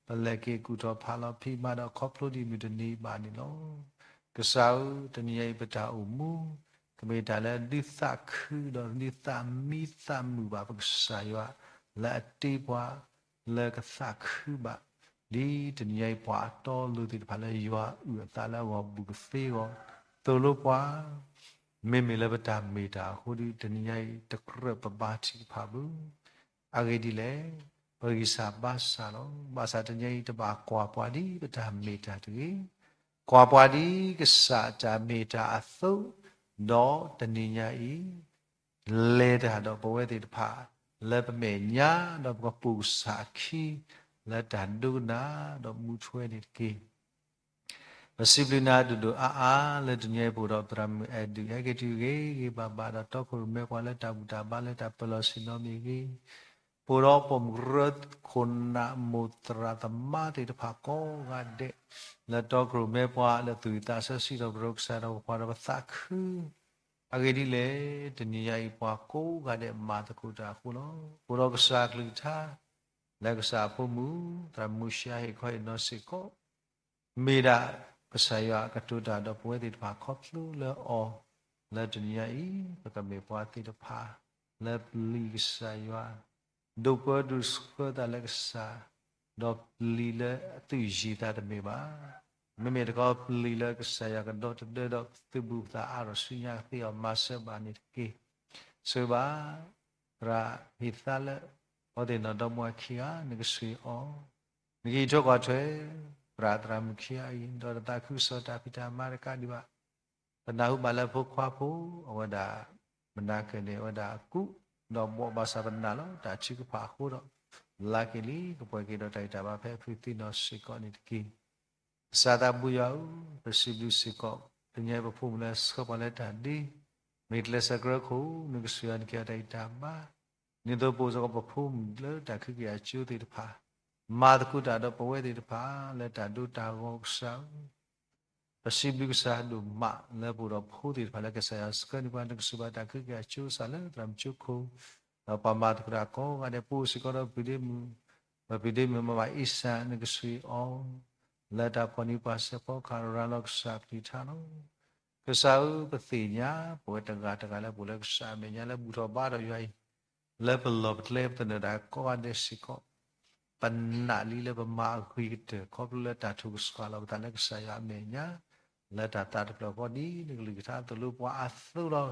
ပလဲၤက့ၤကူၣ်ထီၣ်ဖးလီၤဖံးမၤဒီး ခီဖျိဒံးမုၢ်တနံၤဘၣ်န့ၣ်လီၤ. ကစၢ်ဧၢ, တနံၤညါအံၤပတၢ်အိၣ်မူ ကမ့ၢ်တၢ်လၢဒုးသးခုဒီးဒုးသးမံသးမုာ်ဘၣ်ပကစၢ်ယွၤ လၢအတ့ပှၤလၢကသးခုဘၣ် ဒ်တနံၤညါအံၤပှၤအတီအလိၤသ့ၣ်တဖၣ်လၢယွၤအုၣ်အသးလၢအဂီၢ် ဘူးကသ့အဂီၢ် သိၣ်လိပှၤ, မ့မ့ၢ်လၢပတၢ်မ့ၢ်တၢ်အဃိဒီး တနံၤညါအံၤတကြၢးပဘါထုကဖၣ်ဘၣ်. အဂ့ၢ်ဒ်လဲၣ်, ပဂံၢ်စၢ်ဘါစၢ်လီၤ. ဘၣ်ဆၣ်တနံၤညါအံၤတဘၣ်ကွၢ်ပှၤဒ်ပတၢ်မ့ၢ်တၢ်တဂ့ၤ, ကွၢ်ပှၤဒ်ကစၢ်အတၢ်မ့ၢ်တၢ်အသိး, ဒီးတနံၤညါအံၤ လဲၤတၢ်ဒီးပဝဲသ့ၣ်တဖၣ် လၢပမဲာ်ညါ ဒီးပကပိာ်ကစၢ်အခံ လၢတၢ်ဒိကနၣ်ဒီးမူထွဲန့ၣ်တက့ၢ်. ပစံးဘျုးနၤဒိၣ်ဒိၣ်အါအါလၢတနံၤညါအံၤ ပအိၣ်ဒီးသရၣ်မုၣ်အဲၣ်ဒုး ဟဲက့ၤတုၤဂ့ၤဂ့ၤဘၣ်ဘၣ် ဒီးတီခိၣ်ရိၣ်မဲပှၤလၢတၢ်ဘူၣ်တၢ်ဘါလၢတၢ်ပၢၢ်လီၤဆ့ၣ်နီၤမ့ၢ်ဂ့ၤ, ပအိၣ်ဒီးပိာ်မုၣ်ကရၢခိၣ်နၢ်မိၢ်သရၣ်သမါသ့ၣ်တဖၣ်ကိးဂၤဒဲး လၢတီခိၣ်ရိၣ်မဲပှၤလၢသူၣ်ဝံၣ်သးဆၢ စံးထီၣ်ပတြၢၤကစၢ်ဒီးပကွၢ်ဒီးပသးခု အဂ့ၢ်ဒ်လဲၣ်, တနံၤညါအံၤပှၤကိးဂၤဒဲးမၤသကိးတၢ်အဃိလီၤ. ပအိၣ်ဒီးကစၢ်အကလုၢ်ကထါ လၢကစၢ်အဖိမုၣ် သရၣ်မုၣ်မူၡံယၤဟ့ၣ်ခီဟ့ၣ်နီၤစ့ၢ်ကီး မ့ၢ်ဒၣ်ကစၢ်ယွၤအကတိၤတၢ်ဒီးပဝဲသ့ၣ်တဖၣ်ခီဖျိလၢအီၤ, လၢတနံၤညါအံၤ ပကမ့ၢ်ပှၤသ့ၣ်တဖၣ် လၢပျံၤကစၢ်ယွၤ ဒိးပၢဒိးဆှၢသးလၢကစၢ်, ဒီးပျံၤလၢအသုးယံၤသးတမ့ၢ်ဘၣ်. မ့မ့ၢ်တခီပျံၤလၢကစၢ်ယွၤကဒီသဒၢဒီးသုးဘူးသးအါထီၣ်ဆူညါကသ့အီၤ မၤစၢၤဘၣ်န့ၣ်တက့ၢ်. ဆိၣ်ဂ့ၤဘၣ် သရၣ်ဟ့ၣ်သါလၢ အဝဲသ့ၣ်နီၢ်ဒီမါဝၤခံဂၤ နကဆှံအီၤ, နကအံးထွဲကွၢ်ထွဲ သရၣ်သရၣ်မုၣ်ခံဂၤအံၤ ဒီးတသးခုကစီၣ်တၢ်ဖံးတၢ်မၤတကးဒံးဘၣ် ပနၢ်ဟူဘၣ်လၢဖိခွါဖိ အဝဲဒၣ် မနၤကၢၢ်န့ၣ် အဝဲဒၣ်အကူး ဒီးဘှီဘၣ်ဆၣ်ပနာ်လီၤ တၢ်ထုကဖၣ်အဃိဒီး လါက့ၤလံ ကပှဲၤက့ၤဒီးတၢ်ဂံၢ်တၢ်ဘါဖဲအဖုသံနီၢ်စ့ၢ်ကီးန့ၣ်တက့ၢ်. ကစၢ်သးဘိယွၤဧၢ, ပစံးဘျုးစ့ၢ်ကီး တနံၤညါအံၤပဖိမုၣ်လၢအဆှၢပှၤလၢတၢ်ဒ့, မ့ၢ်ကျဲးစၢးကြၢးခိၣ် နကဆှၢအီၤ နကဟ့ၣ်အီၤတၢ်ဂံၢ်တၢ်ဘါ, ဒ်သိးပအိၣ်စ့ၢ်ကီးပဖိမုၣ်လၢတၢ်ခုက့ၤအစိၤသ့ၣ်တဖၣ် မၤသကိးတၢ်ဒီးပဝဲသ့ၣ်တဖၣ် လၢတၢ်ဒိတၢ်ဂီၤကစၢ်ဧၢ ပစံးဘျုးကစၢ်ဒိၣ်မးလၢပအိၣ်ဒီးဖိသ့ၣ်တဖၣ်လၢကစၢ်ယွၤဆှၢန့ၢ်ပှၤ နကဆှၢဘၣ်တၢ်ခုက့ၤအစိၤကစၢ်လၢသရၣ်မုၣ်ကၠိခိၣ်, ဒီးပှၤမၤသကိးတၢ်ကိးဂၤဒဲး ပအိၣ်စ့ၢ်ကီးဒီးပုၢ်ဒ့မုၣ်, ပပုၢ်ဒ့မုၣ်မ့ၢ်ဘၣ်အ့စၢ် နကဆှံအီၤ, လၢတၢ်ဖှီၣ်န့ၢ်ပှၤစဲးဖီကဟၣ်ရၤလီၤကစၢ်အကလုၢ်ကထါလီၤ. ကစၢ်ဧၢ, ပသ့ၣ်ညါ ပဝဲတဂၤတဂၤလၢပအိၣ်လၢကစၢ်အမဲာ်ညါလၢဘူၣ်ထီၣ်ဘါထီၣ်ယွၤအံၤ, လၢပလီၢ်ပကျဲပသနၢၣ်တၢ်ကိးဂၤဒဲးစ့ၢ်ကီး ပနာ်လံလၢပမၤအဂ့ၤကတၢၢ် ခီဖျိလၢတၢ်ထိၣ်ကဆှီလီၤပသးလၢကစၢ်ယွၤအမဲာ်ညါ, လၢတၢ်သးတဖျၢၣ်ဃီဒ်နကလုၢ်ကထါသိၣ်လိပှၤအသိးလီၤ.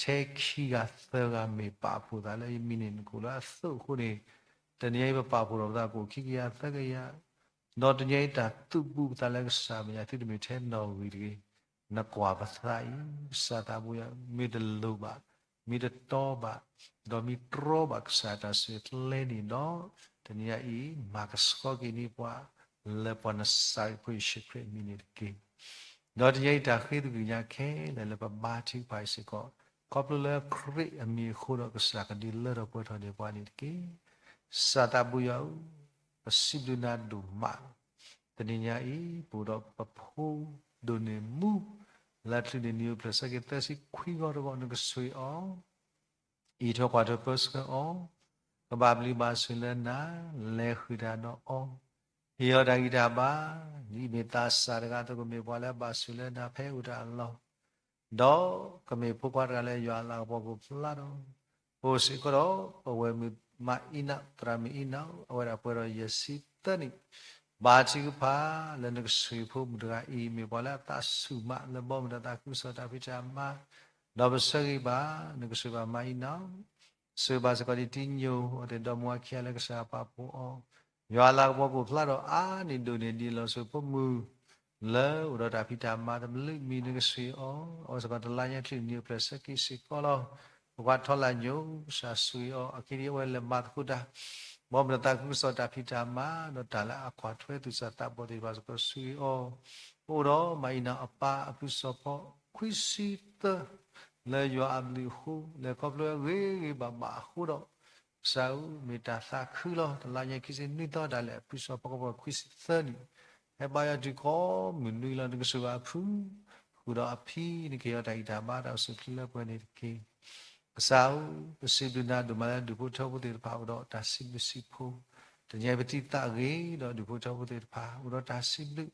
ထဲခံဂၤသၢဂၤမ့ၢ်ပာ်ဖှိၣ်သးလၢယမံၤန့ၣ်နကိာ်လၢအသိးအဃိန့ၣ်, တနံၤအံၤပပာ်ဖှိၣ်ထီၣ်ပသးကိးခံကယၤသၢကယၤ, ဒီးတနံၤအံၤတၢ်သူၣ်ဘူးပသးလၢကစၢ်အမဲာ်ညါ သုတမ့ၢ်ထဲနီၣ်ဂံၢ်တဂ့ၤ နကွၢ်ပသးအံၤ ကစၢ်သးဘိယွၤ မ့ၢ်တလိၣ်ဘၣ်, မ့ၢ်တတီဘၣ်, ဒီးမ့ၢ်တြီဘၣ်ကစၢ်တၢ်စံၣ်ကျဲန့ၣ်ဒီး, တနံၤအံၤ မၤကဆှီက့ၤန့ၢ်ပှၤ လၢပှၤနစၤရ့းဖိယ့ၣ်ၡူးခရံာ်အမံၤန့ၣ်တက့ၢ်. ဒီးတနံၤအံၤတၢ်ဃ့သကွံာ်ညါခဲလၢာ်လၢပဘါထုကဖၣ်အံၤစ့ၢ်ကီး, ခီဖျိလၢခရံာ်အမံၤအဃိဒီး ကစၢ်ကဒုးလၢထီၣ်ပှဲၤထီၣ်န့ၢ်ပှၤန့ၣ်တက့ၢ်. ကစၢ်သးဘိယွၤဧၢ, ပစံးဘျုးနၤဒိၣ်မး တနံၤညါအံၤ ပအိၣ်ဒီးပဖိဒိၣ်န့ၢ်မူ လၢချုးန့ၢ်နံၣ်အိၣ်ဖျဲၣ်ဆၢက့ၤသၢဆံခွံဂီၤတဂီၤ နကဆှံအီၤ, အံးထွဲကွၢ်ထွဲပၢဆှၢအီၤ, ကဘၣ်ပျံၤဘၣ်ဆူၣ်လၢနၤ, လဲၤဃုာ်တၢ်ဒီးအီၤ, ဟ့ၣ်အီၤတၢ်ဂံၢ်တၢ်ဘါ, ဒ်အမ့ၢ်သးစၢ်တဂၤအသိး ကမ့ၢ်ပှၤလၢအဘၣ်ဆူၣ်လၢနၤဖဲအိၣ်တၢ်အလီၢ် ဒီးကမ့ၢ်ဖိခွါတဂၤလၢယွၤအလၤကပီၤကအိၣ်ဖျါဒီး, ပအိၣ်စ့ၢ်ကီးဒီး ပဝဲၢ်မုၣ်မၤအံးနး သရၣ်မုၣ်အံးနး အဝဲဒၣ်ပှဲၤဒီးယဲၢ်ဆံသၢနံၣ်, ဘါထုကဖၣ်လၢနကဆှံဖိမုၣ်တဂၤအံၤ မ့ၢ်ပှၤလၢအသးဆူၣ်မးလၢဘီမုၢ်ဒီးသးခုကစီၣ်တၢ်ဖံးတၢ်မၤ, ဒီးပဆၢဂ့ၤဘၣ် နကဆှံဘၣ်မၤအံးနး ဆှၢဘၣ်စ့ၢ်ကီးဒ်တံညိၣ် အဝဲသ့ၣ်ဒီမါဝၤခံဂၤလၢကစၢ်ပာ်ဖှိၣ်အီၤ, ယွၤအလၤကပီၤကအိၣ်ဖျါဒီးအါန့ၢ်ဒိၣ်န့ၢ်ဒံးလီၤဆူဖိမုၣ် လၢအိၣ်ဒီးတၢ်ဖံးတၢ်မၤတဘျုးမံၤ နကဆှံအီၤ, အဝဲစ့ၢ်ကီးတလါညါချံၣ်နံၣ်အိၣ်ဖျဲၣ်ဆၢက့ၤစ့ၢ်ကီးလီၤ. ပကွၢ်ထီလၢညိၣ် ကစၢ်ဆှံအီၤ အခံဒ်အဝဲလဲၤမၤသကိးတၢ် ဘီမုၢ်ဒီးသးခုကစီၣ်တၢ်ဖံးတၢ်မၤ ဒီးတၢ်လၢအကွၢ်ထွဲသူၣ်စၢ်သးဘီၣ်သ့ၣ်တဖၣ်စ့ၢ်ကီးဆှံအီၤ, ပအိၣ်ဒီးမၤအံးနးအပၢ်အဖုစီၤဖီ ခွံဆံသၢ လၢယွၤအဘျုးအဃိ လဲၤခီဖျိအဂ့ၤဂ့ၤဘၣ်ဘၣ်အဃိဒီး ကစၢ်ဧၢ မ့ၢ်တၢ်သးခုလီၤ. တလါညါခံဆံနွံသီ ဒၣ်လဲာ်အဖုစီၤဖီကပီၤခွံဆံသၢနံၣ်, ဟဲဘါယွၤတုၤကိးမုၢ်နွံလီၤ. နကဆှံဘၣ်အဖု ဃုာ်ဒီးအဖံ နကဟ့ၣ်အီၤတၢ်ဂံၢ်တၢ်ဘါ တၢ်အိၣ်ဆူၣ်အိၣ်ချ့လၢပှဲၤန့ၣ်တက့ၢ်. ကစၢ်ဧၢ, ပစံးဘျုးနၤဒိၣ်မးလၢဒူၣ်ဖိထၢဖိသ့ၣ်တဖၣ်အိၣ်ဒီးတၢ်စံးဘျုးစံးဖှိၣ်, တနံၤအံၤပတံၢ်သးဂ့ၤဒီးဒူၣ်ဖိထၢဖိသ့ၣ်တဖၣ် အိၣ်ဒီးတၢ်စံးဘျုး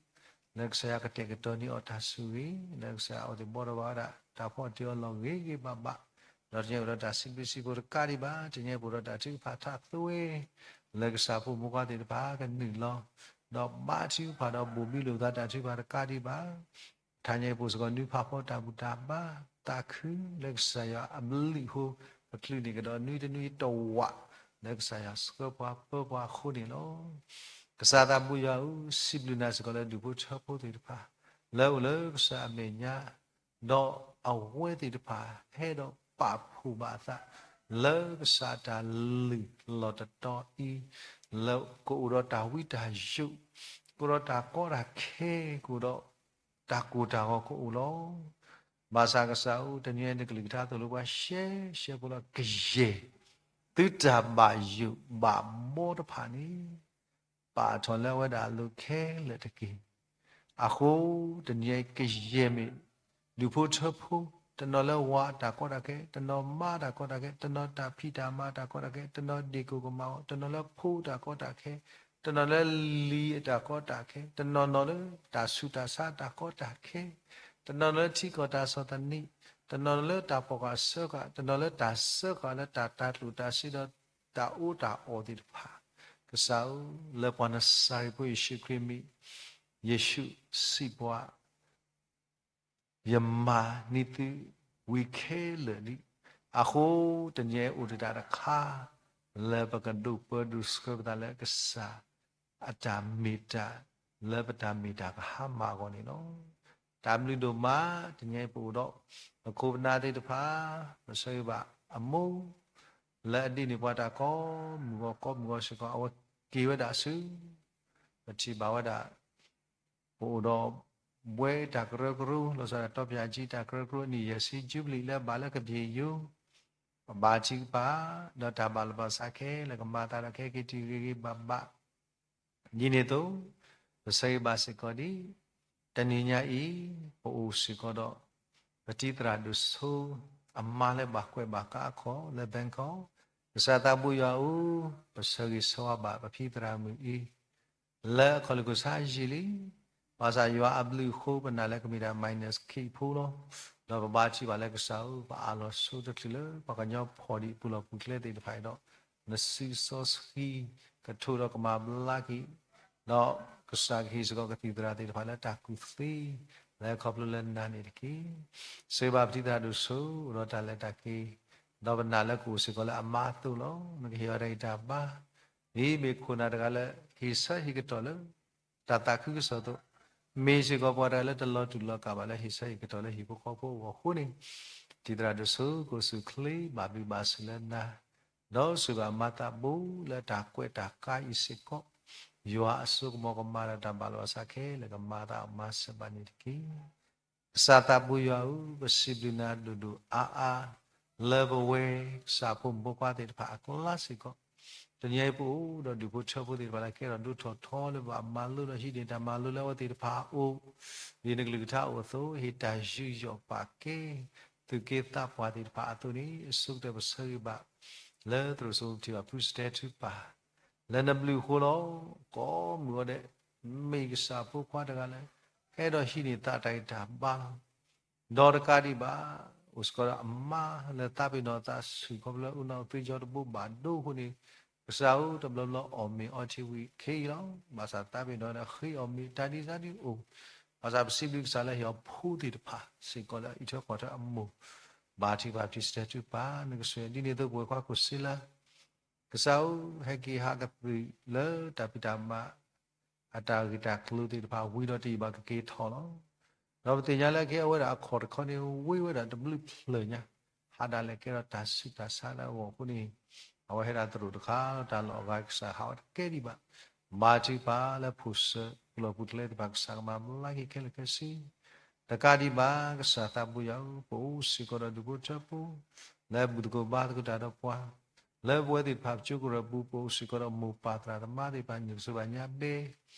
လၢကစၢ်ယွၤကတဲာ်ကတီၤန့ၢ်အီၤတၢ်ဆိၣ်ဂ့ၤ, လၢကစၢ်ယွၤအီၣ်သ့ၣ်ဘီထီၣ်ဘၣ်ဝဲဒၣ် တၢ်ဖီၣ်တ့ၢ်အီၤလီၢ်ဂ့ၤဂ့ၤဘၣ်ဘၣ်, ဒီးတနံၤအံၤအိၣ်ဒီးတၢ်စံးဘျုးစံးဖှိၣ်တကးဒံးဘၣ်, တနံၤအံၤပအိၣ်ဒီးတၢ်ထုကဖၣ်ထးသွဲ လၢကစၢ်ဖိမုၣ်ဖိခွါသ့ၣ်တဖၣ်ကနုာ်လီၤ, ဒီးဘါထုကဖၣ်ဒီးဘိၣ်ဘံလိာ်သးတၢ်ထုကဖၣ်တကးဒံးဘၣ် တနံၤအံၤပအိၣ်စ့ၢ်ကီး နွံဖးဖီတၢ်ဘူၣ်တၢ်ဘါ, သးခုလၢကစၢ်ယွၤအဘျုးအဃိ, ပချုးန့ၢ်ကဒီးနွံတနွံတဝး လၢကစၢ်ယွၤဆှၢပှၤပၢပှၤအဃိန့ၣ်လီၤ. ကစၢ်သးဘိယွၤဧၢ, စံးဘျုးနၤစ့ၢ်ကီးလၢဒူၣ်ဖိထၢဖိသ့ၣ်တဖၣ် လၢအိၣ်လၢကစၢ်အမဲာ်ညါ, ဒီးအဝဲသ့ၣ်တဖၣ်ဟဲဒီးပာ်ဖှိၣ်ဘၣ်အသး လၢကစၢ်တၢ်လုၢ်လီၢ်တတီၤအံၤ, လၢကအိၣ်ဒီးတၢ်ဝံတၢ်ယိး, ကအိၣ်ဒီးတၢ်ကီတၢ်ခဲ, ကအိၣ်ဒီးတၢ်ကိၢ်တၢ်ဂီၤကအိၣ်လီၤ. ဘၣ်ဆၣ်ကစၢ်ဧၢ, တနံၤအံၤနကလုၢ်ကထါသိၣ်လိပှၤ ရှဲရှဲဖိလၢကယဲၢ် သုတၢ်ဘၣ်ယိၣ်ဘၣ်ဘီတဖၣ်န့ၣ် ပာ်ထီၣ်လၢအဝဲဒၣ်အလိၤခဲလၢာ်တက့ၢ်. အဃိ တနံၤအံၤကယဲၢ်မ့ၢ် ဒူၣ်ဖိထၢဖိ, တနီၤလၢဝၤအတၢ်ကီတၢ်ခဲ, တနီၤမါတၢ်ကီတၢ်ခဲ, တနီၤတၢ်ဖံးတၢ်မၤတၢ်ကီတၢ်ခဲ, တနီၤဒ့ၣ်ကိၣ်ကမၣ်အီၤ, တနီၤလၢဖိတၢ်ကီတၢ်ခဲ, တနီၤလၢလံာ်အတၢ်ကီတၢ်ခဲ, တနီၤနီၤလၢတၢ်ဆူးတၢ်ဆါတၢ်ကီတၢ်ခဲ, တနီၤလၢထံကီၢ်တၢ်ဆီၣ်သနံး, တနီၤလၢတၢ်ဖီၣ်ဃာ်စၢဃာ်, တနီၤလၢတၢ်စၢဃာ်လၢတၢ်တၤကျိၣ်တၤစ့ဒီးတၢ်အီၣ်တၢ်အီသ့ၣ်တဖၣ်, ကစၢ်ဧၢ, လၢပှၤနစၤရ့းဖိယ့ၣ်ၡူးခရံာ်မံၤ, ယ့ၣ်ၡူးစံးပှၤ ယမၤန့ၢ်သုဝံၤခဲလၢာ်လံ. အဃိ တနံၤအံၤအိၣ်တ့ၢ်တၢ်တခါ လၢပကဒိးပၢဒိးဆှၢပသးလၢကစၢ်အတၢ်မ့ၢ်တၢ် လၢပတၢ်မ့ၢ်တၢ်ကဟါမၢ်အဂီၢ်န့ၣ်လီၤ. တၢ်ဘျုးဒိၣ်မး တနံၤအံၤပအိၣ်ဒီး ပခိၣ်ပနၢ်သ့ၣ်တဖၣ် ပဆၢဂ့ၤဘၣ်အမိၢ် လၢအဒိးန့ၢ်ပှၤတၢ်ကိးမုၢ်ဂီၤကိးမုၢ်ဂီၤစ့ၢ်ကီး အဝဲက့ၤဝဲဒၣ်ဆူ ပထံၣ်ဘၣ်ဝဲဒၣ် ပအိၣ်ဒီး ဘှဲတၢ်ကရၢကရိ လီၤဆီဒၣ်တၢ်တီပၠၣ်ကၠံတၢ်ကရၢကရိ နံၣ်ယဲၢ်ဆံ ယူဘလံၣ်လၢအဘၣ်လၢကဘျံးယိၤ, ပဘါထုကဖၣ် ဒီးတၢ်ဘၣ်လီၤဘၣ်စးခဲလၢာ် ကမၤသးဒီးခဲက့ၤတုၤဂ့ၤဂ့ၤဘၣ်ဘၣ် ဒ်န့ၣ်အသိး ပဆၢဂ့ၤဘၣ်စ့ၢ်ကီးဒ် တနံၤညါအံၤ ပအိၣ်စ့ၢ်ကီးဒီး ပတံၤသရၣ်ဒိၣ်စိ အမါလၢဘၣ်ကွဲးဘၣ်ကါအခီၣ်လၢ Bangkok, ကစၢ်သးဘိယွၤဧၢ, ပဆၢဂ့ၤဆၢဝါဘၣ်ပဖံသရၣ်မုၣ်အံၤ လၢအခီၣ်လ့ၢ်ခိၣ်ဆါယံာ်လံ, ဘၣ်ဆၣ်ယွၤအဘျုးအဃိ ပနာ်လၢကမ့ၢ်ဒၣ် minus ခံအဖီလီၤ. ဒီးပဘါထုကဖၣ်လၢကစၢ်ဧၢ, ပအးလီၤဆိတချုးလၢ ပှၤကညီဖီၣ်ဒံးပူၤလီၢ်ပူၤကျဲသ့ၣ်တဖၣ်အံၤဒီး နစုစီဆှံ ကထိးဒီးကမၤဘျါက့ၤ, ဒီးကစၢ်ကဟ့ၣ်စ့ၢ်ကီးကသံၣ်သရၣ်သ့ၣ်တဖၣ်လၢတၢ်ကူၣ်သ့ လၢခီဖျိလၢနၤန့ၣ်တက့ၢ်. စံးဘၣ်ပတံၤသရၣ်ဒိၣ်စိ အိၣ်ဒီးတၢ်လဲၤတၢ်က့ၤ, ဒီးပနာ်လၢကအိၣ်စ့ၢ်ကီးလၢအမါအသိးလီၤ. နကဟ့ၣ်အီၤတၢ်ဂံၢ်တၢ်ဘါ, ဒ်မ့ၢ်ခိၣ်နၢ်တဂၤလၢ ဟ့ၣ်ဆၢဟ့ၣ်ကတီၢ်လၢ တၢ်သးခုကစီၣ်အသိး, မ့ၢ်စ့ၢ်ကီးပှၤတဂၤလၢတလီၤတူာ်လီၤကာ်ဘၣ်လၢဟ့ၣ်ဆၢဟ့ၣ်ကတီၢ်လၢဟံၣ်ဖိဃီဖိအဂီၢ်အဃိန့ၣ်, တံၤသရၣ်ဒိၣ်စိ ကအိၣ်ဆူၣ်အိၣ်ချ့ဘၣ်ဘျုးဘၣ်ဆိၣ်လၢနၤ, ဒီးဆိၣ်ဂ့ၤအမၤသးဘိလၢတၢ်ကွဲးတၢ်ကါအံၤစ့ၢ်ကီး, ယွၤအစိကမီၤကမၣ်ဒီးတၢ်ဘၣ်လီၤဘၣ်စးခဲလၢာ် ကမၤသးမၤစၢၤဘၣ်န့ၣ်တက့ၢ်. ကစၢ်သးဘိယွၤဧၢ, ပစံးဘျုးနၤဒိၣ်ဒိၣ်အါအါ လၢပဝဲကစၢ်ဖိမုၣ်ဖိခွါသ့ၣ်တဖၣ်အကျါစ့ၢ်ကီး, တနံၤအံၤပအိၣ်ဒီးဒူၣ်ဖိထၢဖိသ့ၣ်တဖၣ်လၢကဲထီၣ်ဒိၣ်ထီၣ်ထီလၢဘၣ်မၤလိဒီးဟံးန့ၢ်တၢ်မၤလိလၢအဝဲသ့ၣ်တဖၣ်အအိၣ်, ဒ်နကလုၢ်ကထါအိၣ်အသိး ဟ့ၣ်တၢ်ယူးယီၣ်ပာ်ကဲ သူၣ်က့သးပှၢ်သ့ၣ်တဖၣ်အသိးန့ၣ် အဆိကတၢၢ်ပဆၢဂ့ၤဘၣ် လၢသရိာ်စိပထံၣ်ဘၣ်ဖုစတဲထုကဖၣ် လၢနဘျုးအဃိလီၤ. ကိးမုၢ်ဂီၤဒဲး မ့ၢ်ကစၢ်ဖိခွါတဂၤလၢ ဟဲဒီးဟံးန့ၢ်သးတၢ်ဂံၢ်တၢ်ဘါလီၤ. ဒီးတကးဒံးဘၣ် အိၣ်စ့ၢ်ကီးဒီးအမါလၢသးပ့ၤနီၣ်သးဆူၣ်ခီဖျိလၢအအိၣ်နီၢ်အသွံၣ်စီတဘိဘၣ်ဒိအဃိန့ၣ်, ကစၢ်ဧၢ တဘျီဘျီအီၣ်မ့ၤအီထံဝံၤခဲအံၤလီၤ. ဘၣ်ဆၣ်သးပ့ၤနီၣ်ဒီးဃ့အီၣ်မ့ၤတၢ်ဒ်စၢ်ဒ်အိၣ်, ဘၣ်ဆၣ်ပစံးဘျုးကစၢ်လၢဟ့ၣ်အီၤဖိသ့ၣ်တဖၣ် စ့ၢ်ကီးလၢအအံးထွဲကွၢ်ထွဲအမိၢ်, ဘါထုကဖၣ်ပတံၤစတဲထုကဖၣ် နကဆိၣ်ဂ့ၤဒ်န့ၣ်အသိးပဝဲခွါခိၣ်စ့လါ ကစၢ်ဧၢ, ဟဲက့ၤဟးကသုၣ်လၢတၢ်ဖံးတၢ်မၤ အတၢ်ဂ့ၢ်တၢ်ကျိၤသ့ၣ်တဖၣ်ဝံၤဒီးတယံာ်ဘၣ်ကက့ၤထီၣ်လီၤ. ဒီးပသ့ၣ်ညါလၢခဲအံၤအဝဲဒၣ်အခီၣ်တခီန့ၣ် ဝံၤဝဲဒၣ်တဘျုးဖျၢၣ်ညါ, ဟးဒၣ်လဲာ်ကဲထီၣ်တၢ်ဆူးတၢ်ဆါလၢအဂီၢ်အဃိန့ၣ်, အဝဲဟဲဒၣ်သရိာ်တခါလီၤ တၢ်လီၢ်အဂၤကစၢ်ဟးဝဲတကဲဒံးဘၣ်. ဘါထုကဖၣ်လၢဖိၣ်စၢၤ ပူၤလီၢ်ပူၤကျဲသ့ၣ်တဖၣ် ကစၢ်ကမၤဘျါက့ၤခဲလၢာ်ခဲဆ့ တကးဒံးဘၣ် ကစၢ်သးဘိယွၤဧၢ, ပအိၣ်စ့ၢ်ကီးဒီးဒူၣ်ဖိထၢဖိ လၢဘူၣ်သကိးဘါသကိးတၢ်ဒီးပှၤ, လၢပဝဲသ့ၣ်တဖၣ်ပကၠိကရၢၢ်ပူၤ ပအိၣ်စ့ၢ်ကီးဒီးမိၢ်ပၢ်သရၣ်သမါသ့ၣ်တဖၣ် နကဆိၣ်ဂ့ၤဘၣ်ညါဘဲ,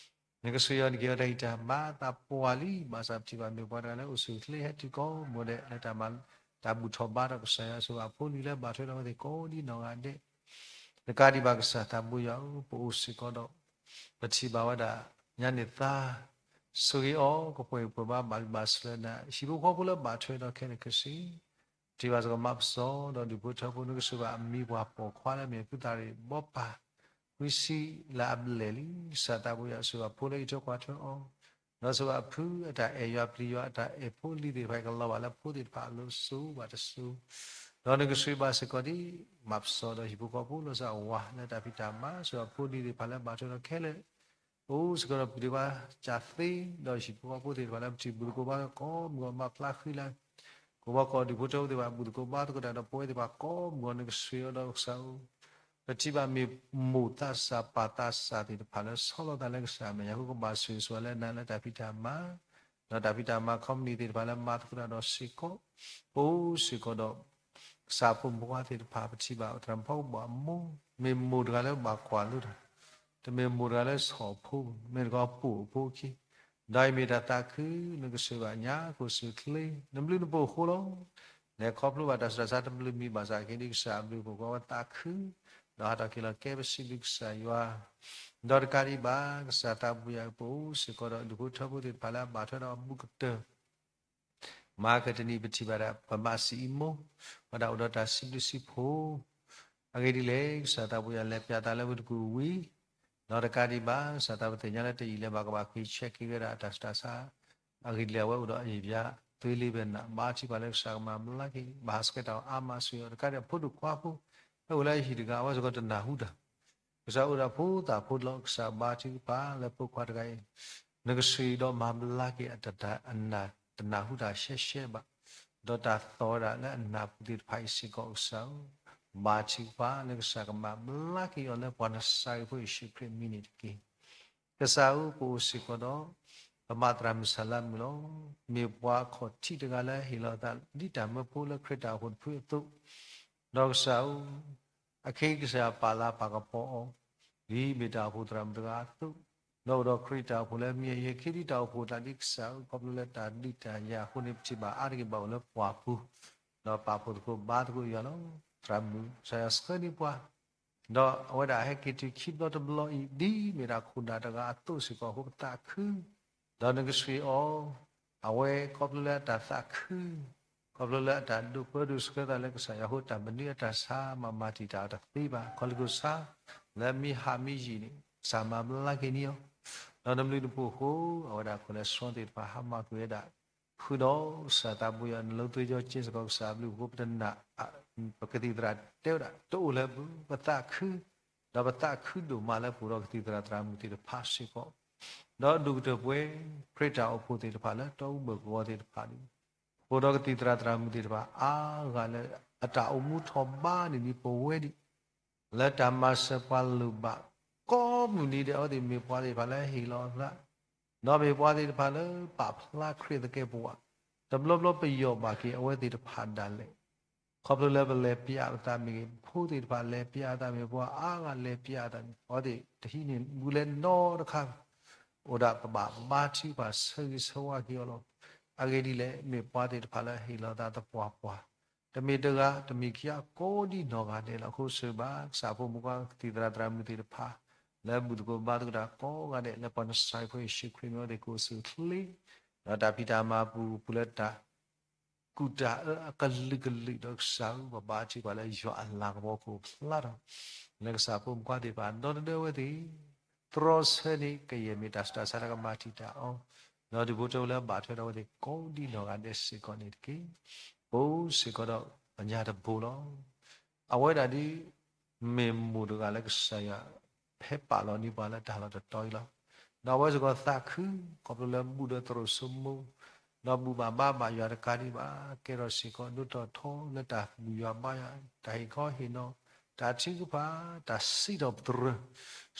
နကဆိၣ်ဂ့ၤအီၤ နကဟ့ၣ်အီၤတၢ်ဂံၢ်တၢ်ဘါသးပှၢ်လံ. ဘၣ်ဆၣ်ပထံၣ်ဘၣ်မ့ၢ်ပှၤတဂၤလၢအိၣ်ဆူၣ်အိၣ်ချ့ ဟဲတုၤကိးမုၢ်ဂီၤဒဲး လၢတၢ်မၤ တၢ်ဘူၣ်ထီၣ်ဘါထီၣ်ကစၢ်ယွၤအစိၤအဖိလံၤလၢဘၣ်ထွဲဒီးအဝဲသ့ၣ်ကိးဒံနီၢ်ဂၤဒဲး, တကးဒံးဘၣ်ကစၢ်သးဘိယွၤဧၢ, ပအိၣ်စ့ၢ်ကီးဒီး ပထံၣ်ဘၣ်ဝဲဒၣ် ညါန့ၣ်သါ ဆိၣ်ဂ့ၤအီၤ ကပှဲၤပှဲၤဘါ ဘၣ်ဂံၢ်ဘၣ်ဆၢလၢနၤ ဟံၣ်ဖိဃီဖိလၢဘၣ်ထွဲဒီးခဲလၢာ်ခဲဆ့ ပထံၣ်ဘၣ်စ့ၢ်ကီးမၤပစီဒီးဒူၣ်ဖိထၢဖိ နကစၢ်ဘၣ်အမံၤပှၢ်ပိာ်ခွါလၢအမ့ၢ်ဖုသၣ်ရံၣ်ဘီပၢ် ခွံဆံလၢအဘျဲၣ်လံ, ကစၢ်သးဘိယွၤအစိၤအဖိလၢအံးထွဲကွၢ်ထွဲအီၤ, ဒီးစ့ၢ်ကီးအဖုအတၢ်အဲၣ်ယွၤပျံၤယွၤ အတၢ်အဲၣ်ဖိလံၤသ့ၣ်တဖၣ် ကလီၤဘၣ်လၢဖိသ့ၣ်တဖၣ်အလိၤစိၤဘၣ်တစိၤ, ဒီးနကစၢ်ဘၣ်စ့ၢ်ကီးဒ် မၤပစီဒီးဟံၣ်ဖိဃီဖိလီၤစၢ်ဝၤလၢတၢ်ဖံးတၢ်မၤ စ့ၢ်ကီးဖိလံၤသ့ၣ်တဖၣ်လၢဘၣ်ထွဲဒီးခဲလၢာ် အိၣ်စ့ၢ်ကီးဒီးပှၤဒံးဘၣ် ကၢ်သ့ ဒီးဟံၣ်ဖိဃီဖိသ့ၣ်တဖၣ်လၢပထံၣ်ဘူၣ်သကိးဘါသကိး မုၢ်ဂီၢ်မၤဖျါဃံလၤ ကဝီၤကီၢ်ဒူၣ်ဖိထၢဖိသ့ၣ်တဖၣ် ဘူၣ်သကိးဘါသကိးတၢ်ဒီးပဝဲသ့ၣ်တဖၣ်ကိးမုၢ်ဂီၢ် နကစၢ်ဒီးကစၢ်ဧၢ, ပထံၣ်ဘၣ်မ့ၢ်မိၢ်သးစၢ်ပၢ်သးစၢ်သ့ၣ်တဖၣ်လၢဆီလီၤသးလၢကစၢ်အမဲာ်ညါအဃိ ကဘၣ်ဆိၣ်ဂ့ၤဆိၣ်ဝါလၢနၤလၢတၢ်ဖံးတၢ်မၤ ဒီးတၢ်ဖံးတၢ်မၤ ခီပနံၣ်သ့ၣ်တဖၣ်လၢမၤသကိးတၢ်ဒီးစ့ၢ်ကီး, ပအိၣ်စ့ၢ်ကီးဒီး ကစၢ်ဖိမုၣ်ဖိခွါသ့ၣ်တဖၣ် ပထံၣ်ဘၣ်သရၣ်မုၣ်ဖိကဘီအမိၢ် မ့ၢ်မိၢ်တဂၤလၢဘၣ်ကွၢ်လိတၢ်, တမ့ၢ်မိၢ်တဂၤလၢဆီၣ်ဖိ, မ့ၢ်တဂၤပိာ်ဖိခံ, ဒီးအံၤမ့ၢ်တၢ်သးခု နကစၢ်ဘၣ်ညါခိၣ်စူၤချ့ နဘျုးနဖှိၣ်အဃိလီၤ. လဲၤခီဖျိဘၣ်တၢ်ဆူးတၢ်ဆါတဘျုးမံၤဘၣ်ဆၣ်က့ၤဒ်ကစၢ်အဘျုးအဖှိၣ် ပဝဲသးခု ဒီးဟးထီၣ်က့ၤလီၤကဲပစံးဘျုးကစၢ်ယွၤ, ဒီးတကးဒံးဘၣ် ကစၢ်သးဘိယွၤ ပအိၣ်စ့ၢ်ကီးဒီးဒူၣ်ဖိထၢဖိသ့ၣ်တဖၣ်လၢအဘၣ်ထွဲဒီးအဘူးကတၢၢ် မဟါကတနံၤ ပထံၣ်ဘၣ်ဒၣ် ပမၤစံၣ်အံၤမိၢ် ဝဲဒၣ်အိၣ်ဒီးတၢ်စံးဘျုးစံးဖှိၣ်, အဂ့ၢ်ဒ်လဲၣ် ကစၢ်သးဘိယွၤလဲၤပျးသးလၢဝ့ၢ်တကူၣ်ဝံၤ, ဒီးတကးဒံးဘၣ် ကစၢ်သးပသ့ၣ်ညါလၢတယံာ်လၢၤဘၣ် ကဘၣ်ဃ့ဆဲးက့ၤဝဲဒၣ်တၢ်ဆူးတၢ်ဆါ, အဂ့ၢ်ဒ်လဲၣ် အဝဲအိၣ်ဒီးအယံာ်ပၠး သွ့လ့ပနၢ် ဘါထုကဖၣ်လၢကစၢ်ကမၤဘျါက့ၤ ဘၣ်ဟးဆှဲးတၢ်အီၤအါမးစ့ၢ်ကီး တကးဒံး အဖိဒိၣ်ခွါဖိ ဟဲအိၣ်လၢအဟံၣ်တဂၤ အဝဲစ့ၢ်ကီးတနၢ်ဟူတၢ် ကစၢ်အိၣ်ဒီးဖိသၣ်ဖိလီၤ ကစၢ်ဘါထုကဖၣ်လၢဖိခွါတဂၤအံၤ, နကစၢ်ဒီးမၤဘျါက့ၤအတၢ် တနၢ်ဟူတၢ်ရှဲရှဲဘၣ်, ဒီးတၢ်သီၣ်ဝဲဒၣ်လၢအနၢ်ပူၤသ့ၣ်တဖၣ်အံၤစ့ၢ်ကီး ကစၢ်ဧၢ, ဘါထုကဖၣ်လၢကစၢ်ကမၤဘျါက့ၤအီၤလၢပှၤနစၤရ့းဖိယ့ၣ်ၡူးခရံာ်အမံၤန့ၣ်တက့ၢ်. ကစၢ်ဧၢ ပအိၣ်စ့ၢ်ကီးဒီး ပမၤသရၣ်မုၣ်ဆၣ်လါမုၣ်လီၤ. မ့ၢ်ပှၤခီၣ်ထံးတဂၤလၢဟ့ၣ်လီၤသးဒ်တၢ်မၢဖိလၢခရံာ်တၢ်အိၣ်ဖှိၣ်တဖုအသိး, ဒီးကစၢ်ဧၢ, အခဲအံၤကစၢ်ယွၤပာ်လၤပာ်ကပီၤအီၤ, ဒ်မ့ၢ်တၢ်အိၣ်ဖှိၣ်သရၣ်မုၣ်တဂၤအသိး, ဒီးအိၣ်ဒီးခရံာ်တၢ်အိၣ်ဖှိၣ်လၢမံၤအယဲၢ်ခံဒ်တၢ်အိၣ်ဖှိၣ်သးဒ်ကစၢ်ဧၢ ခီဖျိလၢတၢ်ဒုးတၢ်ယၤအဃိန့ၣ် ပထံၣ်ဘၣ်အါတက့ၢ်ဘၣ်အိၣ်လၢပှၢ်ပူၤ, ဒီးပာ်ဖှိၣ်သကိးဘါသကိးယွၤလီၤ. သရၣ်မုၣ်ကစၢ်ယွၤဆှၢန့ၢ်ပှၤ ဒီးအဝဲဒၣ်ဟဲက့ၤတုၤခံဘျီတဘျီအံၤ ဒ်မ့ၢ်ဒၣ်ခိၣ်နၢ်တဂၤအသိးစ့ၢ်ကီးအဃိ ပသးခု, ဒီးနကစၢ်အီၤ, အဝဲခီဖျိလၢအတၢ်သးခု, ခီဖျိလၢအတၢ်ဒိးပၢဒိးဆှၢသးလၢကစၢ်ယွၤအဃိ တၢ်မနုၤအတၢ်ဆါမၤမၤတံာ်တာ်အီၤတသ့ဘၣ်, ခီလ့ၢ်ခိၣ်ဆါ, လၢမ့ၢ်ဟးမ့ၢ်ယံာ်န့ၣ် ကစၢ်မၤဘျါက့ၤန့ၢ်အီၤ, ဒီးနဘျုးနဖှိၣ်အဃိ အဝဲဒၣ်ခိၣ်လၢဆှီသ့ၣ်တဖၣ် ဟါမၢ်ကွံာ်ဝဲဒၣ် ဃုာ်ဒီးကစၢ်သးဘိယွၤ နလိသ့ကၠီက့စ့ၢ်ကီး ကစၢ်အဘျုးအဖှိၣ် ပတနာ်, ပကသံၣ်သရၣ်တဲဝဲဒၣ် တအိၣ်လၢပူၤ ပသးခု, ဒီးပသးခုဒိၣ်မးလၢပအိၣ်ဒီးကသံၣ်သရၣ်သရၣ်မုၣ်သ့ၣ်တဖၣ်စ့ၢ်ကီး, ဒီးဒိၣ်ကတၢၢ်ပဝဲ ခရံာ်တၢ်အိၣ်ဖှိၣ်သ့ၣ်တဖၣ်လၢတီအူဘၢၣ်ကဝီၤသ့ၣ်တဖၣ်န့ၣ်, ပအိၣ်ဒီးကသံၣ်သရၣ်သရၣ်မုၣ်သ့ၣ်တဖၣ်အါဂၤလၢ အတၢ်အိၣ်မူထီၣ်ဘးန့ၢ်ဒံးပဝဲဒံး လၢတၢ်မၤစၢၤပှၤလိၣ်ဘၣ် ကိးမုၢ်နံၤဒဲး အဝဲသ့ၣ်မ့ၢ်ပှၤသ့ၣ်တဖၣ်လၢဟ့ၣ်လီၤအသး, ဒီးမ့ၢ်ပှၤသ့ၣ်တဖၣ်လၢပာ်ဖျါခရံာ်သကဲးပဝး, တဘျီဘျီပယီၢ်ဘၣ်က့ၤအဝဲသ့ၣ်တဖၣ်ဒၣ်လဲာ်, ခီဖျိလၢပလဲၤပျးပသးမ့ၢ်ဂ့ၤ, ပဖိသ့ၣ်တဖၣ်လဲၤပျးအသးမ့ၢ်ဂ့ၤ, ပှၤအါဂၤလဲၤပျးအသးမ့ၢ်ဂ့ၤ, အဝဲသ့ၣ်တဟံးန့ၢ်ဘူးလဲနီတခါ အိၣ်ဒၣ်ပဘၣ်ဘါထုကဖၣ်ဆၢဂ့ၤဆၢဝါက့ၤအီၤလီၤ. အဂ့ၢ်ဒ်လဲၣ်, မ့ၢ်ပှၤသ့ၣ်တဖၣ်လၢဟ့ၣ်လီၤသးသပှၢ်ပှၢ်, တမ့ၢ်တဂၤ တမ့ၢ်ခံဂၤ ကိးဒံနီၢ်ဂၤဒဲးလီၤ. အဃိစံးဘၣ် ကစၢ်ဖိမုၣ်ခွါ ကသံၣ်သရၣ်သရၣ်မုၣ်သ့ၣ်တဖၣ် လၢဘူၣ်သကိးဘါသကိးတၢ်ကိးဂၤဒဲး လၢပှၤနစၤရ့းဖိယ့ၣ်ၡူးခရံာ်မံၤအဝဲသ့ၣ်ကအိၣ်ဆူၣ်အိၣ်ချ့, ဒီးတၢ်ဖံးတၢ်မၤပူၤ ပူၤလၢတၢ် ကူၣ်တၢ်အၢအကလုာ်ကလုာ်ဒီးကစၢ်ဧၢ ပဘါထုကဖၣ်လၢယွၤအလၤကပီၤကအိၣ်ဖျါထီၣ် လၢကစၢ်ဖိမုၣ်ခွါသ့ၣ်တဖၣ် ဒီတဒၢဝဲသ့ၣ် တြီဆၢန့ၢ်ကယဲၢ်မ့ၢ်တၢ်ဆူးတၢ်ဆါလၢကမၤတံာ်တာ်အီၤ, ဒီးဒူၣ်ဖိထၢဖိလၢအဘၣ်ထွဲဒီးအဝဲသ့ၣ်ကိးဒံနီၢ်ဂၤဒဲးစ့ၢ်ကီးန့ၣ်တက့ၢ်. ပအိၣ်စ့ၢ်ကီးဒီးပညါတဘိလီၤ. အဝဲဒၣ်ဒ် မ့ၢ်မိၢ်တဂၤလၢကစၢ်ယွၤ ဖဲပာ်လီၤန့ၢ်ပှၤလၢတၢ်လီၢ်တတီၤအံၤလီၤ. ဒီးအဝဲစ့ၢ်ကီးသးခု ခီဖျိလၢဘူၣ်ဒီးသရိာ်စိမိၤ, ဒီးဘူၣ်ဘၣ်ဘါဘၣ်ယွၤတကးဒံးဘၣ် ကဲထီၣ်စ့ၢ်ကီးဒိၣ်ထီၣ်ထီလၢတၢ်ဘူၣ်ယွၤဘါယွၤ, တၢ်ဟ့ၣ်ခီဟ့ၣ်နီၤ, တၢ်ထုကဖၣ်, တၢ်စံးထီၣ်ပတြၢၤ,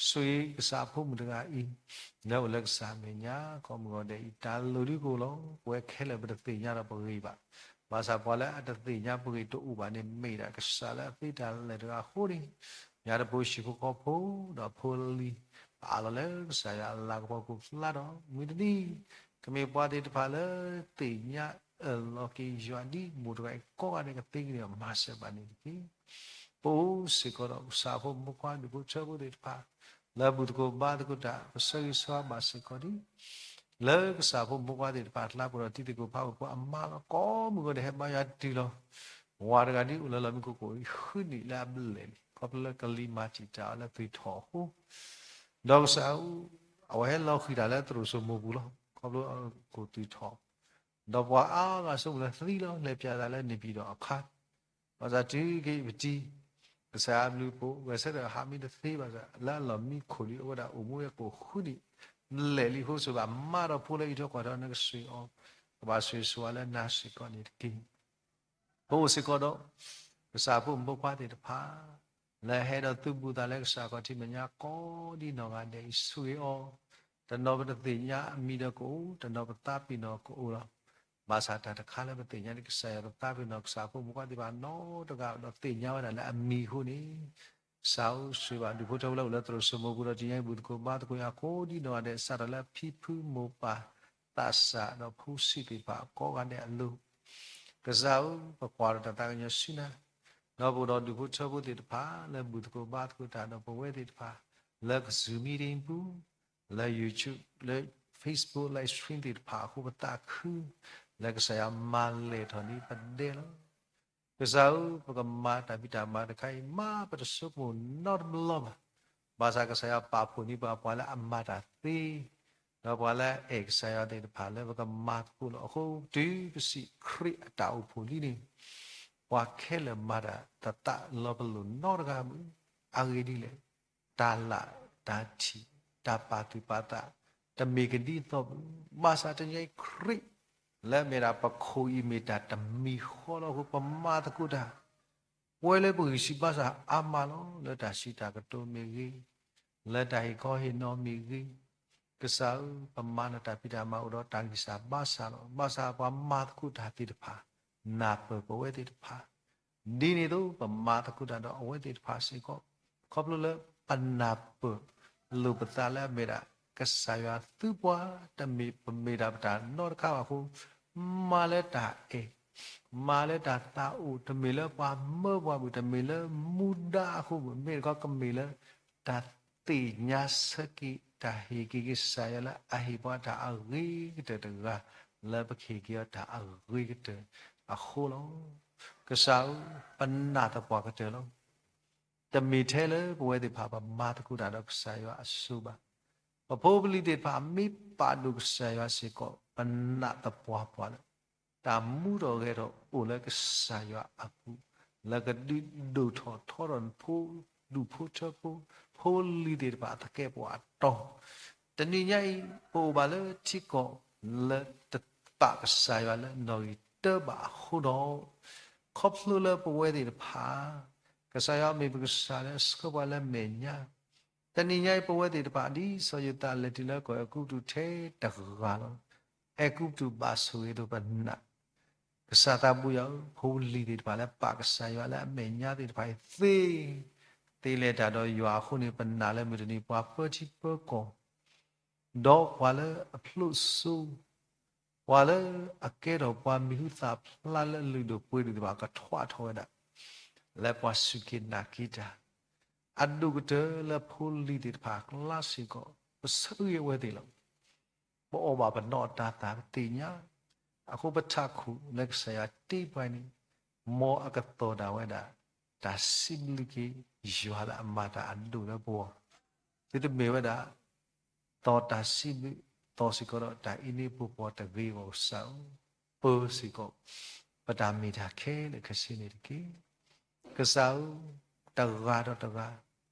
ဆိၣ်ဂ့ၤကစၢ်အဖိမုၣ်တဂၤအံၤ လၢအိၣ်လၢကစၢ်အမဲာ်ညါ ကိးမုၢ်ဂီၤဒဲးအံၤ တၢ်လိၣ်ဒ်ကအိၣ်လီၤ. ပဝဲခဲလၢာ်ပတသ့ၣ်ညါဒီးပဂ့ၢ်ဘၣ်. ဘၣ်ဆၣ်ပှၤလၢအတသ့ၣ်ညါပဂ့ၢ်တအိၣ်ဘၣ်န့ၣ် မ့ၢ်ဒၣ်ကစၢ်လၢအသ့တၢ်လၢာ်တဂၤအဃိန့ၣ်, ညါတဖိဟံၣ်ဖိဃီဖိ ဒီးဖိလံၤ ပအးလီၤလၢကစၢ်ယွၤအလၤကပီၤကအိၣ်ဖျါထီၣ် မုၢ်တနံၤ ကမ့ၢ်ပှၤသ့ၣ်တဖၣ်လၢသ့ၣ်ညါ အၢၣ်လီၤက့ၤယွၤဒ်မိၢ်တဂၤအံၤ ကိးဂၤဒဲးကသ့ကန့ၢ်အီၤ မၤစၢၤဘၣ်န့ၣ်တက့ၢ်. ပအိၣ်စ့ၢ်ကီးဒီးကစၢ်ဖိမုၣ်ဖိခွါဒူၣ်ဖိထၢဖိသ့ၣ်တဖၣ် လၢဘူၣ်သကိးဘါသကိးတၢ် ပဆၢဂ့ၤဆၢဝါဘၣ်စ့ၢ်ကီးဒ် လၢကစၢ်ဖိမုၣ်ဖိခွါသ့ၣ်တဖၣ်အကျါ ပှၤဒီးတံၤသကိးဖးဝဲဖိအမါလီၤ ကိးမုၢ်ဂီၤန့ၣ် ဟဲဘါယွၤတုၤလီၤ. ဝၤတဂၤဒ်အိၣ်လၢလီၢ်မံခိၣ်ကိးအံၤဃုနံၣ်လၢအဘျဲၣ်န့ၣ် ခီဖျိလၢကလံၤမၤတံာ်တာ်အီၤလၢသုးထီၣ်အဃိ ဒီးကစၢ်အူ အဝဲဟဲလီၤဃံၤတၢ်လၢသရိာ်စိမိပူၤလီၤ. ခီဖျိအခိၣ်သုးထီၣ် ဒီးပှၤအါဂၤဆိကမိၣ်လၢသံလီၤ လဲၤပၠးသးလၢန့ၣ်ပၠံၣ်ဒီးအခါ ဘၣ်ဆၣ်တုၤက့ၤပတံၤ ကစၢ်ယွၤအဘျုးအဖှိၣ် ဂဲၤဆၢထၢၣ်ဟးမံတသ့ဘၣ်ဆၣ် လၢအလီၢ်မံခိၣ်လံအိၣ်ဝဲဒၣ်အိၣ်မူဝဲကိးဃုနံၣ် ဘျဲၣ်လံအဃိ စၢၤဘၣ်မါဒီးဖိလၢအံးထွဲကွၢ်ထွဲနကစၢ်အီၤ ကဘၣ်ဆိၣ်ဂ့ၤဆိၣ်ဝါလၢနၤစ့ၢ်ကီးန့ၣ်တက့ၢ်. ပအိၣ်စ့ၢ်ကီးဒီး ကစၢ်ဖိမုၣ်ဖိခွါသ့ၣ်တဖၣ် လၢဟဲဒီးသုးဘူးသးလၢကစၢ်ခီၣ်ထံးမဲာ်ညါကိးဒ်နီၢ်ဂၤဒဲးအံၤ ဆိၣ်ဂ့ၤအီၤ, တနီၤပတသ့ၣ်ညါအမံၤဒီးကအိၣ်, တနီၤပသးပ့ၤနီၣ်ကအိၣ်လီၤ. ဘၣ်ဆၣ်တၢ်တခါလၢပသ့ၣ်ညါန့ၣ် ကစၢ်ယွၤပသးပ့ၤနီၣ်ကစၢ်ဖိမုၣ်ဖိခွါသ့ၣ်တဖၣ်နီတဂၤဒီးသ့ၣ်ညါဝဲဒၣ်လၢအမံၤအဃိန့ၣ် ကစၢ်ဧၢ ဆိၣ်ဂ့ၤဘၣ်ဒူၣ်ဖိထၢဖိလၢအိၣ်လၢသရိာ်စိမိပူၤဒီး တနံၤညါအံၤဘူၣ်သကိးဘါသကိးယၤကိးဒ်နီၢ်ဂၤဒဲး စးထီၣ်လၢဖံဖုမိၢ်ပၢ်သးစၢ်ဒီးဖိဆံးသ့ၣ်တဖၣ်ကိးဂၤဒဲးအလိၤ ကစၢ်ဧၢ ပကွၢ်ဒီးတၢ်သးကညီၤဆူနၤ, ဒီးပအိၣ်ဒီးဒူၣ်ဖိထၢဖိသ့ၣ်တဖၣ် လၢဘူၣ်သကိးဘါသကိးတၢ်ဒီးပဝဲသ့ၣ်တဖၣ် လၢက Zoom meeting ပူၤ, လၢ YouTube, လၢ Facebook live stream သ့ၣ်တဖၣ်အဃိ ပသးခု လၢကစၢ်ယွၤမၤလဲၢ်ထီၣ်န့ၢ်ပဒဲလီၤ. ကစၢ်ဧၢ, ပကမၤတၢ်ဖံးတၢ်မၤတခါအံၤ မ့ၢ်ပတဆိကမိၣ်နီတဘျီဘၣ်. ဘၣ်ဆၣ်ကစၢ်ယွၤပာ်ဖှိၣ်န့ၢ်ပှၤ ပှၤလၢအမၤတၢ်သ့, ဒီးပှၤလၢအအဲၣ်ကစၢ်ယွၤသ့ၣ်တဖၣ်လၢပကမၤသကိးလီၤ. အဃိတုၤပစံးခရံာ်အတၢ်အိၣ်ဖှိၣ်လံန့ၣ်, ပှၤခဲလၢာ်မၤတၢ်သသးလီၤပလိာ်နီတဂၤဘၣ်. အဂ့ၢ်ဒ်လဲၣ်, တၢ်လၢ်တၢ်ထံၣ် တၢ်ပာ်သူၣ်ပာ်သး တမ့ၢ်ကဒ်သိးဘၣ်. ဘၣ်ဆၣ်တနံၤအံၤခရံာ် လၢအမ့ၢ်ဒၣ်ပခိၣ်အံၤမ့ၢ်တၢ်တမံၤဃီလီၤအဃိ ပမၤသကိးတၢ် ပဝဲလၢပဂံၢ်ဆံးဘါစၢ်အါမးလီၤ. လၢတၢ်စံးတၢ်ကတိၤမ့ၢ်ဂ့ၤ, လၢတၢ်ဟ့ၣ်ခီဟ့ၣ်နီၤမ့ၢ်ဂ့ၤ, ကစၢ်ဧၢ, ပမၤနတၢ်ဖံးတၢ်မၤအိၣ်ဒီးတၢ်ဂံၢ်စၢ်ဘါစၢ်လီၤ. ဘၣ်ဆၣ်ပှၤမၤသကိးတၢ်သ့ၣ်တဖၣ် နၢ်ပၢၢ်ပဝဲသ့ၣ်တဖၣ် ဒ်န့ၣ်အသိးပမၤသကိးတၢ်ဒီးအဝဲသ့ၣ်တဖၣ်စ့ၢ်ကီး, ခီဖျိလၢပနၢ်ပၢၢ်လိာ်ပသးလၢအမ့ၢ်ဒၣ် ကစၢ်ယွၤသုပှၤ တမ့ၢ်ပမ့ၢ်ဒၣ်ပတၢ်နီတခါဘၣ်အဃိ, မၤလၢတၢ်အဲၣ်, မၤလၢတၢ်သးအိၣ်, တမ့ၢ်လၢပှၤမၢပှၤဘၣ်, တမ့ၢ်လၢမူဒါအဃိဘၣ်, မ့ၢ်တခီကမ့ၢ်လၢ တၢ်သ့ၣ်ညါဆၢက့ၤ တၢ်ဟ့ၣ်က့ၤကစၢ်ယွၤလၢအဟ့ၣ်ပှၤတၢ်အဂ့ၤကတၢၢ်တဂၤ လၢပကဟ့ၣ်က့ၤအီၤတၢ်အဂ့ၤကတၢၢ်အဃိလီၤ. ကစၢ်ဧၢ, ပနာ်သပှၢ်ကတၢၢ်လီၤ. တမ့ၢ်ထဲလၢပဝဲသ့ၣ်တဖၣ်ပမၤသကိးတၢ်ဒီးကစၢ်ယွၤအစိၤဘၣ်. ပဖိပလံၤသ့ၣ်တဖၣ်မ့ၢ်ပာ်ဒိၣ်ကစၢ်ယွၤစ့ၢ်ကီး ပနာ်သပှၢ်ပှၢ်လၢ တၢ်မူထီၣ်ဂဲၤထီၣ်အိၣ်လၢကစၢ်ယွၤအပူၤ, လၢကဒုးဒိၣ်ထီၣ်ထီထီၣ်ဖိ, ဒူၣ်ဖိထၢဖိ, ဖိလံၤသ့ၣ်တဖၣ်အသကဲးပဝးအတီၤ, တနံၤညါအံၤ ပအိၣ်ဘၣ်လၢထံကီၢ်လၢတပာ်ကစၢ်ယွၤလၢနီၣ်ဂံၢ်တၢဘၣ်အဃိဒီး, ခီဖျိလၢပဝဲသ့ၣ်တဖၣ် ကစၢ်ယွၤမ့ၢ်ပကစၢ်လၢအဆှၢပှၤလၢမဲာ်ညါ, တနံၤညါအံၤပဝဲသ့ၣ်တဖၣ်ဒ်စီၤယိၤသးလဲၤတုၤလၢကီၢ်အဲၤကူပတူးထဲတဂၤလီၤ. အဲၤကူပတူးဘၣ်ဆိၣ်ဂ့ၤအသိးပနာ်, ကစၢ်သးဘိယွၤဧၢ, ဖိလံၤသ့ၣ်တဖၣ်လၢပာ်ကစၢ်ယွၤလၢအမဲာ်ညါသ့ၣ်တဖၣ်အံၤသ့, သ့လဲၤတၢ်ဒီးယွၤအဃိန့ၣ် ပနာ်လၢမုၢ်တနံၤပှၤပၢထံပၢကီၢ် ဒီးပှၤလၢအဖျိစိ, ပှၤလၢအကဲထီၣ်ပှၤမံၤဟူသၣ်ဖျါလၢအလုၢ်ဒိၣ်ပှ့ၤဒိၣ်သ့ၣ်တဖၣ်ကထွါထီၣ်ဝဲဒၣ် လၢပှၤစူၢ်က့ၤနာ်က့ၤတၢ်, အဒိၣ်ကတၢၢ်လၢဖိလံၤသ့ၣ်တဖၣ်အကျါစ့ၢ်ကီး ပဆၢဂ့ၤအဝဲသ့ၣ်လီၤ. ပအီၣ်ဘၣ်ပနီၣ်တၢ်သၣ်ပသ့ၣ်ညါ, အဃိပထးခိၣ်လၢကစၢ်ယွၤတ့ပှၤန့ၣ်, မ်အကသီၣ်ဒၣ်ဝဲဒၣ် တၢ်စံးဘျုးက့ၤယွၤလၢအမၤတၢ်အဒိၣ်လၢပဂီၢ်, သုတမ့ၢ်ဝဲဒၣ် သီၣ်တၢ်စံးဘျုး, သီၣ်စ့ၢ်ကီးဒီးတၢ်အံးန့ၢ်ပှၤတဂ့ၤအဂီၢ်ကစၢ်ဧၢ, ပၢစ့ၢ်ကီး ပတၢ်မ့ၢ်တၢ်ခဲလၢာ်ခဲဆ့န့ၣ်တက့ၢ်. ကစၢ်ဧၢ, တဂၤဒီးတဂၤ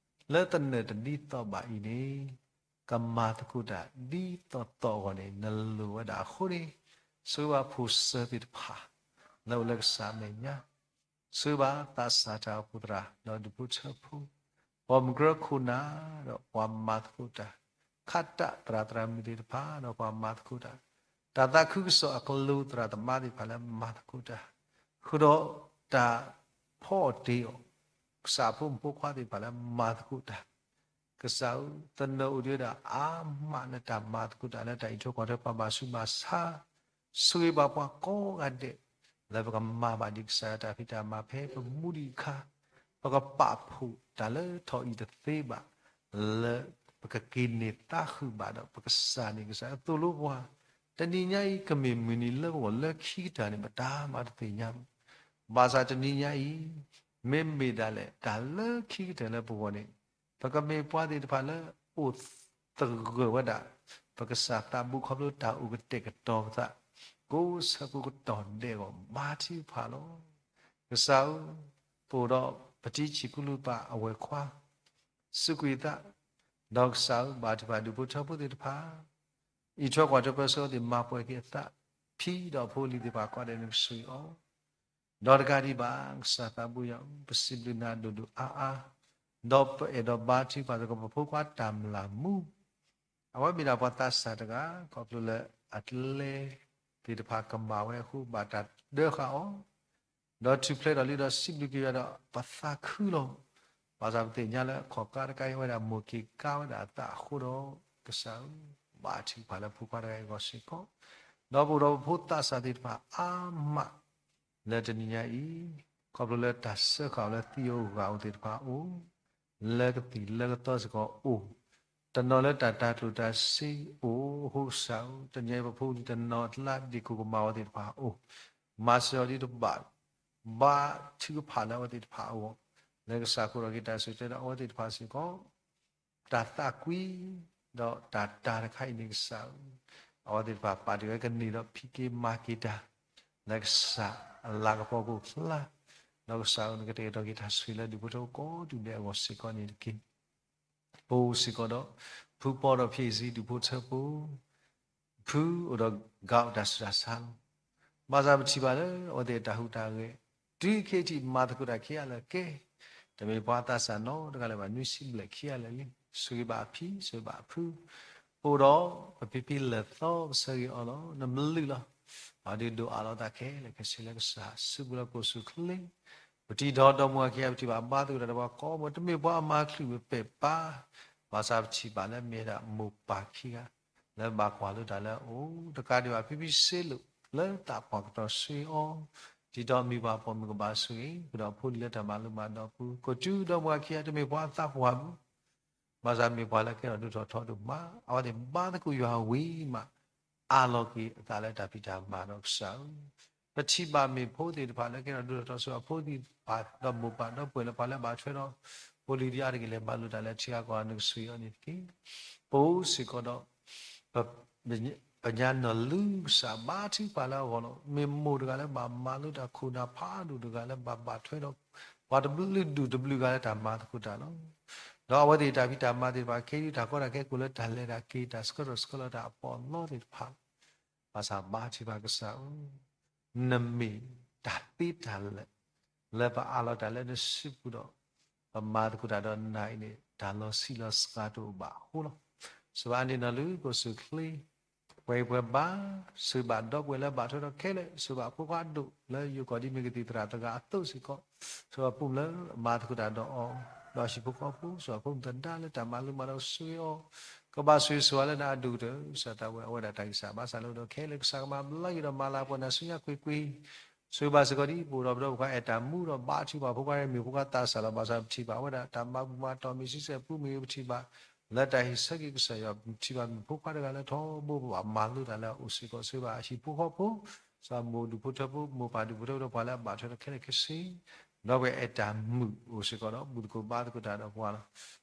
လၢသနၢၣ်တဒ်သိးဘၣ်အံၤန့ၣ် ကမၤသကိးတၢ်ဒ်သိးသိးအဂီၢ်န့ၣ် နလိၣ်ဝဲဒၣ်အဃိန့ၣ်, ဆိၣ်ဂ့ၤဘၣ်ဖိၣ်စၢၤသ့ၣ်တဖၣ် လၢအိၣ်လၢကစၢ်အမဲာ်ညါ ဆိၣ်ဂ့ၤဘၣ်သးစၢ်တၢ်အိၣ်ဖှိၣ်သရၣ် ဒီးဒူၣ်ဖိထၢဖိ, ပှၤမုၢ်ကြၢခိၣ်နၢ် ဒီးပှၤမၤသကိးတၢ်, ခးတၢ်သရၣ်သရၣ်မုၣ်သ့ၣ်တဖၣ် ဒီးပှၤမၤသကိးတၢ်, တၢ်သးခုကစီၣ်အကလူးသရၣ်သမါသ့ၣ်တဖၣ်လၢမၤသကိးတၢ်, ဃုာ်ဒီးတၢ်ဖီအီၣ်တ့ၤအီၣ် ကစၢ်ဖိမုၣ်ဖိခွါသ့ၣ်တဖၣ်လၢမၤသကိးတၢ်, ကစၢ်ဧၢ, သနၢၣ်အိၣ်ဒံးဝဲဒၣ်အါမးလၢတၢ်မၤသကိးတၢ် လၢတၢ်အံးထွဲကွၢ်ထွဲပှၤဘၣ်ဆူးဘၣ်ဆါ ဆိၣ်ဂ့ၤဘၣ်ပှၤကိးဂၤဒဲး လၢပကမၤဘၣ်ဒံးကစၢ်ယွၤတၢ်ဖံးတၢ်မၤဖဲပမူဒံးအခါ, ပကပာ်ဖှိၣ်တၢ်လၢထီၣ်အံၤတသ့ဘၣ်, လၢပကက့ၤန့ၢ်သးဃုာ်ဘၣ်ဒီး ပကစၢ်န့ၣ်ကစၢ်သိၣ်လိပှၤ, တနံၤညါအံၤ ကမ့ၢ်မုၢ်နံၤလၢပဂီၢ်လၢခံကတၢၢ်န့ၣ် ပတၢ်မၤတသ့ၣ်ညါဘၣ်. ဘၣ်ဆၣ်တနံၤညါအံၤ မ့မ့ၢ်ဒၣ်လဲာ် တၢ်လၢခံကတၢၢ်လၢပဂီၢ်န့ၣ် ပကမ့ၢ်ပှၤသ့ၣ်တဖၣ်လၢအိၣ်သဂၢၢ်ဝဲဒၣ် ပကစၢ်သးဘိခီဖျိတၢ်အိၣ်ကတဲာ်ကတီၤပသး ကိးဆၢကိးကတီၢ်ဒဲးအဂီၢ် ဘါထုကဖၣ်လီၤ. ကစၢ်ဧၢ, ပအိၣ်ဒီးပတံၤဆံးကူလူၢ်ပၢ်အဝဲၢ်ခွါ စူးကွံာ်သး, ဒီးကစၢ်ဧၢ, ဘါထုကဖၣ်ဒူၣ်ဖိထၢဖိသ့ၣ်တဖၣ် အံးထွဲကွၢ်ထွဲပၢဆှၢအဝဲသ့ၣ် မၤပှဲၤက့ၤအသး, ဖံဒီးဖိလံၤသ့ၣ်တဖၣ်ကိးဂၤဒဲး နကဆိၣ်ဂ့ၤအီၤ ဒီးတကးဒံးဘၣ် ကစၢ်သးဘိယွၤဧၢ, ပစံးဘျုးနၤဒိၣ်ဒိၣ်အါအါ, ဒီးပအဲၣ်ဒိးဘါထုကဖၣ်သကိး ပဖိခွါတၢ်မျၢ်မူ, အဝဲမ့ၢ်ဒၣ်ပှၤသးစၢ်တဂၤ ခီဖျိလၢအကျဲသ့ၣ်တဖၣ်ကမၣ်ဝဲအဃိ ဘၣ်တၢ်ဒၢဃာ်အီၤ ဒီးထူၣ်ဖျဲးထီၣ်လံဒီးစံးဘျုးက့ၤယွၤဒီး ပသးခုလီၤ. ဘၣ်ဆၣ်ပသ့ၣ်ညါလၢအခီၣ်ကါတခါအံၤ အဝဲဒၣ်မိၢ်က့ၤကါဝဲဒၣ်အသးအဃိဒီး ကစၢ်ဧၢ, ဘါထုကဖၣ်လၢဖိခွါတဂၤအံၤအဂီၢ်စ့ၢ်ကီး, ဒီးပအိၣ်ဒီးပဖိသးစၢ်သ့ၣ်တဖၣ်အါမး လၢတနံၤညါအံၤ, ခီဖျိလၢတၢ်စၢဃာ်အီၤလၢသံဧိၤဂၤဧိၤသ့ၣ်တဖၣ်အိၣ်, လၢကသံၣ်လၢကသီစ့ၢ်ကီးအိၣ်, တနီၤလၢတၢ်တၤကျိၣ်တၤစ့အိၣ်အဃိကစၢ်ဧၢ, တနံၤညါအံၤပဖိပလံၤတနီၤအကျါဒ့ၣ်ခိၣ်ကမၣ်အဝဲသ့ၣ်တဖၣ်အိၣ်, မၤစၢၤအီၤဒ်တဘၣ်, ဘါထုကဖၣ်လၢအဝဲသ့ၣ်တဖၣ်အဂီၢ်, လၢကစၢ်ခိၣ်ဒီးက့ၤတၢ်ဆၢတဲာ်ဒီးအဝဲသ့ၣ်တဖၣ်စ့ၢ်ကီး တၢ်သးကွံ ဒီးတၢ်တၤတခါအံၤန့ၣ်ကစၢ်ဧၢ, အဝဲသ့ၣ်တဖၣ်ပာ်တ့ၢ်ဝဲကန့ၢ်ဒီးဖံးက့ၤမၤက့ၤတၢ် လၢကစၢ်အလၤကပီၤခိၣ်ချၢ, ဒီးကစၢ်ဧၢ နကတဲာ်ကတီၤက့ၤတၢ်ဆိၣ်ဂ့ၤလၢဒူၣ်ဖိထၢဖိကိးဒူၣ်ဒဲးအဂီၢ်စ့ၢ်ကီးန့ၣ်တက့ၢ်. ပအိၣ်စ့ၢ်ကီးဒီး ဖုပီဒီးဖံးစံဒူၣ်ဖိထၢဖိ ဖုအိၣ်ဒီးဂၤအိၣ်တၢ်ဆူးတၢ်ဆါလီၤ. ဘၣ်ဆၣ်ပထံၣ်ဘၣ်လၢအဝဲသ့ၣ်တၢ်ဟူးတၢ်ဂဲၤ တုၤခဲအံၤထံးမၤသကိးတၢ်ခံဂၤလၢာ်ကဲ, တမ့ၢ်ပှၤသးစၢ်နီတဂၤလၢၤဘၣ် နွံဆံဘျဲၣ်ခံဂၤလၢာ်လံ. ဆိၣ်ဂ့ၤဘၣ်အဖံ ဆိၣ်ဂ့ၤဘၣ်အဖု, ပအိၣ်ဒီးပဖံဖံလၢာ်သီပဆၢဂ့ၤအီၤလီၤ. နမၤလုၢ်လီၤ အဒုးဒိၣ်အါလီၤသးခဲလၢာ်ခဲဆ့လၢကစၢ်စုပူၤလၢကိၣ်ဆူၣ်ချ့ ပတံၤဒီးဒီမါဝၤခံဂၤ ပထံၣ်ဘၣ်ဘါသကိးတၢ်ဒီးပှၤကိးမုၢ် တမ့ၢ်ပှၤအမၤချုးမ့ၢ်ပဲာ်ပၢ်, ဘၣ်ဆၣ်ပထံၣ်ဘၣ်လၢမ့ၢ်ဒၣ်မိၢ်ပၢ်ခံဂၤ လၢဘၣ်ကွၢ်လိတၢ်လၢအအိၣ်, တကးဒံးဘၣ် ဖံဖံစ့လိာ် လၢသးပှၢ်ကတီၢ်ဆိၣ်ဂ့ၤအီၤ, ဒ်သိးမံၤပှၤပိာ်မုၣ်ကဘၣ်ဆိၣ်ဂ့ၤ ကဒီးဖိလံၤလၢတၢ်မၤလိမၤဒိးပူၤ, ကိးတုၤဒီမါဝၤခံဂၤ တမ့ၢ်ပှၤအသးပှၢ်ဘၣ် ဘၣ်ဆၣ်မ့ၢ်ပှၤလၢကဲထီၣ်ဒိၣ်ထီၣ်ထီဒိၣ်မး, အဝဲသ့ၣ်ဘါသကိးယွၤဝံၤမး အးလီၤက့ၤအသးလၢတၢ်ဖံးတၢ်မၤဒီးကစၢ်ဧၢ, ပထံၣ်ဘၣ်မ့ၢ်ဖိသ့ၣ်တဖၣ်လၢကဲထီၣ်ဒိၣ်ထီၣ်ထီဆူ အဖိသ့ၣ်တဖၣ် ဒီးမိၢ်ပၢ်ဒီပုၢ်ဝဲၢ်လၢပှၤလၢဘၣ်ထွဲဒီး ဖိလံၤဒ်အါတက့ၢ်လဲၣ် မၤလိတၢ်လၢထံဂၤကီၢ်ဂၤ နကဆိၣ်ဂ့ၤအီၤန့ၣ်တက့ၢ်. ပအိၣ်စ့ၢ်ကီးဒီး ပ ပညါနီၢ်လုၢ်ကစၢ်ဘါထုကဖၣ်လၢအဂီၢ်လီၤ. မ့ၢ်မိၢ်တဂၤလၢဘၣ်မၤလိတၢ်ခိၣ်နၢ်ဖးဒိၣ်တဂၤလၢဘၣ်ဘၣ်ထွဲဒီး ပှၤတဘျုးဒူၣ်တဘျုးဂၤလၢတၢ်မၤသကိးတၢ်လီၤ. ဒီးအဝဲသ့ၣ်တၢ်ဖံးတၢ်မၤသ့ၣ်တဖၣ် ခဲအံၤတၢ်ကီတၢ်ခဲကိးလၢတၢ်လဲၤတၢ်က့ၤ တၢ်ဆှၢထီၣ်ဆှၢလီၤတၢ်အပီးအလီသ့ၣ်တဖၣ်လီၤ. ဘၣ်ဆၣ်ဘါထုကဖၣ်ကစၢ်ဧၢ နမ့ၢ်တၢ်သ့တၢ်လၢာ် လၢပအးလီၤတၢ်လၢနစုပူၤဒီး ပမၤသကိးတၢ်ဒီးနၤအံၤန့ၣ် တၢ်လီၤဆံးလီၤစှၤတအိၣ်ဘၣ်အဃိလီၤ. စံးဘၣ်အါန့ၢ်နီၢ်လုၢ်ကိၣ်ဆူၣ်ချ့ ပှဲၤပှဲၤဘါ, စံးဘၣ်ဒီပုၢ်ဝဲၢ်လၢဘၣ်ထွဲဒီးခဲလၢာ်, စံးဘၣ်ဖိခွါဒိၣ်လၢယိၤကီၢ်ဒ်မ့ၢ်ကသံၣ်သရၣ်တဂၤအသိးစ့ၢ်ကီး, စံးဘၣ်ပိာ်မုၣ်လၢမၤသကိးတၢ်ဒီးအီၤ, ဒီးဟံၣ်ဖိဃီဖိ, စံးဘၣ်ဖိမုၣ်သဒါလၢတၢ်မၤလိမၤဒိးဆိၣ်ဂ့ၤအီၤ, ကဘၣ်ဆိၣ်ဂ့ၤဆိၣ်ဝါလၢနၤအဒိၣ်ကတၢၢ်, ကစၢ်သးဝဲအဝဲဒၣ်တၢ်ဂံၢ်စၢ်ဘါစၢ်လၢအိၣ်ဒီးခဲလၢာ် ကစၢ်ကမၤဘျါက့ၤဒီးမၤလၤပှဲၤနၤဆူညါကွ့ၢ်ကွ့ၢ် ဆိၣ်ဂ့ၤဘၣ်စ့ၢ်ကီးဒ်ပအိၣ်ဒီးပဒီပုၢ်ဝဲၢ်ခွါအဲၣ်တၢ်မူဒီး ဘါထုကဖၣ်ဖိခွါမ့ၢ်ဖိခွါသးစၢ်လီၤ. ဘၣ်ဆၣ်ပထံၣ်ဘၣ်ဝဲဒၣ်တၢ်မၤဘူၣ်မၤတီၢ်မ့ၢ်ဆံဆဲၣ်ပူမ့ၢ်ဂ့ၤ ပထံၣ်ဘၣ်လၢတၢ်ဟ့ၣ်ဆၢက့ၤကစၢ်ယွၤ, ပထံၣ်ဘၣ်မ့ၢ်ဖိခွါတဂၤလၢထီဘိဘၣ်မၤလိတၢ်လၢအအိၣ်စ့ၢ်ကီး, ဆိၣ်ဂ့ၤဘၣ်ဟံၣ်ဖိဃီဖိ, စံးဘၣ်မိၢ်ဒူၣ်ဖိထၢဖိ, မိၢ်ပၢ်ဒူၣ်ဖိထၢဖိဒီးပှၤလၢအဘၣ်ထွဲဒီးခဲလၢာ်ခဲဆ့, ဒီပုၢ်ဝဲၢ်အဲၣ်တၢ်မူအိၣ်စ့ၢ်ကီးဒီး ဘူၣ်သကိးဘါသကိးတၢ်ဒီးပှၤလီၤ.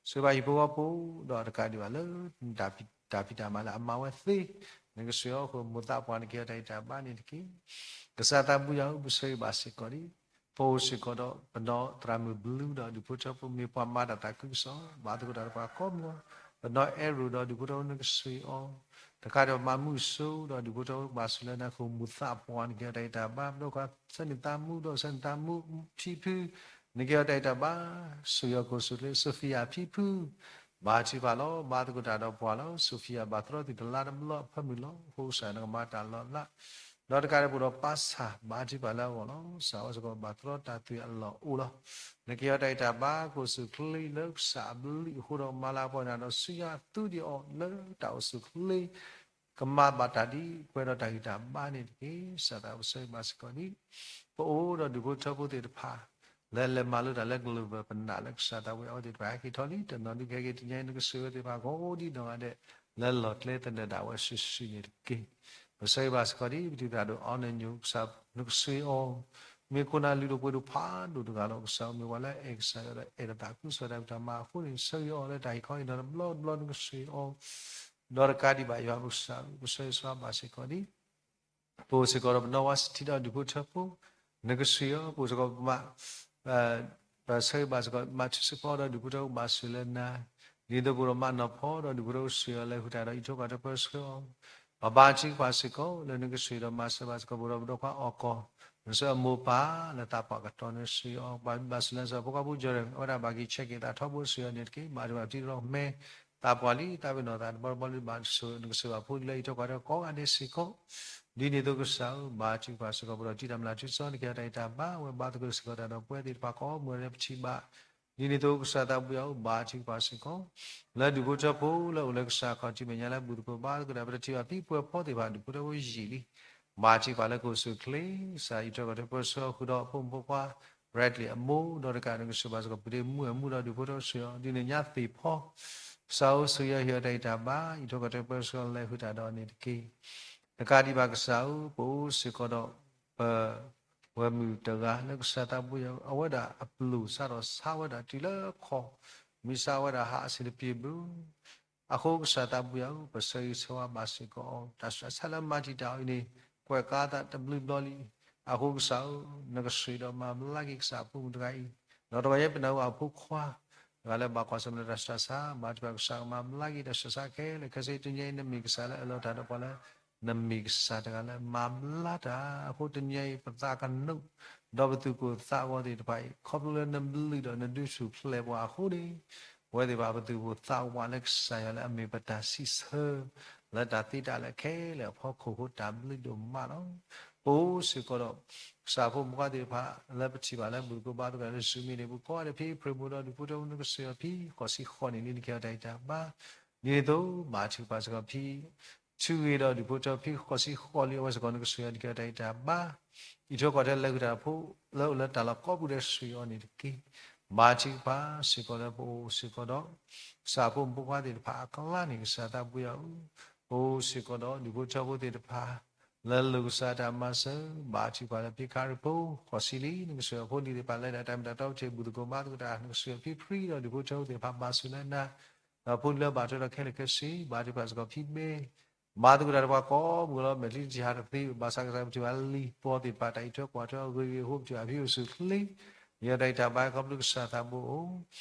ဆိၣ်ဂ့ၤဘၣ်ဟံၣ်ဖိဃီဖိဒီးတကးဒံးဘၣ်လၢ တၢ်ဖံးတၢ်မၤလၢအမၤဝဲသ့, နကဆိၣ်ဂ့ၤအီၤအဃိ မိၢ်သးပှၢ်န့ၣ် ကဟ့ၣ်အီၤတၢ်ဂံၢ်တၢ်ဘါန့ၣ်တက့ၢ်. ကစၢ်သးဘိယွၤဧၢ, ပဆၢဂ့ၤဘၣ်စ့ၢ်ကီးဒ် ပအိၣ်စ့ၢ်ကီးဒီးပနီၢ်သရၣ်မုၣ်ဘျုးဒီးဒူၣ်ဖိထၢဖိ မ့ၢ်ပှၤမၤတၢ်သးခုကစီၣ် ဘါသကိးတၢ်ဒီးပှၤကိးမုၢ်, ပနီၢ်အဲၣ်ရိၣ်ဒီးဒူၣ်ဖိထၢဖိ နကဆိၣ်ဂ့ၤအီၤ, တကးဒံးပမၤမုၢ်စိဒီးဒူၣ်ဖိထၢဖိ ကဘၣ်ဆိၣ်လၢနၤအဃိ မိၢ်သးပှၢ်န့ၣ် ကဟ့ၣ်အီၤတၢ်ဂံၢ်တၢ်ဘါ, ပဒီပုၢ်ဝဲၢ်ခွါဆၢန့ၢ်သးမူဒီးဆၢန့ၢ်သးမူဖံဖု နကဟ့ၣ်အီၤတၢ်ဂံၢ်တၢ်ဘါ, ဆိၣ်ဂ့ၤအီၤကိၣ်ဆူၣ်ချ့ Sophia ဖံဖု, ဘါထုကဖၣ်လီၤ. ဘါသကိးတၢ်ဒီးပှၤလီၤ. Sophia ဘၣ်သရီသုးတလါတဘျီအဖၢမုၢ်လီၤ. အဃိကစၢ်နကမၤတၢ်လီၤလး, ဒီးတကးဒံးပအိၣ်ဒီးပၢ်ဆၣ် ဘါထုကဖၣ်လၢအဂီၢ်လီၤ. စံးဘၣ်စ့ၢ်ကီးဘၣ်သရီတၢ်သွံၣ်အလီၢ်အိၣ်လီၤ. နကဟ့ၣ်အီၤတၢ်ဂံၢ်တၢ်ဘါ ကိၣ်ဆူၣ်ချ့လၢကစၢ်အဘျုးအဃိဒီး မၤလၤပှဲၤနၤဒီးဆူညါသူဒံးအီၤလၢတၢ်အိၣ်ဆူၣ်ချ့ ကမၤဘၣ်တၢ်ဒ်ပှဲၤဒီးတၢ်ဂံၢ်တၢ်ဘါန့ၣ်တက့ၢ်. ကစၢ်သးပှၢ် ပဆၢဂ့ၤဘၣ်စ့ၢ်ကီးဒ် ပအိၣ်ဒီးဒူၣ်ဖိထၢဖိသ့ၣ်တဖၣ် လၢလဲၤမၤလိတၢ်လၢ global ပနာ်လၢကစၢ်သးပှၢ်အဝဲသ့ၣ်တဖၣ် ဟဲက့ၤထီၣ်လံ တနီၤဒုးကဟဲက့ၤ တနံၤအံၤ နကစၢ်ယွၤသ့ၣ်တဖၣ် ကအိၣ်ဒံးနီၢ်ဂၤဒဲး လၢလီၢ်ကျဲသနၢၣ်ဒၣ်ဝဲစုာ်စုာ်န့ၣ်တက့ၢ်. ပဆၢဂ့ၤဘၣ်စ့ၢ်ကီးဒ် ပတုၤသးဒိၣ်အီၤန့ၣ်ညိ ကစၢ် နကစၢ်ယွၤ မ့ၢ်ခိၣ်နၢ်လုၢ်ဒိၣ်ပှ့ၤဒိၣ်ဖးဒိၣ်တဂၤလီၤ. ကစၢ်ဧၢ မ့ၢ်ပှၤလၢအအဲၣ်ကစၢ်ယွၤဒီး အဲၣ်တၢ်သးခုကစီၣ်တၢ်ဖံးတၢ်မၤအဃိန့ၣ် ဆၢဂ့ၤအီၤလၢတၢ်ဟ့ၣ်ခီဟ့ၣ်နီၤတဘျီတဘျီ နကစၢ်ယွၤ ဒီးတကးဒံးဘၣ် ယွၤပကစၢ်ဧၢ ပဆၢဂ့ၤဆၢဝါဘၣ်စ့ၢ်ကီးဒ် ပအိၣ်စ့ၢ်ကီးဒီးပနီၢ်ဝါစထံဒီးဒူၣ်ဖိထၢဖိ နကစၢ်ယွၤ ပအိၣ်စ့ၢ်ကီးပမၤ ပဆၢဂ့ၤဘၣ်စ့ၢ်ကီး မၤထုးစ့ၢ်ကီးဒီးဒူၣ်ဖိထၢဖိ ဘၣ်ဆူလၢနၤ ဒ်သိးပအိၣ်ဒီးမၤနီၢ်ဖီဒီးဒူၣ်ဖိထၢဖိ ကစၢ်ယွၤ လဲၤဃုာ်တၢ်ဒီးအံးထွဲကွၢ်ထွဲပၢဆှၢအီၤ ပဘါထုကဖၣ်စ့ၢ်ကီး လၢနကစၢ်ယွၤဒီးမၤစၢၤဘၣ်စ့ၢ်ကီး ပဒီပုၢ်ဒီခွါအီၣ်ကီၢ် နကစၢ်အမိၢ်ပၢ်လၢသးပှၢ်ကတီၢ် နကစၢ်ယွၤ ဘၣ်ဆူလၢနစၢၤဖိခွါဖိ Jordan အဝဲဒၣ်ဘၣ်က့ၤဆဲးက့ၤသးထီဘိ ကစၢ်ယွၤန့ၣ်တက့ၢ်. ဘၣ်ထုကဖၣ်ပထံပကီၢ် မဲာ်သးပှၢ်လံ သးပ့ၤနီၣ်သးတဘျီတဘျီလံ ဘၣ်ဆိၣ်နကစၢ်ဘၣ်ဖိလၢအံးထွဲကွၢ်ထွဲကိးဂၤဒဲးစ့ၢ်ကီး ဒ်န့ၣ်အသိးကစၢ်ဧၢ ဘါထုကဖၣ်စ့ၢ်ကီး ပဒီးတံၢ်တၢ်မျၢ်ထူစီ နကဟ့ၣ်တၢ်ဂံၢ်တၢ်ဘါ အဝဲဘါသဂၢၢ်စ့ၢ်ကီးတၢ်ဒီးပဝဲသ့ၣ်တဖၣ်ကိးမုၢ်ဂၤဒဲးပထံၣ်ဘၣ် ဒ်န့ၣ်အသိးကစၢ်သးဘိယွၤဧၢ ဘါထုကဖၣ်စ့ၢ်ကီး လၢဒူၣ်ဖိထၢဖိလၢအိၣ်လၢကစၢ်ခီၣ်ထံးမဲာ်ညါလၢဘူၣ်သကိးဘါသကိးတၢ် ပတထံၣ်ဘၣ်ဖံပှဲၤဖီသ့ၣ်တဖၣ် ဒူၣ်ဖိထၢဖိယံာ်လံ ဘါထုကဖၣ်လၢကအိၣ်ဆူၣ်အိၣ်ချ့ ကစၢ်အံးထွဲကွၢ်ထွဲပၢဆှၢဃုာ်ဒီးဖိမုၣ်ဖိခွါ Bradley အမိၢ် ဒီးတကးန့ၣ်ကစၢ်ဘၣ်စ့ၢ်ကီး ပူၤဒ့မူအမူဒီးဒူၣ်ဖိထၢဖိစ့ၢ်ကီး ဒ်န့ၣ်ညါသ့ၣ်ဖီ ကစၢ်ဧၢ ကစၢ်ယွၤဟ့ၣ်အီၤတၢ်ဂံၢ်တၢ်ဘါ အံးထွဲကွၢ်ထွဲပၢဆှၢ လဲၤဃုာ်တၢ်ဒီးန့ၣ်တက့ၢ်. တကးဒံးဘၣ်ကစၢ်ဧၢ ပအိၣ်စ့ၢ်ကီးဒီး ပ ဝဲၢ်မုၣ်တဂၤလၢကစၢ်သးဘိယွၤ အဝဲဒၣ်အပျိၢ်စးထီၣ်ဆါဝဲဒၣ်တုၤလၢခီၣ် မ့ၢ်စးဝဲဒၣ်ဟးအဆ့ၣ်တပျ့ၤဘု အဃိကစၢ်သးဘိယွၤဧၢ ပဆၢဂ့ၤဆၢဝါဘၣ်စ့ၢ်ကီးအီၤ တၢ်ဆူးတၢ်ဆါလၢမၤတံာ်တာ်အီၤအံၤန့ၣ် ကွဲးကါသးတဘျုးဘျီလံ. အဃိကစၢ်ဧၢ နကဆှၢဒီးမၤဘျါက့ၤကစၢ်အဖိမုၣ်တဂၤအံၤ ဒီးတဂီၤညါပနၢ်ဟူအဖိခွါ တဂၤလၢဘၣ်ကွၢ်ဆၢၣ်မဲာ်ဒီးတၢ်ဆူးတၢ်ဆါ ဘါထုကဖၣ်ကစၢ်ကမၤဘျါက့ၤတၢ်ဆူးတၢ်ဆါခဲလၢာ်ခဲဆ့ တနံၤအံၤနမ့ၢ်ကစၢ်လၢအလီၤတၢ်ဒီးပှၤလၢ နမ့ၢ်ကစၢ်တဂၤလၢမၤဘျါတၢ် အဃိတနံၤအံၤပသးကနိး ဒီးပသူၣ်ကိၢ်သးဂီၤသ့ၣ်တဖၣ်အံၤ ခီဖျိလၢနဘျုးဒီးနဒုးဆူၣ်ဖျဲးပှၤအဃိန့ၣ် ပဝဲသ့ၣ်တဖၣ်ပသူၣ်ပိၢ်သးဝးလၢကစၢ်ယွၤလၢအမ့ၢ်ပတၢ်စံးဆၢ လၢတၢ်သ့တၢ်လၢာ်ခဲလၢာ်အဖီခိၣ်အဃိတၢ်ဘျုးဒိၣ်မးလီၤ. ပအိၣ်စ့ၢ်ကီးဒီး ကစၢ်ဖိမုၣ်ဖိခွါသ့ၣ်တဖၣ် လၢပထံၣ်ဘၣ်လၢဘူၣ်သကိးဘါသကိးလၢ Zoom မ့ၢ်န့ၣ် ပကိးဂၤဒဲးဖဲ prayer မူဒီးဒူၣ်ဖိထၢဖိ နကစၢ်ယွၤဖဲ ဃိးဆံဃိးနံၣ်လံ နကဟ့ၣ်အီၤတၢ်ဂံၢ်တၢ်ဘါ ဒ်န့ၣ်အသိး ဘါထုကဖၣ်စ့ၢ်ကီးဖဲ ထူဂ့ၤဒီးဒူၣ်ဖိထၢဖိဖဲဃိးဆံဃိးလံ အဝဲစ့ၢ်ကီး နကစၢ်ယွၤ နကဟ့ၣ်အီၤတၢ်ဂံၢ်တၢ်ဘါ အံးထွဲကွၢ်ထွဲလၢဃုာ်တၢ်ဖိ လၢအိၣ်လၢတၢ်လီၢ်ကိးပူၤဒီး ဆှၢအီၤန့ၣ်တက့ၢ်. ဘါထုကဖၣ်စ့ၢ်ကီးလၢပအိၣ်စ့ၢ်ကီးဒီး ကစၢ်ဖိမုၣ်ဖိခွါသ့ၣ်တဖၣ်အကျါန့ၣ် ကစၢ်သးဘိယွၤဧၢ ပအိၣ်စ့ၢ်ကီးဒီးဒူၣ်ဖိထၢဖိသ့ၣ်တဖၣ် လၢလိာ်ကစၢ်တၢ်မၤစၢၤ ဘါထုကဖၣ်လၢဖဲခါရံၣ်ဖိ ဃိးဆံလံ နကစၢ်ယွၤ ဖိလံၤသ့ၣ်တဖၣ်လၢဒၣ်တၢ်မ့ၢ်တၢ်တီပထံၣ်ဘူၣ်သကိးဘါသကိးတၢ် နကစၢ်ယွၤ ဖံဖရံဒီးဒူၣ်ဖိထၢဖိသ့ၣ်တဖၣ် ဘၣ်ဆူလၢနၤ ဒီးဖိလံၤလၢဘၣ်ထွဲဒီးခဲလၢာ်ခဲဆ့ ဘါထုကဖၣ်စ့ၢ်ကီးဖဲမဲာ် ဘါသကိးတၢ်ဒီးပှၤကိးမုၢ်လီၤ မဲာ်ချံတထံၣ်ဟးတသ့ ဘၣ်ဆၣ်ကစၢ်ပထံၣ်ဘၣ်လံာ်ပီသ့ၣ်တဖၣ် တၢ်အံးထွဲကွၢ်ထွဲအဂ့ၤဂ့ၤအဃိ ပထံၣ်ဘၣ်ဖဲအိၣ်ဆူၣ်အိၣ်ချ့ ယတၢ်ဂံၢ်တၢ်ဘါခီဖျိကစၢ်သးဘိအိၣ်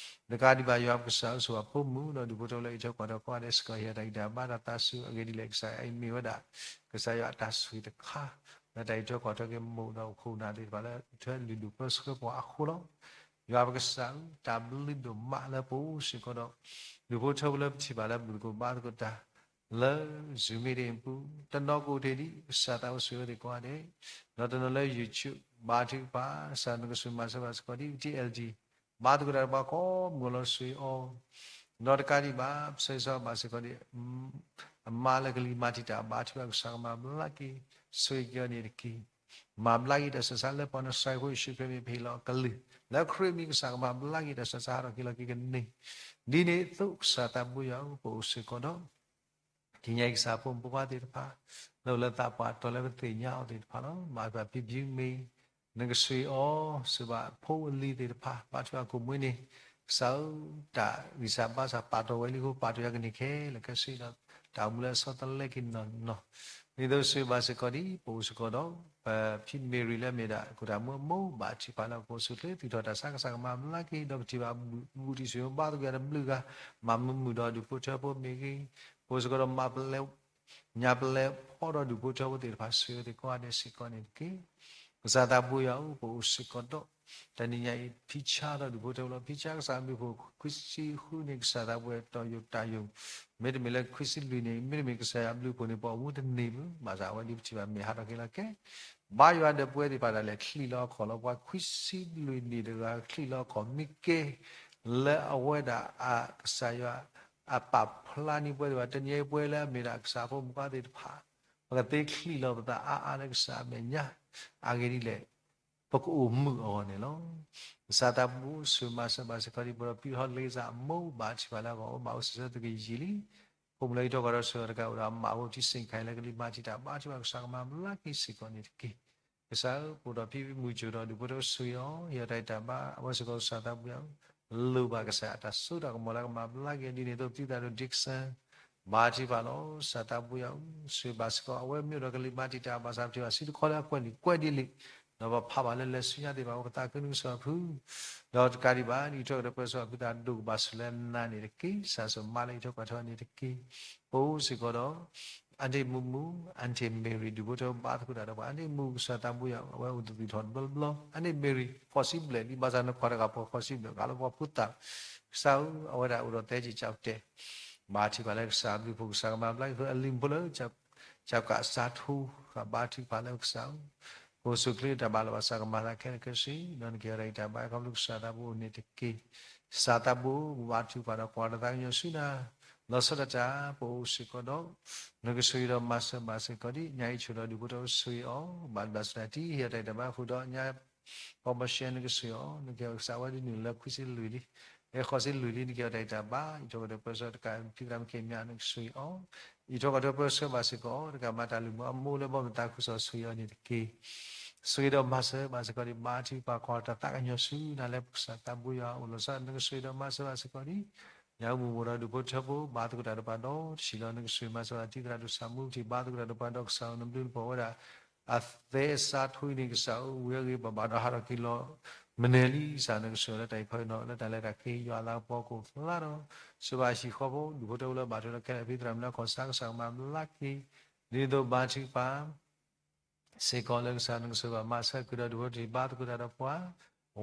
တကးဒံးဘၣ်ယွၤပကစၢ်ဧၢ ဆိၣ်ဂ့ၤဖိမုၣ်ဒီးဒူၣ်ဖိထၢဖိလၢအံးထွဲကွၢ်ထွဲကိးဂၤဒဲးစ့ၢ်ကီး ယတၢ်ဂံၢ်တၢ်ဘါဒီးသးစူၤအဂ့ၢ်ဒ်လဲၣ် ကစၢ်ယွၤအံၤမ့ၢ်ဝဲဒၣ် ကစၢ်ယွၤအတၢ်ဆိၣ်ဂ့ၤတခါ လၢတၢ်အံးထွဲကွၢ်ထွဲက့ၤမိၢ်ဒီးခိၣ်နၢ်သ့ၣ်တဖၣ်လၢအံးထွဲလုၢ်ဒိၣ်ပၢဆှၢပှၤအဃိလီၤ. ယွၤပကစၢ်ဧၢ တၢ်ဘျုးဒိၣ်မးလၢပအိၣ်စ့ၢ်ကီးဒီး ဒူၣ်ဖိထၢဖိလၢပထံၣ်ဘၣ်လၢဘူၣ်သကိးဘါသကိးတၢ် လၢ Zoom meeting အပူၤ တနီၤကအိၣ်တ့ၢ်ဒံး ကစၢ်သးအိၣ်ဆိၣ်ဂ့ၤဝဲသ့ၣ်ကိးဂၤဒဲး ဒီးတနီၤလၢ YouTube ဘါထုကဖၣ် ကစၢ်နကဆိၣ်မၤစၢၤဘၣ်စ့ၢ်ကီးဒ် T L D ဘါသကိးတၢ်ဒီးပှၤကိးမုၢ်လီၤဆိၣ်ဂ့ၤအီၤ ဒီးတကးဒံးဘၣ် ပဆၢဂ့ၤဆၢဝါဘၣ်စ့ၢ်ကီးဒ် အမါလၢကလံၤမၤတံာ်တာ်ဘါထုကဖၣ် ကစၢ်ကမၤဘျါက့ၤ ဆိၣ်ဂ့ၤက့ၤအီၤန့ၣ်တက့ၢ်. မၤဘျါက့ၤတၢ်ဆူးတၢ်ဆါလၢပှၤနီၢ်စဲးဖိယ့ၣ်ၡူးခရံာ်မ့ၢ်ပဟ့ၣ်လီၤအကလုၢ် လၢခရံာ်မံၤကစၢ်ကမၤဘျါက့ၤတၢ်ဆူးတၢ်ဆါဟးထီၣ်က့ၤလီၤက့ၤကန့ၢ် ဒ်န့ၣ်အသိးကစၢ်သးဘိယွၤဧၢ ပအိၣ်စ့ၢ်ကီးဒီး တနံၤအံၤကစၢ်ဖိမုၣ်ဖိခွါသ့ၣ်တဖၣ် လၢအိၣ်လၢသးပှၢ်တီၢ်လၢပသ့ၣ်ညါအီၤသ့ၣ်တဖၣ်လီၤ. မၤဘၣ်ဖံဖုမ့ၢ် နကဆိၣ်ဂ့ၤအီၤ ဆိၣ်ဘၣ်ဖိအလံၤသ့ၣ်တဖၣ် ဘါထုကဖၣ်ကိးမုၢ်နံၤ ကစၢ်ဧၢ တၢ်ဂံၢ်စၢ်ဘါစၢ်ပာ်တီၢ်ဝဲလံအဃိ ပာ်တီၢ်ယၤကန့ၢ်ခဲလၢာ်ခဲဆ့ဒီး တၢ်အိၣ်မူလၢအဆီတလဲက့ၤနီၢ်နီၢ် ဒ်သိးဆိၣ်ဂ့ၤဘၣ်စ့ၢ်ကီးဒ် ပအိၣ်စ့ၢ်ကီးဒီး ပဖံမ့ၢ်ရံၤလၢအမ့ၢ်ဒၣ်ခိၣ်တၢ်မူအမိၢ် ဘါထုကဖၣ်လၢကအိၣ်ဆူၣ်အိၣ်ချ့ သူၣ်ထီၣ်တၢ်ဆါ ကစၢ်ကမၤဘျါက့ၤ ဒီးပထံၣ်ဘၣ်ဘူးတံၢ်စံးဘါသကိးယၤတဘျုးဂၤ မၤမုာ်မုာ်ဒီးဒူၣ်ဖိထၢဖိမ့ၢ်ဂ့ၤ ပအိၣ်စ့ၢ်ကီးဒီးမၤပလဲ ညါပလဲဖီဒီးဒူၣ်ဖိထၢဖိသ့ၣ်တဖၣ် ဆိၣ်ဂ့ၤဝဲသ့ၣ်ကိးဂၤဒဲးစ့ၢ်ကီးန့ၣ်တက့ၢ်. ကစၢ်သးဘိယွၤဧၢ ပအိၣ်စ့ၢ်ကီးဒီး တနံၤညါအံၤ ဖံဆါဒီးဒူၣ်ဖိထၢဖိလီၤ. ဖံဆါ ကစၢ်အဘျုးအဖှိၣ်ခွံဆံဃုန့ၣ် ကစၢ်သးဘိယွၤတီၢ်ယိာ်တၢ်ယိာ် မ့တမ့ၢ်လၢခွံဆံလွံၢ်န့ၣ် မ့တမ့ၢ်ကစၢ်ယွၤအဘျုးအဖှိၣ်န့ၣ် ပအိၣ်မူတန့ၢ်ဘၣ်. ဘၣ်ဆၣ်အဝဲဒ်ပထံၣ်ဘၣ်မ့ၢ်ဟးထီၣ်က့ၤလီၤက့ၤ ဘါယွၤဒီးပဝဲသ့ၣ်တဖၣ်ဒၣ်လဲာ် ချံးလီၤအခီၣ်လီၤ. ပှၤခွံဆံလွံၢ်နံၣ်တဂၤ ချံးလီၤအခီၣ်မ့ၢ်ကဲ လၢအဝဲဒၣ်အကစၢ်ယွၤ အပာ်ဖျါန့ၢ်ပှဲၤဒံးဘၣ် တနံၤအံၤပှဲၤလၢအမ့ၢ်ဒၣ်ကစၢ်ဖိမုၣ်ဖိသ့ၣ်တဖၣ်, ပကသ့ချံးလီၤပသးအါအါလၢကစၢ်အမဲာ်ညါ, အဂ့ၢ်ဒ်လဲၣ်, ပကအိၣ်မုာ်အဂီၢ်န့ၣ်လီၤ. ကစၢ်သးဘိယွၤမၤစၢၤဘၣ်စ့ၢ်ကီးဒံး ပဒီပုၢ်ဝဲၢ်လ့စၢ်အမိၢ် ဘါထုကဖၣ်လၢအဂီၢ်အိၣ်ဘၣ်အိၣ်စံးဆၢသုးကယံာ်လံ, ဖိမုၣ်လၢဟံးထီၣ်ကွၢ်ထီၣ်ဆှၢအီၤတကးအိၣ်ဒီးအမါဖိ ထံစ့ၣ်ခါအံၤလၢကလံၤမၤတံာ်တာ် ဘါထုကဖၣ်ကစၢ်ကမၤဘျါက့ၤစ့ၢ်ကီးန့ၣ်တက့ၢ်. ကစၢ်ဧၢ, ပအိၣ်ဒီးဖံဖံမုၢ်ကၠိၣ်ဒီးဒူၣ်ဖိထၢဖိဆိၣ်ဂ့ၤအီၤ, ဟ့ၣ်အီၤတၢ်ဂံၢ်တၢ်ဘါ, အဝဲစ့ၢ်ကီးကစၢ်သးဘိယွၤဧၢ, လိၣ်ဘၣ်ကစၢ်အတၢ်စိတၢ်ကမီၤလၢကမၤဘျါက့ၤ ဒ်န့ၣ်အသိး သုသရၣ်ဒိၣ် Dickson ဘါထုကဖၣ်လီၤ. ကစၢ်သးဘိယွၤဧၢ, ဆိၣ်ဂ့ၤဘၣ်စ့ၢ်ကီး အဝဲမ့ၢ်အိၣ်ဒီးကလံၤမၤတံာ်တာ် ဘၣ်ဆၣ်ပထံၣ်ဘၣ်ဆံးတခီလၢအကွဲးလံာ်ကွဲးဒ်လံာ်, ဒီးပဖးဘၣ်လၢလဲၤဆူညါသ့ၣ်တဖၣ် ပကသးခုနကစၢ်အဖု ဒီးတကးဒံးဘၣ် ဒ်အံၤထီၣ်ကဒီးပၢဆှၢအဖုသးဒိၣ်ကဘၣ်ဆိၣ်လၢနၤန့ၣ်တက့ၢ်. ကစၢ်စိမါလၢအံၤထီၣ်ကွၢ်ထီၣ်န့ၣ်တက့ၢ်. ပအိၣ်စ့ၢ်ကီးဒီး အဒ့ၣ်မူမူ, အဒ့ၣ် Mary ဒူၣ်ဖိထၢဖိဘါသကိးတၢ်ဒီးပှၤ, အဒ့ၣ်မူကစၢ်သးဘိယွၤ အဝဲအိၣ်သသုးထီၣ်တဘျီတဘျီ, အဒ့ၣ် Mary ဖှီၣ်စံဘျဲၣ် ဒ်ဘၣ်ဆၣ်နခွါတဂၤဖှီၣ်စံဘျဲၣ် ဂၤလၢပှၤဖိသၣ်, ကစၢ်ဧၢ, အဝဲဒၣ်အိၣ်ဒီးသဲက့ၤ ကၠီတဲာ် ဘါထုကဖၣ်လၢကစၢ်အဘျုးအဖှိၣ် ကစၢ်ကမၤဘျါက့ၤအလံၤဖိလၢ ကၠီကးစါထူ ဘါထုကဖၣ်လၢကစၢ်ဧၢ, ပအိၣ်ဆူၣ်ချ့တၢ်ဘၣ်လီၤ ဘၣ်ဆၣ်ကမၤသးခဲလၢာ်ခဲဆ့ ဒီးနကဟ့ၣ်အီၤတၢ်ဂံၢ်တၢ်ဘါ ခီဖျိကစၢ်သးဘိအိၣ်န့ၣ်တက့ၢ်. ကစၢ်သးဘိ ဘါထုကဖၣ်ဒီးကွၢ်တၢ်သးကညီၤဆူနၤ, လီၤဆီဒၣ်တၢ် ပအိၣ်စ့ၢ်ကီးဒီး နကဆိၣ်ဂ့ၤဒီးမၤစၢၤဘၣ်စ့ၢ်ကီးဒံး ညါအံၤဆိၣ်ဒီးဒူၣ်ဖိထၢဖိဆိၣ်ဂ့ၤအီၤ, ဘၣ်ဘျါစၢၤတၢ်တံၢ် ဟ့ၣ်အီၤတၢ်ဂံၢ်တၢ်ဘါဃုာ်ဒီးညါ ပှၤဘၣ်ရှဲနကဆိၣ်ဂ့ၤအီၤ, နကဟ့ၣ်ကစၢ်ဝဲဒ်နုာ်လၢခွံဆံလွံၢ်လံ, အဲဃိးဆံလွံၢ်လံ နကဟ့ၣ်အီၤတၢ်ဂံၢ်တၢ်ဘါ အံးထီၣ်ကဒီးပၢဆှၢတကး ဖံသရၣ်မုၣ်ခ့ၣ်မၠၣ် နကဆိၣ်ဂ့ၤအီၤ, အံးထီၣ်ကဒီးပၢဆှၢဘၣ်စ့ၢ်ကီး တကးမၤတၢ်လုၢ်မူအမိၢ်လၢဘီမုၢ်သးခုကစီၣ်ဆိၣ်ဂ့ၤအီၤန့ၣ်တက့ၢ်. ဆိၣ်ဂ့ၤဒီးမၤစၢၤဘၣ်စ့ၢ်ကီးဒံး ဘါထုကဖၣ်ကွၢ်တၢ်သးကညီၤဆူနၤလၢပကစၢ်သးဘိယွၤအအိၣ်လီၤဆီ နကဆိၣ်ဂ့ၤဒီးမၤစၢၤဘၣ်စ့ၢ်ကီးဒံး ညၣ်အူမူးမိၢ်ဒီးဒူၣ်ဖိထၢဖိ ဘါသကိးတၢ်ဒီးပှၤဒီတဆံးလီၤ. နကဆိၣ်ဂ့ၤမၤစၢၤဘၣ်တံၤသရၣ်ဒိၣ်ဆၣ်မူ ပထံၣ်ဘါသကိးတၢ်ဒီးပှၤဒီးကစၢ်ဧၢ နဘျုးနဖှိၣ်ဝဲဒၣ် အသဲအစါထူအံၤန့ၣ် ကစၢ်ဧၢ ဝံၤအဂ့ၤ ပဘၣ်ဒီးဟးထီၣ်က့ၤလီၤ မနုၤလံ ကစၢ်နကဆိၣ်ဂ့ၤလၢတၢ်အံၤခီအံၤနီၤ လၢတၢ်လဲၤတၢ်က့ၤ ယွၤအလၤကပီၤကအိၣ်ဖျါဒီး ဆိၣ်ဂ့ၤဘၣ်ဟံၣ်ဃီဖိ ဒူၣ်ဖိထၢဖိလၢဘၣ်ထွဲဒီးခဲလၢာ် ဖံသရၣ်မုၣ်လၢကီၢ်ဆၣ် ကစၢ်ကမၤဘျါက့ၤ ဒ်သိးဘါထုကဖၣ် စ့ၢ်ကီးလၢကစၢ်နကဆိၣ်ဂ့ၤဘၣ်မၤစၢၤက့ၤဒီးဒူၣ်ဖိထံၣ်ဘါသကိးတၢ်ဒီးပှၤ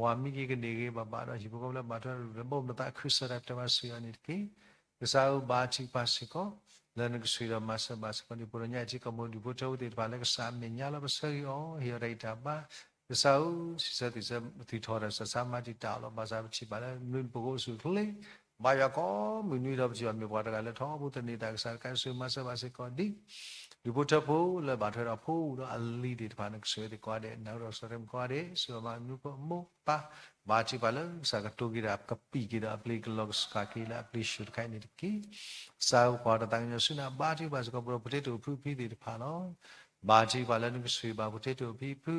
ဝၤမံက့ၤကန့ၢ်ဂ့ၤ ဘၣ်ဘၣ်ဒီးဟံၣ်ဖိဃီဖိလၢဘၣ်ထွဲဒီးဒူၣ်ဖိထၢဖိ ဘီမုၢ်သးခုကစီၣ်တၢ်ပတၢၢ်ဘၣ်ဆိၣ်ဂ့ၤအီၤန့ၣ်တက့ၢ်. ကစၢ်ဧၢ ဘါထုကဖၣ်စ့ၢ်ကီး လၢနကဆိၣ်ဂ့ၤဒီးမၤစၢၤဘၣ်စ့ၢ်ကီး ဒ်ဖိဒီးညၣ်အံၤထံကီၢ်မိၢ်ဒူၣ်ဖိထၢဖိသ့ၣ်တဖၣ်လၢကစၢ်အမဲာ်ညါလၢပဆၢဂ့ၤအီၤ ဟ့ၣ်အီၤတၢ်ဂံၢ်တၢ်ဘါ ကစၢ်ဧၢ စံးဆၢသုးဆၢသုးထီၣ်တၢ်ဆၢဆါမၤတံာ်တာ်အီၤလီၤ. ဘၣ်ဆၣ်ပထံၣ်ဘၣ်လၢ မနုၤပကအိၣ်ဆူၣ်အိၣ်ချ့ ဘါယွၤကိးမုၢ်နွံဒီး ပထံၣ်ဘၣ်မ့ၢ်ပှၤတဂၤလၢထီဘိသန့ၤသး ကစၢ်တခါဆိၣ်ဂ့ၤမၤစၢၤဘၣ်စ့ၢ်ကီးဒ် ဒူၣ်ဖိထၢဖိလၢဘၣ်ထွဲဒီးဖိဒီးအလံၤသ့ၣ်တဖၣ် နကဆိၣ်ဂ့ၤသ့ၣ်ကိးဂၤဒဲး နၢ်ဟူဒီးကစၢ်တမုၣ်ကိးဂၤဒဲး ဆိၣ်ဂ့ၤဘၣ်မနုၤဖိမိၢ်ပၢ် ဘါထုကဖၣ်လၢကစၢ်ကတိၤက့ၤဒီး ကပံာ်က့ၤဒီးအပျ့ၤ ကလီၤကစၢ်က့ၤလၢအပျ့ၤဆူၣ်တခါအံၤန့ၣ်တက့ၢ်. ကစၢ်ဧၢ ကွၢ်တၢ်သးကညီၤဆူနၤ ဘါထုကဖၣ်စ့ၢ်ကီး ပဒီပုၢ်ဝဲၢ်ဖိသ့ၣ်တဖၣ်လီၤ. ဘါထုကဖၣ်လၢနကဆိၣ်ဂ့ၤဘၣ်ဖိသ့ၣ်တဖၣ်ဖံဖု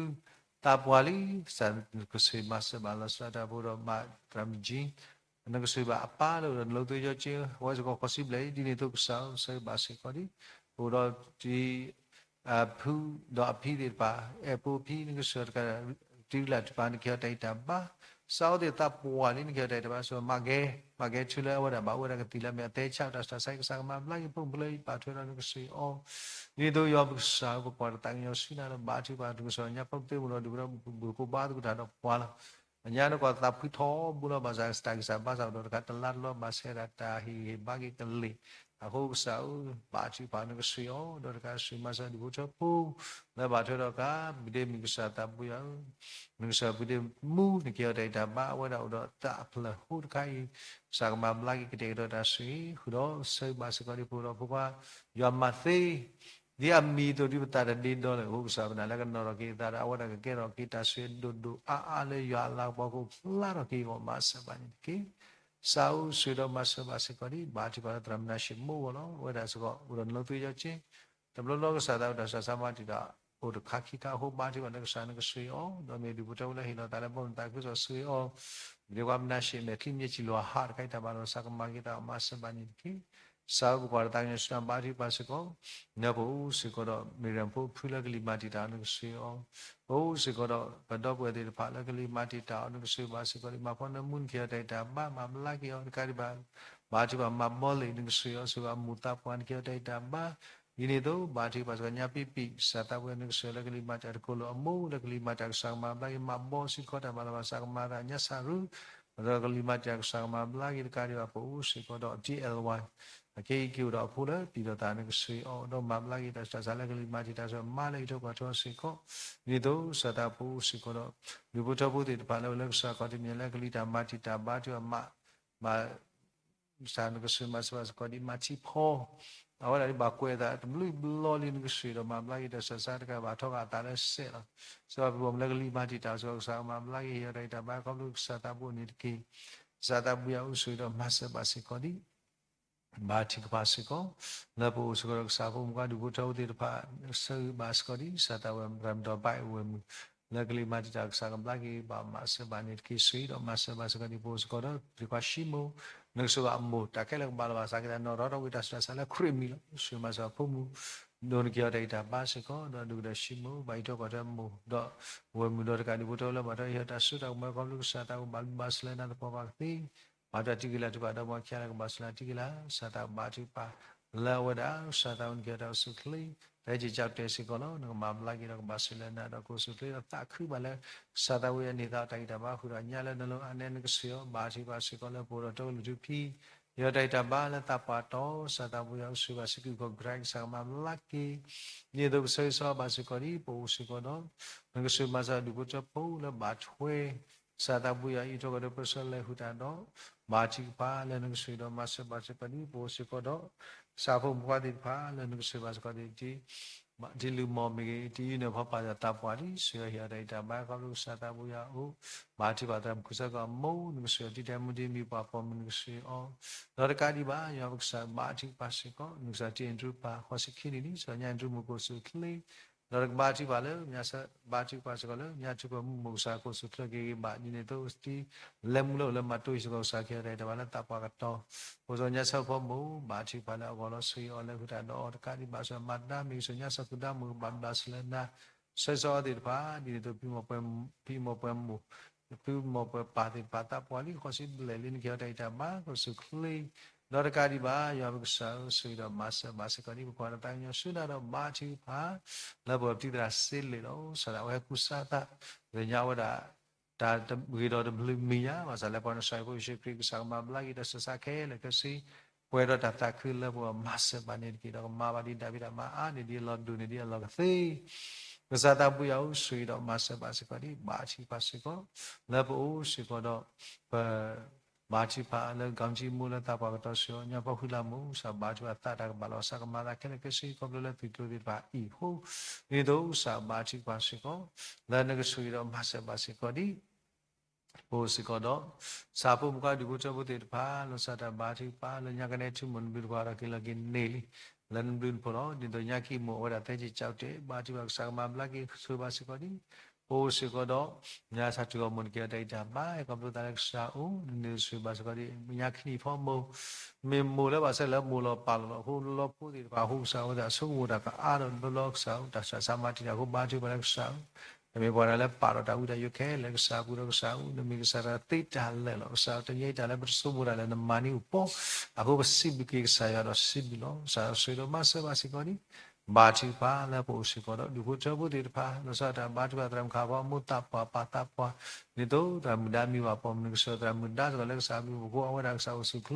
သးပှၢ်လံ ကစၢ်နကဆိၣ်ဂ့ၤမၤစၢၤဘၣ်လီၤဆီဒၣ်တၢ်ဖိဒီးမၤသရၣ်မုၣ်ကၠံ နကဆိၣ်ဂ့ၤဘၣ်အပၢ်လၢအိၣ်ဒီးနလိသ့ယီက့ အဝဲစ့ၢ်ကီးဃိးဆံဘျဲၣ် ဒ်န့ၣ်အသိးကစၢ်ဧၢ ဆိၣ်ဂ့ၤဘၣ်စ့ၢ်ကီးဒ် အိၣ်ဒီးတံၤ အဖုဒီးအဖံသ့ၣ်တဖၣ် အဲၣ်ဖိဖံ နကဆိၣ်ဂ့ၤတကး တုၤလၢတပၤ နကဟ့ၣ်အီၤတၢ်ဂံၢ်တၢ်ဘါ ကစၢ်ဧၢသ့ၣ်သးပှၢ်လံ နကဟ့ၣ်အီၤတၢ်ဂံၢ်တၢ်ဘါ ဆိၣ်ဂ့ၤမၤကဲ မၤကဲဆူလၢအဝဲဒၣ်ဘၣ်အိၣ်ဝဲဒၣ်ကသံၣ်လၢအမ့ၢ်အသဲဆးတၢ်ဆူးတၢ်ဆါ ကစၢ်ကမၤဘျါက့ၤဖိမုၣ်ဖိလၢဘၣ်ထွဲဒီးနကဆိၣ်ဂ့ၤအီၤ ဒ်သိးယွၤပကစၢ်ဧၢ ပကွၢ်တၢ်သးကညီၤဆူနၤလၢဘါထုကဖၣ် နကဆိၣ်ဂ့ၤညါဖိသ့ၣ်မုၢ်ဒီးဒူၣ်ဖိထၢဖိ ဘါသကိးတၢ်ဒီးပှၤလီၤ. အညါနကွၢ်သးဖှံထီဘိလီၤ ဘၣ်ဆၣ်တၢ်ဂံၢ်စၢ်ဘါစၢ်အိၣ်ဒီးတခါ တလါတလီၤ ဘၣ်ဆၣ်ဒၣ်တၢ်ဟ့ၣ်ဂံၢ်ဟ့ၣ်ဘါက့ၤကလ့ၢ် အဃိကစၢ်ဧၢ ဘါထုကဖၣ်နကဆိၣ်ဂ့ၤအီၤ ဒီးတခါဆိၣ်ဂ့ၤမၤစၢၤဒူၣ်ဖိထၢဖိ လၢဘၣ်ထွဲဒီးကါ ပဒ့မုၣ်ကစၢ်သးဘိယွၤဧၢ နကစၢ်ပဒ့မူ နကဟ့ၣ်အီၤတၢ်ဂံၢ်တၢ်ဘါ အဝဲဒၣ်အိၣ်ဒီးသးအဖျၢၣ်ဃိတခါအံၤ ကစၢ်ကမၤဘျါက့ၤကတဲာ်ကတီၤတၢ်ဆိၣ်ဂ့ၤ ဃုာ်ဒီးဆိၣ်ဂ့ၤဘၣ်စ့ၢ်ကီးဒ်ဖိဒီးဖိခွါ ယွၤမၤသ့ ဒ်အမံၤအသိးဒ်ပသးတဒ့ဒီလၢအဃိကစၢ် ပနာ်လၢကနီၣ်ထီၣ်က့ၤအသးဒီး အဝဲဒၣ်ကကဲထီၣ်က့ၤတၢ်ဆိၣ်ဂ့ၤဒိၣ်ဒိၣ်အါအါလၢယွၤအလၤကပီၤကအိၣ်ဖျါထီၣ်က့ၤအဂီၢ် မၤစၢၤဘၣ်န့ၣ်တက့ၢ်. ကစၢ်ဧၢ ဆိၣ်ဂ့ၤဒီးမၤစၢၤဘၣ်စ့ၢ်ကီးဒ် ဘါထုကဖၣ်လၢသရၣ်မုၣ်နၤၡ့ၣ်မိၢ်အဂီၢ်လီၤ. အဝဲဒၣ်စ့ၢ်ကီး အိၣ်ဒီးနလိသ့ယီက့ တဘျီဘျီကစၢ်သးဝဲတၢ်ဆူးတၢ်ဆါမၤတံာ်တာ် အိၣ်တခါခံခါအဃိ ဘါထုကဖၣ်လၢကစၢ်နကဆိၣ်ဂ့ၤအီၤ ဒီးမ့ၢ်ဒူၣ်ဖိထၢဖိလၢဟ့ၣ်လီၤသးလၢဘီမုၢ်သးခုကစီၣ်ဆိၣ်ဂ့ၤအီၤ ဒ်ပှၤမနၤၡ့ၣ်မဲာ်ချံမ့ၢ်စံၣ်လီၤဟးတခါအံၤ တၢ်ဘၣ်လီၤစၢ်ကမၤက့ၤတၢ်အီၤ မၤစၢၤဘၣ်န့ၣ်တက့ၢ်. ကစၢ်ဧၢ ပကွၢ်တၢ်သးကညီၤဆူနၤ ဘါထုကဖၣ်စ့ၢ်ကီး နၢ်ပအိၣ်စ့ၢ်ကီးဒီး မ့ၢ်ရၣ်ဖိဖုလၢကလံၤမၤတံာ်တာ်အီၤ နကဆိၣ်ဂ့ၤအီၤ ပအိၣ်စ့ၢ်ကီးဒီး ပဒီပုၢ်ဝဲၢ်သ့ၣ်တဖၣ်လၢကလံၤမၤတံာ်တာ်အီၤ နကဆိၣ်ဂ့ၤဘၣ်စ့ၢ်ကီးဒ် မၤဖီနၢမူ နကဟ့ၣ်အီၤတၢ်ဂံၢ်တၢ်ဘါ မၤဘျါက့ၤအီၤ တကးဒံးဘၣ် ဘါထုကဖၣ်မၤဘီလ့ၣ် နကဆိၣ်ဂ့ၤအီၤ ဆိၣ်ဂ့ၤအမိၢ်သးပှၢ် နကဟ့ၣ်အီၤတၢ်ဂံၢ်တၢ်ဘါ ဒ်န့ၣ်အသိး ဘါထုကဖၣ်စ့ၢ်ကီးညါပံပံ ကစၢ်သးပှၢ် နကဆိၣ်ဂ့ၤလၢကလံၤမၤတံာ်တာ် တကိးလိာ်အမိၢ်လၢကလံၤမၤတံာ်တာ် ကစၢ်ကမၤဘျါက့ၤ မၤဘီစံးတခီတၢ်ဘၣ်လီၤဘၣ်စၢ်ကမၤသးညါစၢ်ရူ ဒီးကလံၤမၤတံာ်တာ် ကစၢ်ကမၤဘျါက့ၤ တကးဒံးဘၣ် ပအိၣ်စ့ၢ်ကီးဒီး ဒ်အဲလဝါ အခဲအံၤက့ၤအိၣ်ဒီးအဖိလၢ ပျံၤဒီးသး နကဆိၣ်ဂ့ၤအီၤ ဒီးမၤဘျါက့ၤတၢ်ဆူးတၢ်ဆါလၢကလံၤမၤတံာ်တာ် ဆိၣ်ဂ့ၤမၤလၢဟံးထီၣ်ကွၢ်ထီၣ်စ့ၢ်ကီး ဒ်န့ၣ်အသိး ကစၢ်သးပအိၣ်စ့ၢ်ကီးဒီး ဒူၣ်ဖိထၢဖိသ့ၣ်တဖၣ်လၢ လၢကစၢ်ခီၣ်ထံးမဲာ်ညါလၢကလံၤတၢ်မၤတံာ်တာ် ဘါထုကဖၣ်မၤ မၤ ကစၢ်နကဆိၣ်ဂ့ၤမၤစၢၤဘၣ်စ့ၢ်ကီးဒ်မၤထံဖီ အဝဲဒၣ်ဒ်ဘၣ်ကွဲးအသးတဘျုးဘျီလံ နကဆိၣ်ဂ့ၤဒီးမၤဘျါက့ၤတၢ်ဆၢကတီၢ်တခါ ဘၣ်ထီဂာ်အသးလၢစဲးလီၤ. စံးဘၣ်ပှၤမုၣ်လၢကလံၤမၤတံာ်တာ် စံးဘၣ်ကစၢ်ကမၤဘျါက့ၤ ဟ့ၣ်အီၤတၢ်ဂံၢ်တၢ်ဘါ ခီဖျိကစၢ်သးဘိန့ၣ်တက့ၢ်. ကစၢ်သးဘိယွၤအိၣ်ဆိၣ်ဂ့ၤဒီးမၤစၢၤဘၣ်စ့ၢ်ကီးဒ် ဘါထုကဖၣ်စ့ၢ်ကီး လၢပအိၣ်စ့ၢ်ကီးဒီးကစၢ်ဖိမုၣ်ခွါဒူၣ်ဖိထၢဖိသ့ၣ်တဖၣ် ဆၢဂ့ၤဘၣ်စ့ၢ်ကီးဒ် ကစၢ်သးဝဲၢ်မုၢ်ဒီးဘၣ်အဝဲၢ်မုၢ် လၢကလံၤမၤတံာ်တာ် ကစၢ်ကဘျါက့ၤ ဘၣ်မၤစၢၤဘၣ်န့ၣ်တက့ၢ်. ဆိၣ်ဂ့ၤဒီးမၤစၢၤဘၣ်စ့ၢ်ကီးဒ် ပအိၣ်စ့ၢ်ကီးဒီး ပသ့ၣ်ခွါၡံမိၣ် နကဆိၣ်ဂ့ၤအမိၢ် တၢ်ခဲလၢာ်ကဘၣ်လီၤဘၣ်စးက့ၤတၢ်နီၢ်ထီၣ်ထီၣ်ဝံၤတၢ်ဆူးတၢ်ဆါလၢခရံာ်မံၤလီၤ. ဆိၣ်ဂ့ၤမၤစၢၤဖိမုၣ် ဒိးန့ၢ်က့ၤအီၤတၢ်ဂံၢ်တၢ်ဘါစ့ၢ်ကီး ဒီးဒိၣ်ကဒီးၡံမိၣ် ဘၣ်အံးထီၣ်ကွၢ်ထီၣ်မိၢ် ဒီးဝဲၢ်မုၢ်ဒီးတကးဒံးဖိထၢလၢဘၣ်ထီၣ် ဟ့ၣ်အီၤတၢ်စိတၢ်ကမီၤ ခီဖျိကစၢ်သးဘိဘၣ်လုၢ်ဘၣ်စၢၤလၢနၤသပှၢ်ပှၢ်ကသ့ ဘၣ်တၢ်တံၢ်က့ၤလၢ်ထုကဖၣ်ဒီး မ်ခံဂၤလၢကဘၣ်ဆိၣ်လၢ်တံၢ်က့ၤလၢ် ကစၢ်သးဘိဘါထုကဖၣ် လၢအဝဲဒၣ် ကစၢ်သးဘိန့ၢ်က့ၤအီၤတၢ်အိၣ်ဆူၣ်အိၣ်ချ့ တၢ်ဟဲက့ၤကၠီတဲာ်စ့ၢ်ကီးလီၤ. နကမၤဘျါက့ၤဒီးကဘၣ်ဆိၣ်လၢနၤဒီးကအိၣ်ဆူၣ်အိၣ်ချ့ဒီးသးခုဘၣ်လၢ ကစၢ်သးဘိယွၤန့ၢ်သါအီၤတၢ်ဂံၢ်တၢ်ဘါဃုာ်ဒီးညါလၢနလိၤအါန့ၣ် နကဆိၣ်ဂ့ၤအီၤ ဘါထုကဖၣ်စ့ၢ်ကီးလၢပအိၣ်ဒီးတၢ်ကလုၢ်ထူဖံ ယွၤတၢ်ဂံၢ်တၢ်ဘါလၢသးပှၢ်တီ ကစၢ်သးဘိယွၤအိၣ်ဆိၣ်ဂ့ၤဘၣ်စ့ၢ်ကီး ကစၢ်ကမၤဘျါက့ၤ ဒ်သိးကဆၢဂ့ၤဆၢဝါဘၣ်စ့ၢ်ကီးဒ် ပအိၣ်စ့ၢ်ကီးဒီး နကဆိၣ်ဂ့ၤမၤစၢၤဒူၣ်ဖိထၢဖိလၢဘၣ်ထွဲ ကစၢ်သးဘိယွၤအံးထီၣ်ကဒီးပၢဆှၢလၢဟုၣ်တၢ်ဒီး ဘါထုကဖၣ်လၢနကဆိၣ်ဂ့ၤဒီးမၤစၢၤဘၣ်စ့ၢ်ကီးဒ် ပအိၣ်စ့ၢ်ကီးဒီး ကစၢ်ဖိမုၣ်ခွါသ့ၣ်တဖၣ် လၢနကဆိၣ်ဂ့ၤဘၣ်စ့ၢ်ကီးဒ် ဒ်လုၢ်မီၢ်မ့ၢ်ဂ့ၤ တယုၢ်နဖီပာ်သးပှၢ်ဒ် ဆိၣ်ဂ့ၤဟ့ၣ်အီၤတၢ်ဂံၢ်တၢ်ဘါ ခီဖျိကစၢ်သးဘိယွၤအိၣ် ဘါထုကဖၣ်သရၣ်မုၣ်ခူၣ်စၢကီၢ်အမိၢ် နကဆိၣ်ဂ့ၤအီၤ တံၤတဲာ်မုၢ်တံၤမံၤပှၤပိာ်မုၣ် နကဆိၣ်ဂ့ၤအီၤ ဒီးတကးဒံးဘၣ် ယွၤပကစၢ်ဘါထုကဖၣ်စ့ၢ်ကီး နကစၢ်တံၤအဲၣ်ဒရူးပၢ် ဃိးဆံခံနံၣ်လံ စီၤညါအဲၣ်ဒရူးမုၣ်ကအိၣ်ဆူၣ်အိၣ်ချ့ ဒီးတကဘါထုကဖၣ်လၢ ဘါထုကဖၣ်စ့ၢ်ကီးလၢ ညါထုကဖၣ်မုၣ်ကအိၣ်ဆူၣ်အိၣ်ချ့က့ၤဂ့ၤဘၣ် ဒ်န့ၣ်အသိး တံၤလဲၤမူလၢအိၣ်လၢမၤတိစ့ၢ်ကီး ကစၢ်ကဟ့ၣ်အီၤတၢ်ဂံၢ်တၢ်ဘါလၢသးပှၢ်ကတီၢ် အိၣ်စီၤညါဆၢဖိမိၢ် ဘါထုကဖၣ်လၢအဂီၢ်လီၤ ဆိၣ်ဂ့ၤအီၤလၢဟုၣ်တၢ်ဒီးအီၤတကးဒံးဘၣ် စီၤမၤတၢ်မ့ၢ်ဂ့ၤ စီၤညါစီၤကူၤဒါမ့ၢ်ဂ့ၤ ဘၣ်ဘျးစ့ၢ်လၢနၤ ဆၢဂ့ၤဆၢဝါသ့ၣ်တဖၣ် ဒ်န့ၣ်အသိး ဖံမီၢ်ပှဲၤမိၢ် ဖံမီၢ်ပှဲၤမိၢ် ဖံမီၢ်ပှဲၤပၢ်သ့ၣ်တဖၣ် သးပှၢ်လံ ဃိးဆံဘျဲၣ်လံ နကဟ့ၣ်အီၤတၢ်ဂံၢ်တၢ်ဘါ ကအိၣ်ဆူၣ်အိၣ်ချ့ ဒီးတကးဒံးဘၣ် ယွၤပကစၢ်ဧၢ ဆိၣ်ဂ့ၤဒီးမၤစၢၤဘၣ်စ့ၢ်ကီးဒ် ပကွၢ်ဒီးသးကညီၤဆူနၤဒီးဘါထုကဖၣ် လၢပှၤပတံၤသရၣ်စ့လ့ၣ်လီၤ ကစၢ်ဒၣ်ဝဲကူစါသး သ့ၣ်ညါဝဲဒၣ် တၢ်တဂ့ၤဒီးတဘျုးမံၤညါ ဘၣ်ဆၣ်လၢပှၤနဆှၢဖိယ့ၣ်ၡူးခရံာ် ကစၢ်ကမၤဘျါက့ၤတၢ်ဆူးတၢ်ဆါခဲလၢာ်ခဲဆ့ ပှဲၤဒီးတၢ်သးခုလၢပဂီၢ် မၤစၢၤဘၣ်န့ၣ်တက့ၢ် ဒီးကမၤဘၣ်ဒ်ဒၤဝံးဒၣ်မၤအါန့ၣ် ဒ်အလီၢ်ဒိၣ်န့ၣ် ဒ်အလီၢ်ကသ့ ကစၢ်သးဘိယွၤဧၢ ဆိၣ်ဂ့ၤဒီးမၤစၢၤဘၣ်စ့ၢ်ကီးဒ် ဘါထုကဖၣ်စ့ၢ်ကီး လၢပအိၣ်စ့ၢ်ကီးဒီး ပ ဘါထုကဖၣ်လၢ ကီၤမံၣ်မူလၢသးပှၢ်ကတီၢ်ဆူညါ ပှၤဃုလၢ်မိၢ် ကစၢ်ဘါထုကဖၣ်သးတၢ်ကဘၣ်လီၤ ကစၢ်ကမၤသးခဲလၢာ်ခဲဆ့ ခီဖျိလၢသုးကျိၤသ့ၣ်တဖၣ်အံၤအဃိ ဒ်သိးကစၢ်ဘါထုကဖၣ်စ့ၢ်ကီး လၢနကဆိၣ်ဂ့ၤဒီးမၤစၢၤဘၣ်စ့ၢ်ကီးဒ် ပအိၣ်စ့ၢ်ကီးဒီး ကစၢ်ဖိမုၣ်ခွါဒူၣ်ဖိထၢဖိသ့ၣ်တဖၣ် လီၤဆီဒၣ်တၢ်ဘါထုကဖၣ် လၢညါကနဲထူမိၢ်နဘျုးတပှၢ်ဒီးက့ၤလီၤက့ၤန့ၢ်လံ လၢနဘျုးနဖှိၣ်လီၤ. ဒ်သိးညါခံမိၢ်အဝဲဒၣ်သဲက့ၤကၠီတဲာ် ဘါထုကဖၣ်ကစၢ်ကမၤဘျါက့ၤဆိၣ်ဂ့ၤဘၣ်စ့ၢ်ကီးဒ် ပအိၣ်စ့ၢ်ကီးဒီး ညါဆၣ်ထူၣ်ဂီၢ်မိၢ်နက့ၤအီၤတၢ်ဂံၢ်တၢ်ဘါ ဟဲခီဖျိသးလၢကစၢ်အအိၣ် နန့ၢ်ဆိၣ်ဂ့ၤဘၣ်စ့ၢ်ကီးဒ် ညါခံနံၣ်ဖီမိၢ် မ့ၢ်မိၢ်လၢဘၣ်ဆၣ်လၢမိၢ်လီၤပၢ်လီၤလီၤအဃိ လၢလီဖိသ့ၣ်တဖၣ်အဃိ ကစၢ်အဝဲသ့ၣ်အဆိကမိၣ်တၢ်ကအါဒီးဘျီလီၤ ကစၢ်အအိၣ် တၢ်ဆူးတၢ်ဆါမၤတံာ်တာ်အဃိ ဘါထုကဖၣ်လၢကစၢ်အအိၣ် တမ့ၢ်ပှၤတၢ်လၢပာ်ထီၣ်တၢ်ဝံတၢ်ယိာ်ခဲလၢာ် ကစၢ်အပူၤဒီးကစၢ်အအိၣ် နမ့ၢ်ကစၢ်တၢ်သ့တၢ်လၢာ်လီၤ. ကစၢ်တမ့ၢ်တၢ်လၢပတဆိကမိၣ်တၢ်လၢာ် နမၤန့ၢ်အိၣ်ပီ အဃိပစံးဘျုးက့ၤကစၢ်ယွၤဒီးစံးဘျုးလီၤ. ကစၢ်ဆိၣ်ဂ့ၤဒီးမၤစၢၤဘၣ်စ့ၢ်ကီးဒ် ဘါထုကဖၣ်လၢပအိၣ်စ့ၢ်ကီးဒီး ဒူၣ်ဖိထၢဖိသ့ၣ်တဖၣ် လီၤဆီဒၣ်တၢ်ဘါထုကဖၣ်သရၣ်မုၣ်ခါဖီမိၢ်သးပှၢ်ပၢ်သးပှၢ် ဒ်သိးသရၣ်မုၣ်ဒါမံၤဘၣ်ပိာ်မုၣ် နကဆိၣ်ဂ့ၤသရၣ်မုၣ်ဒါစ့ၢ်ကီးလၢကစၢ်အဘျုးအဖှိၣ်အဃိ အဝဲဒၣ်ကစၢ်အိၣ်ဆူၣ်ချ့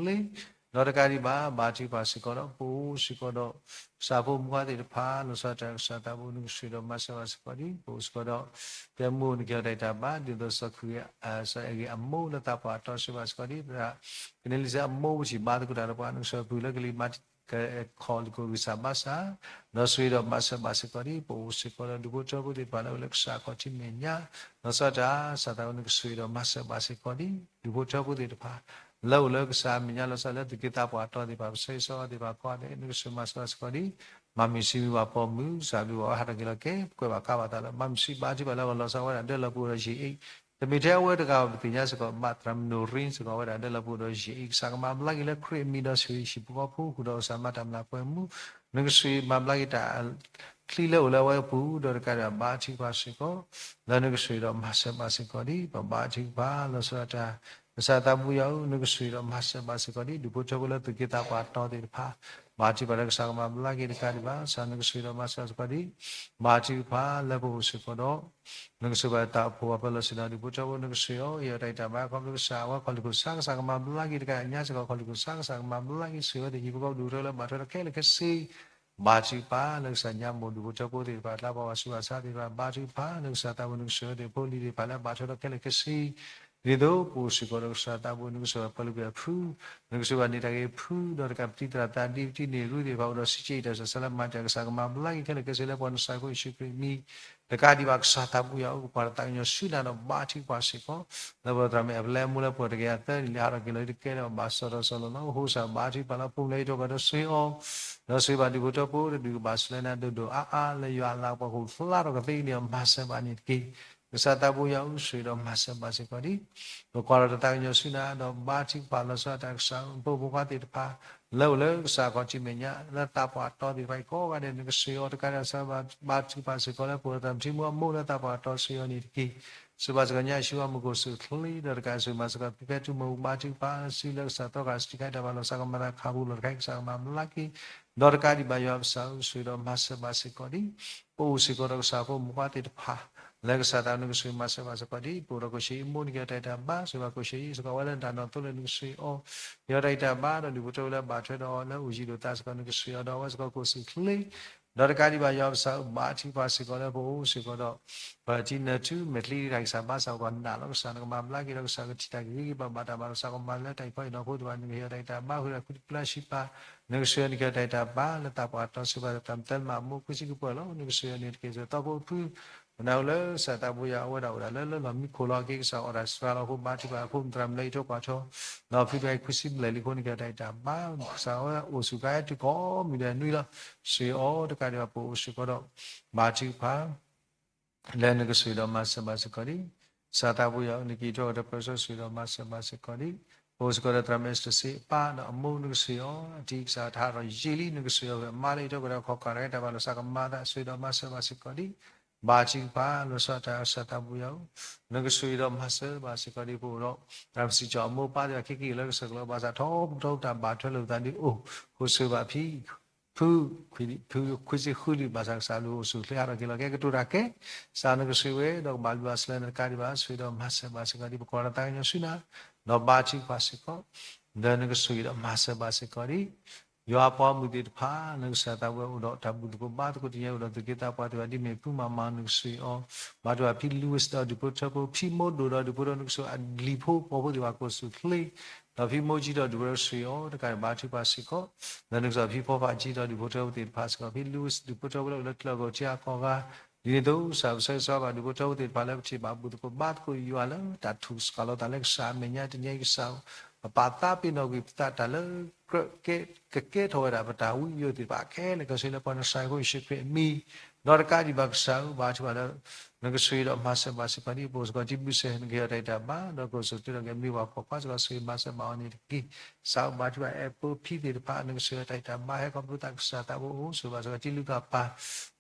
ဒီးတကးဒံးဘၣ် ဘါထုကဖၣ်စ့ၢ်ကီးဒီး ပအိၣ်စ့ၢ်ကီးဒီး ကစၢ်ဖိမုၣ်ခွါသ့ၣ်တဖၣ် လီၤဆီဒၣ်တၢ်ကစၢ်သးဘိ နကဆိၣ်ဂ့ၤဒီးမၤစၢၤဘၣ်စ့ၢ်ကီးဒ် ပအိၣ်စ့ၢ်ကီးဒီး ပမိၢ်နက့ၤအီၤတၢ်ဂံၢ်တၢ်ဘါ ဒ်သိးစီၤခုၣ်ဂ့ၤ စီၤအဲၣ်ဂ့ၤအမိၢ်လၢသးပှၢ်တီဆိၣ်ဂ့ၤဘၣ်စ့ၢ်ကီးဒ် သရၣ်ကန့လံၤစဲအမိၢ်ပထံၣ်ဘါသကိးတၢ်ဒီးပှၤ နကဆိၣ်ဂ့ၤအပုၢ်လၢကလံၤမၤ ကခီၣ်လံၣ်ကိၣ်ဂံၢ်စၢ်ဘါစၢ် ဒီးဆိၣ်ဂ့ၤဒီးမၤစၢၤဘၣ်စ့ၢ်ကီးဒ် ပအိၣ်စ့ၢ်ကီးဒီး ဒူၣ်ဖိထၢဖိသ့ၣ်တဖၣ်လၢအိၣ်လၢကစၢ်အခီၣ်ထံးမဲာ်ညါ လီၤဆီဒၣ်တၢ် ကစၢ်သးဘိ နကဆိၣ်ဂ့ၤဒီးမၤစၢၤဘၣ်စ့ၢ်ကီးဒ် ဒူၣ်ဖိထၢဖိသ့ၣ်တဖၣ် လၢအိၣ်လၢကစၢ်အမဲာ်ညါ လီၤဆီလၢသုးက့သးပှၢ်တီသ့ၣ်တဖၣ် ပဆၢဂ့ၤဆၢဝါသ့ၣ်တဖၣ်ကိးဂၤဒဲး နကဆိၣ်ဂ့ၤမၤစၢၤဘၣ်စ့ၢ်ကီးဒ် မၤမုာ်ဆံးမုာ်ဘၣ်ပိာ်မုၣ် ကစၢ်ဘျုးဘၣ်ဝဲဟးထီၣ်က့ၤလီၤက့ၤ ပကွဲးဘၣ်ကါဘၣ်သးလၢ မၤမုာ်ဆံးဘါထုကဖၣ်လၢအဂီၢ် လီၤဆီဝဲဒၣ်ဒၢလီၤပှီၢ်ဒီးယံာ်အ့ၣ် တမ့ၢ်ထဲအဝဲတဂၤဘၣ် ပသ့ၣ်ညါစ့ၢ်ကီး ဘၣ်သရၣ်မုၣ်နိၣ်ရံစ့ၢ်ကီး ဝဲဒၣ်ဒၢလီၤပှီၢ်ဒီးယံာ်အ့ၣ် ကစၢ်ကမၤဘျါက့ၤလၢခရံာ်အမံၤဒီး ဆိၣ်ဂ့ၤဟံၣ်ဖိဃီဖိ ဃုာ်ဒီးကစၢ်မၤတၢ်မျၢ်ပှဲၤမူ နကဆိၣ်ဂ့ၤမၤဘျါက့ၤတၢ် ချံလၢအိၣ်လၢအဝဲအပူၤ ဒီးတကးဒံးဘၣ် ဘါထုကဖၣ်စ့ၢ်ကီး လၢနကဆိၣ်ဂ့ၤဒီးမၤစၢၤဘၣ်စ့ၢ်ကီးဒ် ပဘါထုကဖၣ် လီၤဆီဒၣ်တၢ် ကစၢ်သးဘိယွၤဧၢ နကဆိၣ်ဂ့ၤဒီးမၤစၢၤဘၣ်စ့ၢ်ကီးဒ် ဒူၣ်ဖိထၢဖိလၢသုးက့သးပှၢ်တီသ့ၣ်တဖၣ် ဘါထုကဖၣ်လၢကစၢ်ကမၤဘျါက့ၤတကးဒံးဘၣ် ကစၢ်နကဆိၣ်ဂ့ၤဒီးမၤစၢၤဘၣ်စ့ၢ်ကီးဒ် ဘါထုကဖၣ်လၢပအိၣ်စ့ၢ်ကီးဒီး နကဆိၣ်ဂ့ၤဘၣ်တၢ်အိၣ်ဖှိၣ်ဘၣ်ဖဲလီၢ်ဆ့ဒီး ဒူၣ်ဖိထၢဖိ နကဆိၣ်ဂ့ၤအီၤ ဟ့ၣ်အီၤတၢ်ဂံၢ်တၢ်ဘါ ခီဖျိကစၢ် အဝဲခီၣ်လံၣ်ခိၣ်ဆါ ကစၢ်ကမၤဘျါက့ၤတကးညါစ့ၢ်ကီး ခီၣ်လံၣ်ခိၣ်ဆါ ကစၢ်ကမၤဘျါက့ၤ ဆိၣ်ဂ့ၤအဝဲသ့ၣ်ဟံၣ်ဖိဃီဖိဒူၣ်ဖိထၢဖိလၢဘၣ်ထွဲဒီးခဲလၢာ်ခဲဆ့ ဘါထုကဖၣ်လၢကစၢ်ညါမိၢ်ဒူၣ်ဖိထၢဖိသ့ၣ်တဖၣ် တၢ်ဘၣ်ဝါဆူးဘၣ်ဆါသ့ၣ်တဖၣ် ဘါထုကဖၣ်လၢကစၢ်သးဘိ နကဆိၣ်ဂ့ၤအဝဲသ့ၣ်ဖိလံၤသ့ၣ်တဖၣ်လၢအဘၣ်ထွဲဒီးခဲလၢာ်ခဲဆ့ ဒ်သိးပအိၣ်စ့ၢ်ကီးဒီးကစၢ်သးဘိ နကဆိၣ်ဂ့ၤပှၤလၢပှဲၤအဖု, နကဆိၣ်ဂ့ၤဘၣ်န့ၢ်တၢ်ဂ့ၤဖု, ဒီးတကးပတံၤသရၣ်သးဒ့ ပတံၤန့ၢ်ရူသ့ၣ်တဖၣ် အိၣ်ဒီးစံးကဲအံၤတၢ်ဆၢလၢမၤစၢၤကစၢ်ကမၤဘျါက့ၤခဲလၢာ်ခဲဆ့လၢ ပှၤနစၢ်ဖိယ့ၣ်ၡူးခရံာ်အမံၤ, တကးဒံးဘၣ်ကစၢ်သးဘိယွၤအိၣ် ပှၤတသးကညီၤဆူနၤဒီးဘါထုကဖၣ်စ့ၢ်ကီး, လၢပသရၣ်မုၣ်အပျဲအမိၢ်လၢပှၤတကယၤသၢနံၣ်လံ ဟးထီၣ်က့ၤလီၤတကဲလၢၤဘၣ် ဘၣ်စီၣ်ထီၣ်စီၣ်လီၤလီၤ အဃိကစၢ်ဘါထုကဖၣ်လၢဖိမုၣ်လၢအံးထွဲကွၢ်ထွဲဆိၣ်ဂ့ၤအီၤ, ဒီးဆိၣ်ဂ့ၤဘၣ်ဒူၣ်ဖိထၢဖိ တဒူၣ်ကဘၣ်စၢၤလၢနၤဒိၣ်ဒိၣ်အါအါ လၢယွၤအလၤကပီၤကအိၣ်ဖျါထီၣ်ကသ့ကန့ၢ်အီၤ မၤစၢၤဘၣ်န့ၣ်တက့ၢ်. ကစၢ်သးဘိယွၤအိၣ် ဆိၣ်ဂ့ၤဒီးမၤစၢၤဘၣ်စ့ၢ်ကီးဒံး ပကွၢ်လီၤတသးကညီၤဆူနၤ ဒီးဘါထုကဖၣ်လီၤဆီဒၣ်တၢ်ကစၢ်ဖိမုၣ်ဖိခွါသ့ၣ်တဖၣ် လၢအိၣ်လၢကစၢ်ခီၣ်ထံးမဲာ်ညါ လၢသးပှၢ်တီသ့ၣ်တဖၣ်အံၤကိးဂၤဒဲး နကဆိၣ်ဂ့ၤအီၤတကးဒံး ဘါထုကဖၣ်စ့ၢ်ကီးလၢပအိၣ်သးပထံမူအမိၢ်လၢသးပှၢ်တီဆိၣ်ဂ့ၤအီၤန့ၣ်တက့ၢ်. ဆိၣ်ဂ့ၤဘၣ်စ့ၢ်ကီးညါယ့ၣ်ၡူးအမံၤ ကိၣ်စူၣ်ချ့ ဒီးတကးဆိၣ်ဂ့ၤမၤစ့ၢ်ကီးဖံဖဲ ထူမိၢ် ဘါထုကဖၣ်စုလၢကစၢ်သီခါ စတံခါအံၤတၢ်ဘၣ်လီၤစးကမၤသးခးပူၤလီၤတခါ ကစၢ်ကမၤဘျါက့ၤ ဒီးတကးဒံးဘၣ်ယွၤပကစၢ်အိၣ် ဆိၣ်ဂ့ၤဒီးမၤစၢၤဘၣ်စ့ၢ်ကီးဒံး ပအိၣ်စ့ၢ်ကီးဒီးကစၢ်ဖိမုၣ်ဖိခွါသ့ၣ်တဖၣ် လၢကစၢ်သးနကဆိၣ်ဂ့ၤမၤစၢၤဘၣ်စ့ၢ်ကီးဒံး ပအိၣ်ဒီးကိၣ်ဆံအံၤမိၢ် နကဟ့ၣ်အီၤတၢ်ဂံၢ်တၢ်ဘါ ဆိၣ်ဂ့ၤဘၣ်ကိၣ်ဆံအံၤ စ့ၢ်ကီးဝဲလၢနတၢ်နီၢ်သိလၢနကဆိၣ်ဂ့ၤအီၤ ဟ့ၣ်အီၤတၢ်ဂံၢ်တၢ်ဘါ ဒီးဒူၣ်ဖိထၢဖိလၢအဘၣ်ထွဲဒီးအီၤလၢအိၣ်ယံၤဒိၣ်သးစ့ၢ်ကီး နကဆိၣ်ဂ့ၤအီၤဒီးအဝဲစ့ၢ်ကီးကိၣ်စူၣ်ချ့ ဒီးတကးဒံးဘၣ်ယွၤပကစၢ်အိၣ် ဘါထုကဖၣ်စ့ၢ်ကီးလၢပအိၣ်စ့ၢ်ကီးဒီး ပထံနၢၤထူမဲာ်ချံတၢ်ဂံၢ်စၢ်ဘါစၢ် ပှၤနာ်လီၤကစၢ် နကမၤဘျါက့ၤဒီးကစၢ်ကထံၣ်တၢ်ဂ့ၤဂ့ၤဘၣ်ဘၣ် တၢ်ဘၣ်လီၤစးကမၤလၢတၢ်အံၤဖီအံၤနီၢ်ဖိသ့ၣ်တဖၣ် နကဟ့ၣ်အီၤတၢ်ဂံၢ်တၢ်ဘါဃုာ်ဒီးဃုတပျၢ်ဆံးပာ် နကဆိၣ်ဂ့ၤအီၤ နကဟ့ၣ်အီၤတၢ်ဂံၢ်တၢ်ဘါလၢသးပှၢ်တီစ့ၢ်ကီး သးမတၢ်လၢမၤအမိၢ်ခွံဆံကပၢၢ်လီၤ နကဆိၣ်ဂ့ၤအီၤန့ၣ်တက့ၢ် စ့ၢ်ကီးသီဖိဖု ပနာ်လၢကစၢ်သးဘိယွၤအိၣ်ဝဲဒၣ်အိၣ်ဒၣ်လၢလၢလီၢ်မံခိၣ်လီၤ က့ၤကစၢ်အီၣ်တၢ်စှၤလီၤအဃိ မတြၢ်မလဲအံးထိကွၢ်ထီ ဒီးဖုဒွဲၣ်ခွံဆံဘျဲၣ်လံအဃိ နကဟ့ၣ်အီၤတၢ်ဂံၢ်တၢ်ဘါ ကစၢ်အီၣ်ဝဲအိၣ်ဆူၣ်ကါအဲၣ်တုၤကိးမုၢ်ဒဲးနွံလီၤ ဆိၣ်ဂ့ၤအီၤတကးဒံးဘၣ်ပအိၣ်စ့ၢ်ကီးဒီး ဘါထုကဖၣ် လၢနကဆိၣ်ဂ့ၤဒီးမၤစၢၤဘၣ်စ့ၢ်ကီးဒံး ကစၢ်သးဘိယွၤ နက့ၤထီၣ်ကဒီးပၢဆှၢဆိၣ်ဂ့ၤဒီးမၤစၢၤဘၣ်စ့ၢ်ကီးဒံး ပအိၣ်စ့ၢ်ကီးဒီးသရၣ်မုၣ်အ့စတၢၣ်စ့ၣ်အပၢ်ဒီးအမိၢ် နကဆိၣ်ဂ့ၤအီၤ အတံၤကစၢ်တဟးထီၣ်ယံာ်လံ နကဆိၣ်ဂ့ၤအီၤ အမါလၢအံးထွဲကွၢ်ထွဲခီၣ်ခီၣ်တဂၤတၢ်ဘၣ်လီၤစးကမၤသး ဆိၣ်ဂ့ၤဒီးမၤစၢၤဘၣ်စ့ၢ်ကီးဒံး ဘါထုကဖၣ်လီၤဆီဒၣ်တၢ် ကစၢ်သးဘိယွၤဧၢ, နကဆိၣ်ဂ့ၤဒီးမၤစၢၤဘၣ်စ့ၢ်ကီးဒံး ပအိၣ်ဒီး တၢ်မုၢ်စံးကၠီအမိၢ်ပၢ်သ့ၣ်တဖၣ် ခဲကနံၣ်အံၤလၢကဆဲးကျိးဘၣ်ဆၣ် ထီဘိထီဘိတၢ်ဘၣ်ထွဲလိာ်သးဒ်အိၣ် ဃိဆိၣ်ဂ့ၤဘၣ်ဖံ ဖု ဖုခွံဆံဃုဒံး ဘၣ်ဆၣ်ကစၢ်လူၤအိၣ်ဆိၣ်ချ့ဟးထီၣ်က့ၤလီၤ ကဲကတိၤတၢ်ကဲ ကစၢ်နကဆိၣ်ဂ့ၤဝဲ ဒီးကဘၣ်လုၢ်ဘၣ်စၢၤလၢနတကးဒံးဘၣ် ဆိၣ်ဂ့ၤဒီးမၤစၢၤဘၣ်စ့ၢ်ကီးဒံး ပကွၢ်လီၤသးကညီၤဆူနၤ ဒီးဘါထုကဖၣ်စ့ၢ်ကီး လၢနကဆိၣ်ဂ့ၤဒီးမၤစၢၤဘၣ်စ့ၢ်ကီးဒံး ယွၤပှၤဂီၢ်မုၢ်သ့ၣ်တဖၣ် လၢကစၢ်သးဘိယွၤအိၣ်ဒီးတၢ်ဘူၣ်သကိးဘါသကိးတနံၤအံၤ အိၣ်ဒီးသူၣ်က့သးပှၢ်သ့ၣ်တဖၣ် ဒ်မ့ၢ်ဖုမၤမၤ နကဆိၣ်ဂ့ၤအီၤ, ဘါထုကဖၣ်ဖံလူဝံၣ်ဒီးဒူၣ်ဖိထၢဖိ ဖံမိၢ်ဒိၣ်ဒီးဒူၣ်ဖိထၢ နကဆိၣ်ဂ့ၤအလံၤဖိပှီၤဖိသ့ၣ်တဖၣ် ကိၣ်စူၣ်ချ့ ဒီးဖံမိၢ်ကၠံဒီးဒူၣ်ဖိထၢ ဆိၣ်ဂ့ၤအီၤ တကးဒံးဘၣ် ဘါထုကဖၣ်စ့ၢ်ကီး လၢနကစၢ်ဖံဖီဖးကၠံဒီးဒူၣ်ဖိထၢဖိသ့ၣ်တဖၣ်စ့ၢ်ကီး ဖံလူဝံၣ်ဒူၣ်ဖိထၢဖိလၢအိၣ်လၢကျဲကီၢ်ထံအကီၢ်ဂၤ ဒ်န့ၣ်အသိး ကစၢ်ပဆၢဂ့ၤဆၢဝါဘၣ်ဒူၣ်ဖိထၢဖိသ့ၣ်တဖၣ်လၢပထံၣ်ဘၣ်ဘူၣ်သကိးဘါသကိးယွၤလၢတၢ်ထူၣ်စှၤလိာ်သးလၢကစၢ်အမဲာ်ညါတနံၤအံၤ ကစၢ် ပပာ်သးပ့ၤနီၣ်ကွံာ်ပသးတၢ်လၢ ကကဲထီၣ်ဝဲဒၣ်ပတၢ်ဝံယိာ်သ့ၣ်တဖၣ်ခဲလၢာ်ခဲဆ့လၢပှၤနစၢ်ဖိယ့ၣ်ၡူးခရံာ်အမံၤ, ဒီးတကးဒံးဘၣ်ကစၢ်ဧၢ ဘါထုကဖၣ်လၢ နကဆိၣ်ဂ့ၤဒီးမၤစၢၤဘၣ်စ့ၢ်ကီးဒံး ပအိၣ်စ့ၢ်ကီးတံၢ်ဘျုးစဲး နကဟ့ၣ်အီၤတၢ်ဂံၢ်တၢ်ဘါ ဒီးကိၣ်စူၣ်ချ့ဒီးကမ့ၢ်ပှၤပိာ်ခွါစ့ၢ်ကီး ဆိၣ်ဂ့ၤမၤစၢၤဘၣ်အီၤန့ၣ်တက့ၢ်. ကစၢ်ဧၢ ဘါထုကဖၣ်အဲၣ်ဖိဖံသ့ၣ်တဖၣ် နကဆိၣ်ဂ့ၤအီၤတၢ်ဂံၢ်တၢ်ဘါ ဟဲခီဖျိသးကစၢ်သးဘိအိၣ်ဆိၣ်ဂ့ၤဘၣ်စ့ၢ်ကီးတံၢ်လုၢ်ကၢ်ပၤ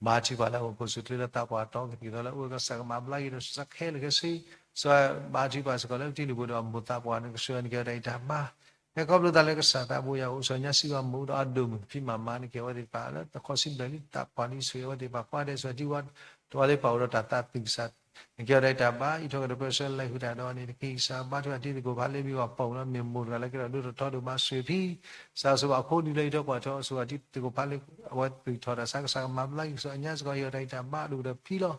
ဘါထုကဖၣ်လၢအဝဲကိၣ်စူၣ်ချ့လၢသးပှၢ်တီကသံၣ်ကသီလၢအအိၣ်ကစၢ်ကမၤဘျါက့ၤဒီးစ့ၢ်ကီးခဲလၢာ်ခဲဆ့ စ့ၢ်ကီးဘါထုကဖၣ်စ့ၢ်ကီးလၢပတံၤလုၢ်ဖိဒီးအမိၢ်သးပှၢ် နကဆိၣ်ဂ့ၤအီၤန့ၣ်က့ၤအီၤတၢ်ဂံၢ်တၢ်ဘါ ဟဲခီဖျိသးလၢကစၢ်သးဘိယွၤအိၣ် စီၤညါစံးဘၣ်မိၢ်ဒီးအဒိၣ်မုၣ်ဖံမၤမၤ နက့ၤအဝဲသ့ၣ်တဖၣ်လၢတခီစံးဘျဲၣ်လံ သးပှၢ်လံ ဆိၣ်ဂ့ၤအဝဲသ့ၣ်တဖၣ် ကွၢ်ဒဲးစ့ၢ်ကီးတံၢ်ဝဲ တဝဲလၢပှၤအိၣ်ဒီးတၢ်သးသံၣ်ကစၢ် နက့ၤအီၤတၢ်ဂံၢ်တၢ်ဘါ အံးထွဲကဒီးပၢဆှၢလၢဟူးတၢ်ဒီးန့ၣ်တက့ၢ်. ကစၢ်ဘါထုကဖၣ်တံၤသကိးဖးလၢမ့ၢ်ပှၤပိာ်လီၤ မ့ၢ်မိၢ်တဂၤလၢကဲထီၣ်ဒိၣ်ထီၣ်ထီဒိၣ်မးဆိၣ်ဂ့ၤဖံ ကစၢ်ဆိၣ်ဂ့ၤဘၣ်အဖိဒံးလၢအံးထွဲကွၢ်ထွဲ အဆိၣ်ဂ့ၤတံၤသကိးဖးလၢ အဝဲသ့ၣ်ထီၣ်တၢ်ဆါကစၢ်ကမၤဘျါက့ၤ ကစၢ်ညါစ့ၢ်ကီးဟ့ၣ်အီၤတၢ်ဂံၢ်တၢ်ဘါဒိၣ်ကဒီးဖံလီၤ.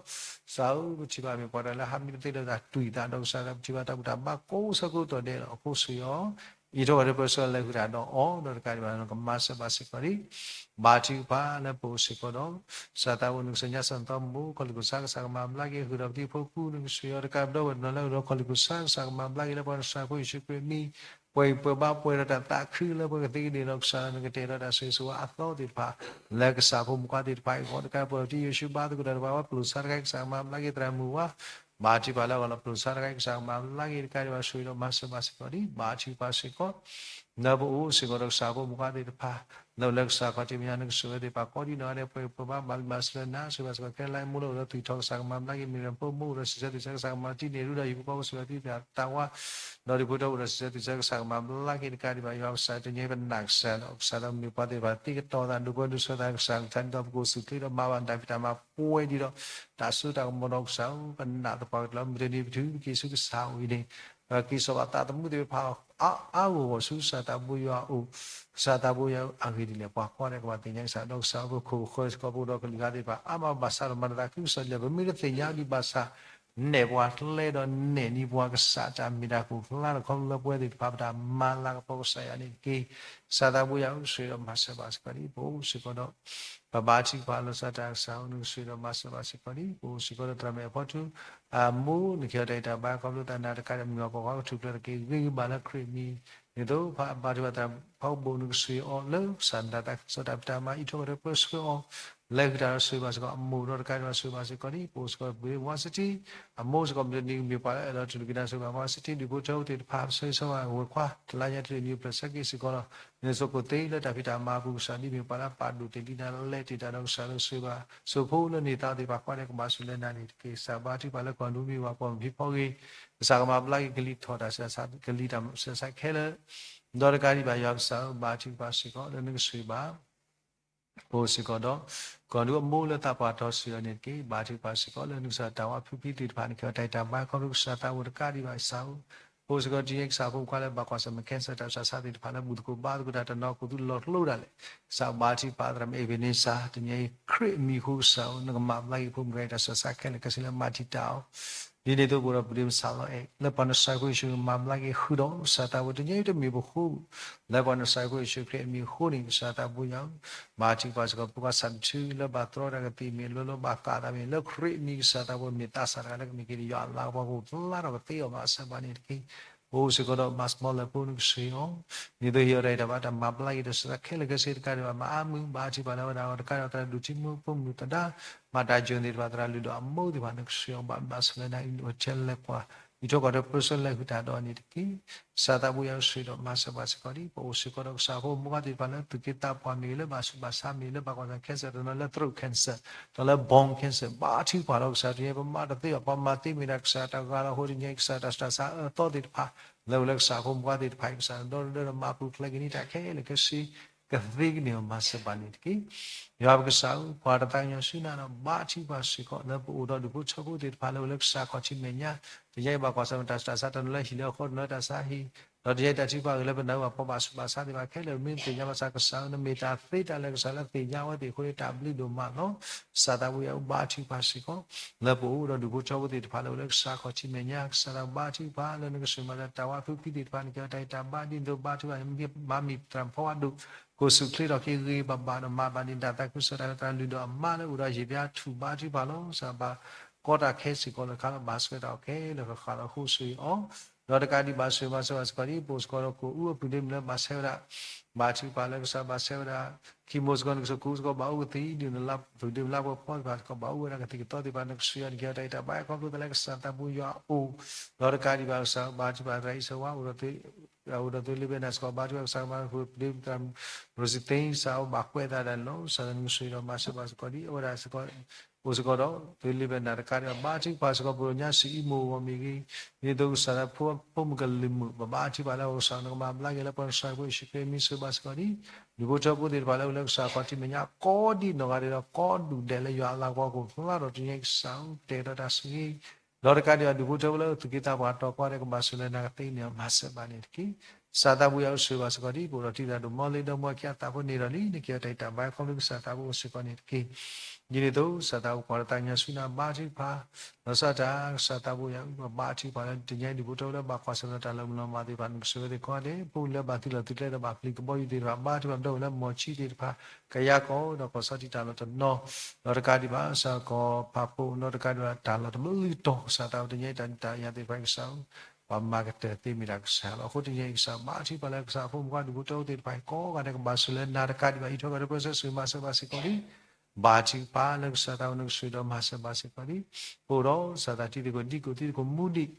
ကစၢ်ဧၢ ပထံၣ်ဘၣ်မ့ၢ်ပှၤတဂၤလၢဟးမံတသ့လၢတၢ်တွံၢ်သးဒီးကစၢ်ဒီး ပထံၣ်ဘၣ်တၢ်ဘူၣ်တၢ်ဘါကိးဆၢကိးတီၢ်ဒဲးလီၤ. အဃိဆိၣ်ဂ့ၤအီၤ အံးထွဲကဒီးပၢဆှၢလၢဟူးတၢ်ဒီးအီၤ ဒီးတကးဒံးဘၣ်နကမၤစၢၤဘၣ်စ့ၢ်ကီးဒံး ဘါထုကဖၣ်လၢပအိၣ်စ့ၢ်ကီးဒီး ကစၢ်သးဘိနကစၢ်ညါစၢ်သီမူ ခီၣ်လံၢ်ခိၣ်ဆါကစၢ်ကမၤဘျါက့ၤ ဃုာ်ဒီးပတံၤဖိကူ နကဆိၣ်ဂ့ၤအီၤ တကးပဒီဝဲတနီၤလၢအအိၣ်ဒီးခီၣ်လံၢ်ခိၣ်ဆါ ကစၢ်ကမၤဘျါက့ၤလၢပှၤနစၢ်ဖိယ့ၣ်ၡူးခရံာ်အမံၤ ပှဲၤပှဲၤဘါပှဲၤဒီးတၢ်သးခုလၢပှဲၤကသ့ကန့ၢ်ဒီးကစၢ်လၢနကတဲာ်ဒီးတၢ်ဆိၣ်ဂ့ၤဆိၣ်ဝါအသီသ့ၣ်တဖၣ် လၢကစၢ်ဖိမုၣ်ခွါသ့ၣ်တဖၣ်အံၤအဂီၢ် တကးပှဲၤပတံၤယ့ၣ်ၡူးဘါသကိးတၢ်တဖၣ်ဝဲ ပျိၢ်ဆါတခါအံၤကစၢ်ကမၤဘျါက့ၤ သရၣ်မုၣ်ဝါ ဘါထုကဖၣ်လၢအဂီၢ်လီၤ ပျိၢ်ဆါတခါအံၤကစၢ်ကမၤဘျါက့ၤ တကးဒံးဘၣ်ဆိၣ်ဂ့ၤဒီးမၤစၢၤဘၣ်စ့ၢ်ကီးဒံး ဘါထုကဖၣ်စ့ၢ်ကီး လၢပအိၣ်စ့ၢ်ကီးဒီးကစၢ်ဖိမုၣ်ခွါသ့ၣ်တဖၣ် လၢအိၣ်လၢကစၢ်ခီၣ်ထံးမဲာ်ညါ နကဆိၣ်ဂ့ၤသ့ၣ်တဖၣ်ကိးဒံးနီၢ်ဂၤဒဲး ပှဲၤပှဲၤဘါဘၣ်လုၢ်ဘၣ်စၢၤလၢနၤ ဆိၣ်ဂ့ၤဘၣ်စ့ၢ်ကီး ခဲလၢာ်လၢအမိၢ်လၢအိၣ်ဒီးသူၣ်ထီၣ်ကစၢ်ကမၤဘျါက့ၤ မ့ၢ်ရၤဖိမိၢ်အိၣ်ဒီးစံးဆၢသူၣ်ဆၢကစၢ်ကမၤတံၢ်န့ၢ်ရူဒီး ဟံၣ်ဖိဃီဖိဆိၣ်ဂ့ၤဘၣ်တံၢ်သးဝါ ဒီးဒူၣ်ဖိထၢဖိအိၣ်ဒီးစံးဆၢသူၣ်ဆၢကစၢ်ကမၤဘျါက့ၤ တကးဒံးဘၣ်ယွၤကစၢ်တနံၤပနာ်ကစၢ်ဒီး ကစၢ်ဒီးမ့ၢ်ပှၤသ့ၣ်တဖၣ်သံကတီၤသး ဒိၣ်ပှဲၤဒိၣ်ဆှၢသးကစၢ် ကစၢ်ဒ်သိးပကအိၣ်ဆူၣ်ချ့ဒီးမၤဘၣ်တၢ်ဖံးတၢ်မၤပှဲၤဒံးဒီး တၢ်စိတၢ်ကမီၤဒီးကစၢ်ဧၢ ပနာ်သပှၢ်ကတၢၢ်လီၤ မုၢ်တနံၤပတုၤပက့ၤဆူကစၢ်အိၣ်အံၤန့ၣ် ပက့ၤစိာ်ဘၣ်သးသမူသ့ၣ်တဖၣ်အါအါဂီၢ်ဂီၢ်ဆူကစၢ်သးဘိယွၤအအိၣ် ကစၢ်သးဘိယွၤအဂ့ၢ်ဒ်လဲၣ် ပှၤကိးဂၤဒဲးကဘၣ်သ့ၣ်ညါကစၢ် ဒီးကစၢ်ပခိၣ်ပဃၢၤစ့ၢ်ကီး ပအိၣ်ဒီးကလုာ်ဂၤသ့ၣ်တဖၣ် အါမးဘၣ်ဆၣ်ဒီးမၤတၢ်သးခုကစီၣ်ဒ်လဲၣ် ပမ့ၢ်တသ့ၣ်ညါဒံးဘၣ်ဆၣ် နဲၣ်ပှၤကျဲဒီးနဲၣ်နံၤပှၤကစၢ်တၢ်မ့ၢ်တၢ်ကဖီလာ်ဒီးခီဖျိလၢပဝဲသ့ၣ်တဖၣ်ပတၢ်မၤလၤကပီၤကစၢ်ယွၤန့ၣ်တက့ၢ်. ကစၢ်သးဘိယွၤအိၣ်ဆိးဒီးမၤစၢၤဘၣ်စ့ၢ်ကီးဒ် ပအိၣ်စ့ၢ်ကီးဒီး ပဘါထုကဖၣ်လီၤစၢ်တၢ်ကစၢ်ဧၢ နကဆိၣ်ဂ့ၤဒီးမၤစၢၤဘၣ်စ့ၢ်ကီးဒ် ပအိၣ်စ့ၢ်ကီးဒီးသရၣ်မုၣ်အဖီထူ အမိၢ် နကဟ့ၣ်အီၤတၢ်ဂံၢ်တၢ်ဘါခီဖျိသးနၤတကးဒံး မုၢ်ဂီၤပှၤဂီၢ်ကထူၣ်ဖျဲးတက့ၢ် ဂ့ၤဂ့ၤဘၣ်လၢခရံာ်အမံၤ ဒ်သိးပဘါထုကဖၣ်သရၣ်ဖးဘိၣ် နကဆိၣ်ဂ့ၤအီၤလၢကစၢ်နတၢ်သးခုကစီၣ်တၢ်ဖံးတၢ်မၤအံးထွဲကွၢ်ထွဲပၢဆှၢအီၤ လဲၤဃုာ်တၢ်ဒီးဆိၣ်ဂ့ၤဘၣ်စ့ၢ်ကီးအမိၢ်ဒီးတကးဒံးဘၣ်ဆိၣ်ဂ့ၤဘၣ်စ့ၢ်ကီးဒ် ပအိၣ်စ့ၢ်ကီးပဝဲဝါစတံ အမိၢ်စ့ၢ်ကီးမ့ၢ်တနံၤကမ့ၢ်ပှၤလၢအအဲၣ်လီၤတူၢ်လိာ်က့ၤနၤဆိၣ်ဂ့ၤဘၣ်ဝါစတံ ဒူၣ်ဖိထၢဖိသ့ၣ်တဖၣ် ဆၢဂ့ၤဆၢဝါဝဲၤခွါ တလါညါတနံၤပျၢၢ်ဆၢက့ၤစ့ၢ်ကီးလီၤ. နဆိၣ်ကိၢ်သ့လၢတၢ်ဖံးတၢ်မၤအပူၤကစၢ်ဒ်မ့ၢ်ပှၤလၢအပာ်ဒိၣ်တ့ၢ်လံနၤလဲၤတ့ၢ်တၢ်ဒီးကစၢ်လၢဆိၣ်ဂ့ၤဘၣ် ဆိၣ်ဖိလၢန့ၢ်သါသ့ၣ်တဖၣ်ကွၢ်ဒီးကဘၣ်ဆိၣ်လၢနၤန့ၣ်တက့ၢ်. ကစၢ်ဘါထုကဖၣ်လၢကီၢ်ဒူမ့ၢ်ဝၤပှၤမုၢ်ဖံဖီဂ့ၤ ကစၢ်ကမၤဘျါက့ၤကလံၤထီၣ်တၢ်ဆဲးကလံၤတၢ်ဆဲးခဲလၢာ် ဒီးတကးဒံးဘၣ်ယွၤကစၢ်ဧၢ ဘါထုကဖၣ်စ့ၢ်ကီးလၢနကဆိၣ်ဂ့ၤဘၣ် ပအိၣ်စ့ၢ်ကီးဒီး ကီၢ်ဒူအမိၢ်လၢသးပှၢ်တီဆှၢအီၤန့ၣ်တက့ၢ်. ဘါထုကဖၣ်စ့ၢ်ကီးလၢနကစၢ်တၢ်ဝါဖုဖံသ့ၣ်တဖၣ်န့ၣ် ကဟ့ၣ်အီၤတၢ်ဂံၢ်တၢ်ဘါခီဖျိကစၢ်သးဘိၣ်တကးဒံးဘၣ်ကစၢ်ဧၢ ပအိၣ်စ့ၢ်ကီးတနံၤအံၤကစၢ်ဖိမုၣ်ခွါလၢဘၣ်ကွၢ်ဆၢၣ်မဲာ် cancer တၢ်ဆူးတၢ်ဆါသ့ၣ်တဖၣ်လၢဘူၣ်သကိးဘါသကိးတၢ်တနီၤ ကိၢ်သူလီၤကျိဒၣ်လဲာ် ကစၢ်ဘါထုကဖၣ်သရၣ်မုၣ် Ebenezer တနံၤအံၤခရံာ်အမံၤအဃိကစၢ်ဧၢ နကမၤဘျါက့ၤဖိမုၣ်ခွါအံၤတၢ်ဆူးတၢ်ဆါခဲလၢာ်ခဲဆ့လၢမၤတံာ်တာ်အီၤ ဒ်န့ၣ်အသိးပအိၣ်ဒီးပဒ့မုၣ်စးလီအဲၣ် လၢပှၤနစၢ်ခရံာ်ယ့ၣ်ၡူးကမၤဘျါက့ၤဃုာ်ဒီး ကစၢ်သးဘိၣ်တနံၤအံၤတမ့ၢ်ပဃိ လၢပှၤနစၢ်ခရံာ်ယ့ၣ်ၡူးခရံာ်အမံၤအဃိန့ၣ် ကစၢ်သးဘိၣ်ယွၤဧၢ ဘါထုကဖၣ်စ့ၢ်ကီး ဖိခွါဆၣ်တထူ လၢဘၣ်တြီတၢ်ကသံၣ်မ့ၢ် လၢလၢဘၣ်ဃးတၢ်မ့ၢ် လၢခရံာ်အမံၤကစၢ်သးဘိၣ် မ့ၢ်သးစၢ်တဂၤလၢကမ့ၢ်က့ၤဒီးယွၤအလၤကပီၤကအိၣ်ဖျါထီၣ်ကသ့အီၤ မၤစၢၤဘၣ်န့ၣ်တက့ၢ်. ပအိၣ်စ့ၢ်ကီးဒီး မၤစမီလၢပအိၣ်နကဆိၣ်ဂ့ၤအီၤ ဒ်သိးဟ့ၣ်အီၤတၢ်ဂံၢ်တၢ်ဘါတၢ်မၤဘျါက့ၤတၢ်ဆူးတၢ်ဆါခဲလၢာ်ခဲဆ့တကးဒံးဘၣ် မၤအါမုာ် ဘါထုကဖၣ်လၢအဝဲဒၣ်အီၤတကးဒံးဘၣ် သရၣ်ဒိၣ်ထံမူ ဖိမုၣ်သဒါ မၤတၢ်ယိာ်န့ၢ်တဖၣ် သရၣ်လုၢ်ဒီးအမိၢ်သ့ၣ်တဖၣ် နကဆိၣ်ဂ့ၤအီၤဘၣ်ဘၣ်ဆၣ်လၢနၤအံၤ နအိၣ်ထဲလဲၤကွၢ် အံးထွဲကွၢ်ထွဲပၢဆှၢလဲၤဃုာ်တၢ်ဒီးအီၤန့ၣ်တက့ၢ်. ကစၢ်သးဘိၣ်ယွၤဆိၣ်ဂ့ၤဒီးမၤစၢၤဘၣ်စ့ၢ်ကီးဒ် ပအိၣ်စ့ၢ်ကီးဒီးကစၢ်ဖိမုၣ်ခွါသ့ၣ်တဖၣ်လၢသူၣ်က့သးပှၢ်မ့ၢ်ဂ့ၤ လၢဘၣ်ဆူးဘၣ်ဆါမ့ၢ်ဂ့ၤ လၢဘၣ်ကွၢ်ဆၢၣ်မဲာ် cancer တနီၤလၢ throat cancer တနီၤလၢ bone cancer ဘါထုကဖၣ်လီၤကစၢ် တနံၤအံၤပမၤတသ့ဘၣ် ပှၤမၤသ့မ့ၢ်ဒၣ်ကစၢ်တဂၤလီၤအဃိ တနံၤအံၤကစၢ်တၢ်ဆူးတၢ်ဆါအၢသီသ့ၣ်တဖၣ် လၢအိၣ်လၢကစၢ်ဖိမုၣ်ခွါသ့ၣ်တဖၣ်အံၤ ကစၢ်ဒီတဒၢဒီးမၤပူၤဖျဲးက့ၤန့ၢ်တၢ်ခဲလၢာ်ခဲဆ့ ကသ့ကန့ၢ်အီၤ မၤစၢၤဘၣ်န့ၣ်တက့ၢ်. ယွၤပကစၢ်ဧၢ ပှၤတသးကညီၤဆူနၤဒီး ဘါထုကဖၣ်စ့ၢ်ကီး လၢပအိၣ်ဒီးဒူၣ်ဖိထၢဖိသ့ၣ်တဖၣ်လၢအိၣ်လၢကစၢ်ခီၣ်ထံးမဲာ်ညါ တနံၤအံၤဘၣ်ကွၢ်ဆၢၣ်မဲာ်တၢ်ဆူးတၢ်ဆါ တနီၤလၢဟံၣ်လၢအဃီ တနီၤလၢတၢ်ဆါဟံၣ် ဒီးတနံၤအံၤတၢ်ထုကဖၣ်ဂ့ၤလၢပနၢ်ဟူဘၣ်ပှၤဘၣ်ဆူးဘၣ်ဆါသ့ၣ်တဖၣ်ခဲလၢာ် မ့ၢ်သ့ၣ်ညါဘၣ်ဆၣ်ကစၢ်ဧၢ နမ့ၢ်တၢ်သ့တၢ်လၢာ်ကစၢ်လၢသ့ၣ်ညါဝဲသ့ၣ်အဃိန့ၣ် တၢ်ဘျုးဒိၣ်မးလီၤ. ကစၢ်သးဘိၣ်ယွၤဧၢ ဘါထုကဖၣ်စ့ၢ်ကီး လၢပအိၣ်ဒီးဒူၣ်ဖိထၢဖိသ့ၣ်တဖၣ်လၢအိၣ်လၢကစၢ်ခီၣ်ထံးမဲာ်ညါ ကစၢ်သးဘိၣ်ဘါထုကဖၣ်လၢနကဆိၣ်ဂ့ၤမၤစၢၤတၢ်ဝါဖုဖံသ့ၣ်တဖၣ် နကဟ့ၣ်အီၤတၢ်ဂံၢ်တၢ်ဘါဒ်သိးဘါထုကဖၣ်န့ၣ် မၤမံၤသရၣ်မုၣ်ဖီဝါဒိၣ် ကိးဆူၣ်ချ့ထီၣ်က့ၤဂ့ၤဂ့ၤဘၣ်ဘၣ်ဒီး မၤဘၣ်ဒ်နတၢ်သးခုကစီၣ်တၢ်သရၣ်လုၢ်ဒီးအမါလၢအိၣ်ဒီးယံာ်ဘျါထူၣ်ဘါထုကဖၣ်လီၤ. ကစၢ်ဘၣ်ကီတၢ်ခဲစ့ၢ်ကီးလၢခါလီၤ ဘၣ်ဆှၢတၢ်အီၤခဲလၢာ်ဃၣ်ဃၣ်လီၤ ဃိးဆူၣ်အံၤအီၤ ဒီးတကးဒံးဘၣ်ဆိၣ်ဂ့ၤမၤစၢၤဘၣ်စ့ၢ်ကီးဒ် ပအိၣ်စ့ၢ်ကီးဒီးကအိၣ်အပုၢ်ဒ့မုၣ်လၢဘၣ်ဆဲးဝဲဒၣ် ဘါထုကဖၣ်လၢကစၢ်ဘၣ်ဆဲးဝဲဒၣ် chemo စ့ၢ်ကီး နကဆိၣ်ဂ့ၤစ့ၢ်ကီး ဘၣ်အိၣ်ကသံၣ်ဒ်နလၢပုၢ်ဒ့မုၣ်လၢပှဲၤဖီသ့ၣ်တဖၣ်စ့ၢ်ကီး ဘၣ်အိၣ်ဝဲဒၣ်ကသံၣ်ကသီသ့ၣ်တဖၣ် နကဆိၣ်ဂ့ၤအီၤ နကဟ့ၣ်အီၤတၢ်ဂံၢ်တၢ်ဘါခီဖျိသးလၢကစၢ်သးဘိၣ်ယွၤအအိၣ် ဒီးတကးဒံးဘၣ်ကစၢ်ဘါထုကဖၣ်သရၣ်အံၤစၢၤဝါ အိၣ်ဒီး အိၣ်ဒီးသုလ့ဘဲနၤစ့ၢ်ကီး ဘါထုကဖၣ်ကစၢ်ကမၤဃုာ်ပဒ့မုၣ်သရၣ် Rosie Thain ကစၢ်အိၣ်ဘၣ်ကွဲးသးဒၣ်န့ၣ်လီၤ. ကစၢ်နကဆိၣ်ဂ့ၤဒီးမၤစၢၤဘၣ်စ့ၢ်ကီးဒ်အဝဲဒၣ်စ့ၢ်ကီး အိၣ်စ့ၢ်ကီးဒီး သုလ့ဘဲနၤတကးဒံးဘၣ် ဘါထုကဖၣ်စ့ၢ်ကီး ပဒိၣ်ညါစံးအံၤမိၢ်ဂီၢ်မ့ၢ်ဂ့ၤ ဒ်သိးကစၢ်လၢဖိမုၣ်ကလုာ်မုၣ် ပဘါထုကဖၣ်လၢကစၢ် နကမၤဘျါက့ၤလၢပှၤနစၢ်ဖိယ့ၣ်ၡူးခရံာ်အမံၤစံးဘၣ်စ့ၢ်ကီးဒ် ဒူၣ်ဖိထၢဖိသ့ၣ်တဖၣ်လၢအိၣ်လၢကစၢ်ခီၣ်ထံးမဲာ်ညါ ကိးဒံးနီၢ်ဂၤဒဲးဒီး ကိးဒူၣ်ဒဲးလၢယွၤအလၤကပီၤကဖျါထီၣ်တနံၤအံၤကစၢ်ဧၢ ကတဲာ်ကတီၤတၢ်ဆိၣ်ဂ့ၤ ဒီးတကးဒံးဘၣ် ဒူၣ်ဖိထၢဖိလၢသူၣ်က့သးပှၢ်တီၤကွၢ်ဒီးကဘၣ်ဆိၣ်ဂ့ၤလၢနၤကသ့န့ၣ် မၤစၢၤဘၣ်န့ၣ်တက့ၢ်. ကစၢ်သးဘိၣ်ယွၤအိၣ်ဆိၣ်ဂ့ၤဘၣ်စ့ၢ်ကီးဒ် ပအိၣ်ဒီးတံၤသရၣ်ဒိၣ်မီလ့ဒီမါခံဂၤအသးဖိန့ၣ်ဒီးလံ နကဟ့ၣ်အီၤတၢ်ဂံၢ်တၢ်ဘါခီဖျိကစၢ်သးဘိၣ်အိၣ်စ့ၢ်ကီးန့ၣ်တက့ၢ်. ဒ်န့ၣ်အသိး ကစၢ်သးဘိၣ်ပှၤလၢတၢ်ကညီၤဆူနၤဘါထုကဖၣ် လီၤဆီဒၣ်တၢ် ကစၢ်သးဘိၣ်ယွၤအိၣ်ဘၣ်ဘါထုကဖၣ်လၢတနံၤအံၤ ဒူၣ်ဖိထၢဖိလၢဘၣ်ကွၢ်ဆၢၣ်မဲာ်တၢ်လၢမုၢ်လီၤမၢ်သ့ၣ်တဖၣ် နကဆိၣ်ဂ့ၤသ့ၣ်ခီဒဲး ပှၤလၢဘၣ်သုးလီၢ်သုးကျဲဒီးဘၣ်ပျံၤကဘီယူၤသ့ၣ်တဖၣ် ဘါထုကဖၣ်ဒီးအိၣ်လၢမီၢ်ဆံးသ့ၣ်တဖၣ် ကယၤကီၢ်ဒီးကီၢ်ဆီထံးတၢ်လီၢ်တနီၤ ဒီးတကးဒံးဘၣ် ကစၢ်ကီၢ်ဖးဖိ ဒီးတကးဒံးဘၣ်ကစၢ်ကီၢ်ဖးဖိ ဒီးတကးဒံးဘၣ်တၢ်လီၢ်တဘျုးတီၤ ကစၢ်သးဘိၣ်တနံၤအံၤတၢ်ဒုးတၢ်ယၤသ့ၣ်တဖၣ်ကစၢ်ဧၢ ပှၤမၤကတၢၢ်သ့မ့ၢ်ဒၣ်ကစၢ်လီၤ. အဃိတနံၤအံၤကစၢ်ဘါထုကဖၣ်လၢကစၢ်ဖိမုၣ်ခွါဒူၣ်ဖိထၢဖိသ့ၣ်တဖၣ်အံၤ ကိးဂၤဒဲးကဘၣ်ဆိၣ်ဂ့ၤလၢနၤတကးဒံးဘၣ် အံးထွဲကွၢ်ထွဲပၢဆှၢဆိၣ်ဂ့ၤမၤစၢၤဘၣ်စ့ၢ်ကီးလံ ဘါထုကဖၣ်လၢကစၢ်သးဘိၣ်နကဆိၣ်ဂ့ၤဒီးမၤစၢၤဘၣ်စ့ၢ်ကီးလံ. ပအိၣ်ဒီးကစၢ်သးတံၤသကိးဒံကိးသံသကိးမူဒံး ဒီး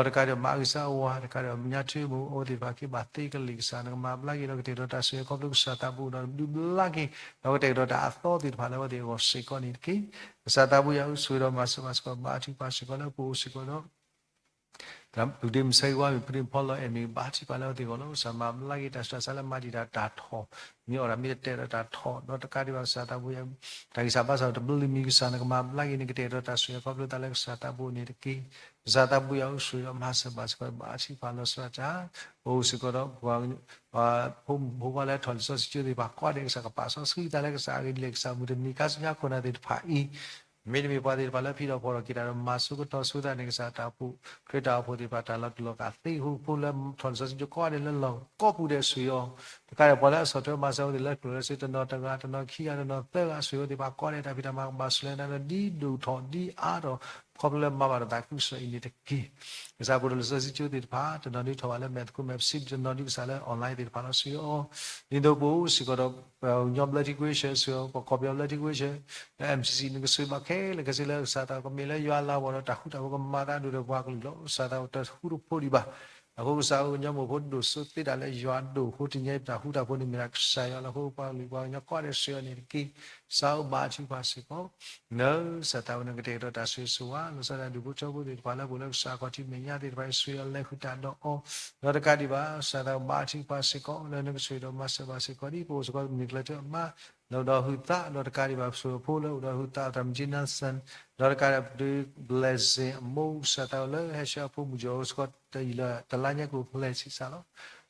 တကးဒံးဘၣ်မၤဂ့ၤကစၢ်အဝၤ တကးဒံးဘၣ်မုၢ်ညါထူမူ အဝဲသ့ၣ်တဖၣ်က့ၤဘၣ်သ့ကလံၤကစၢ် နကမၤဘျါက့ၤဒီးကတဲာ်ကတီၤတၢ်ဆိၣ်ဂ့ၤခီဖျိကစၢ်သးဘိၣ်ဒီးဒုးဘျါက့ၤ ဒီးကတဲာ်ကတီၤတၢ်အသီသ့ၣ်တဖၣ်လၢအဝဲသ့ၣ်အဂီၢ်စ့ၢ်ကီးန့ၣ်တက့ၢ်. ကစၢ်သးဘိၣ်ယွၤအိၣ်ဆိၣ်ဂ့ၤဒီးမၤစၢၤဘၣ်စ့ၢ်ကီး ဘါထုကဖၣ်စ့ၢ်ကီးလၢပအိၣ်စ့ၢ်ကီးဒီး ပုၢ်ဒ့မုၢ်ဆၢဂ့ၤဝါမ့ၢ် ပုၢ်ဒ့မုၢ်ဖီလီၤအဲၣ်မ့ၢ် ဘါထုကဖၣ်လၢအဝဲသ့ၣ်အဂီၢ်လီၤ. ကစၢ်မၤဘျါက့ၤတၢ်ဆူးတၢ်ဆါလၢမၤတံာ်တာ်တၢ်ထီၣ် မ့ၢ်အီၣ်တၢ်မ့ၢ်တတဲာ်ဒီးတၢ်ထီၣ် ဒီးတကးဒံးဘၣ်ကစၢ်သးဘိၣ်ယွၤ တၢ်ဂံၢ်စၢ်ဘါစၢ်တဘျုးလံမံၤကစၢ် နကမၤဘျါက့ၤ နကတဲာ်ကတီၤတၢ်ဆိၣ်ဂ့ၤခီဖျိသးလၢကစၢ်သးဘိၣ်န့ၣ်တက့ၢ်. ကစၢ်သးဘိၣ်ယွၤအိၣ်ဆိၣ်ဂ့ၤဒီးမၤစၢၤဘၣ်စ့ၢ်ကီး ဘါထုကဖၣ်လီၤဆီဒၣ်တၢ် ပအိၣ်စ့ၢ်ကီးဒီး ပှၤ ဖိမုၣ်ဖိခွါလၢထီၣ်လံာ်စီဆှံကၠိသ့ၣ်တဖၣ်ကိးဂၤဒဲး ကစၢ်ကပာ်စီဆှံသးလၢကစၢ်အဂ့ၢ်ဒ်လဲၣ် ကစၢ်မုၢ်တနံၤခါဆူညါခိၣ်နၢ်သ့ၣ်တဖၣ်အံၤ မ့တမ့ၢ်ပှၤသ့ၣ်တဖၣ်လၢဖံးထီၣ်ဖီၣ်ထီၣ်က့ၤတၢ်ဒီးမၤစိကတီၢ်ဆိသးန့ၣ် ကစၢ်တၢ်အိၣ်ဖှိၣ် ခရံာ်တၢ်အိၣ်ဖှိၣ်သ့ၣ်တဖၣ်တၢ်လီၤတူာ်လီၤကာ်သ့အဃိ ဖိလၢထီၣ်လံာ်စီဆှံကီးဒဲးလၢလီၢ်ကိးပူၤဒဲးဆှၢအီၤ, တကးဒံးပှၤလၢအဆီၣ်ထွဲမၤစၢၤအဝဲသ့ၣ်လၢကျိၣ်လၢစ့ တနီၤတဂၤ တနီၤခံဂၤ တနီၤသၢဂၤဆှၢအဝဲသ့ၣ်တဖၣ်ကိးဒဲး တၢ်ဖံးတၢ်မၤကဘၣ်ဆှၢလၢနၤလၢဒ်ဒိၣ်ထီၣ်ဒ်အါထီၣ် ခီဖျိလၢမၤဘၣ်တၢ်သးခုကစီၣ်အံၤန့ၣ်တက့ၢ်. ကစၢ်ပှၤဒိၣ်လံာ်စီဆှံကၠိသ့ၣ်တဖၣ် တနီၤဒ်ထီၣ်ဘၣ်လၢမဲာ်သကိးမဲာ်ပစံး တနီၤဒ်ကစၢ်လၢ online သ့ၣ်တဖၣ်လီၤဆှၢအီၤ, ဒ်သိးပအိၣ်စ့ၢ်ကီးဒီး ပှၤကညီဘျၢထံကွ့ဆှၢ ဆှၢအီၤ ပှၤကီၢ်ပယီၤဘျၢထံကွ့ဆှၢ လၢ M C C နကဆှၢဘၣ်ခဲလၢာ်ခဲဆ့လၢကစၢ်သးကမ့ၢ်လၢယွၤလၤဝီၤဒီးတၢ်ဃူတၢ်ဖိးကမၤသးဒိၣ်ဒီးပှၤကလုာ်လီၤ. ကစၢ်သးတဟူတဖိးဒံးဘၣ်. အဃိကစၢ်ဧၢ ကညီမိၢ်ဖိဒိၣ်စိသ့တၢ်လၢယွၤဒိၣ်အဃိ တနံၤအံၤပတၢ်ဃူတၢ်ဖိးန့ၣ်မ့ၢ်ဒၣ်ကစၢ်ယွၤလီၤ. အဃိပှၤကလုာ်ပှၤကညီကိးဂၤဒဲးဆှၢအီၤန့ၣ်တက့ၢ်. ကစၢ်ဧၢ ဘါထုကဖၣ်စ့ၢ်ကီး လၢကစၢ်သးဝဲန့ၣ်ကတဲာ်ကတီၤတၢ်ဆိၣ်ဂ့ၤဆိၣ်ဝါ လီၤဆီဒၣ်တၢ်ဒူၣ်ဖိထၢဖိသ့ၣ်တဖၣ်လၢပအိၣ်လၢကစၢ်ခီၣ်ထံးမဲာ်ညါသ့ၣ်တဖၣ် ဆှၢအီၤလဲၤဃုာ်တၢ်ဒီးအီၤ ဒီးတကးဒံးဘၣ် ကစၢ်သးဘါထုကဖၣ်စ့ၢ်ကီး လၢနကဆိၣ်ဂ့ၤဒီးမၤစၢၤဘၣ်စ့ၢ်ကီးဒ် ပအိၣ်စ့ၢ်ကီးမုၢ်ကျဲၤတၢၢ်အမါ လၢအိၣ်ဒီးဟုးသး ဒီးတကးဒံးဘၣ် ပဆိၣ်ဂ့ၤဖိလၢအိၣ်ဒီးဟုးသး သရၣ်မုၣ်ကၠံ Nelson ဒီးတကးဒံးဘၣ် Blessing အမိၢ် ကစၢ်သးဝဲလၢဟဲဆှၢအဖိမုၣ်ကၠီအိၣ်စ့ၢ်ကီးတယံာ်လၢတလါညါကအိၣ်ဖျဲၣ်ဆံးစးလီၤ.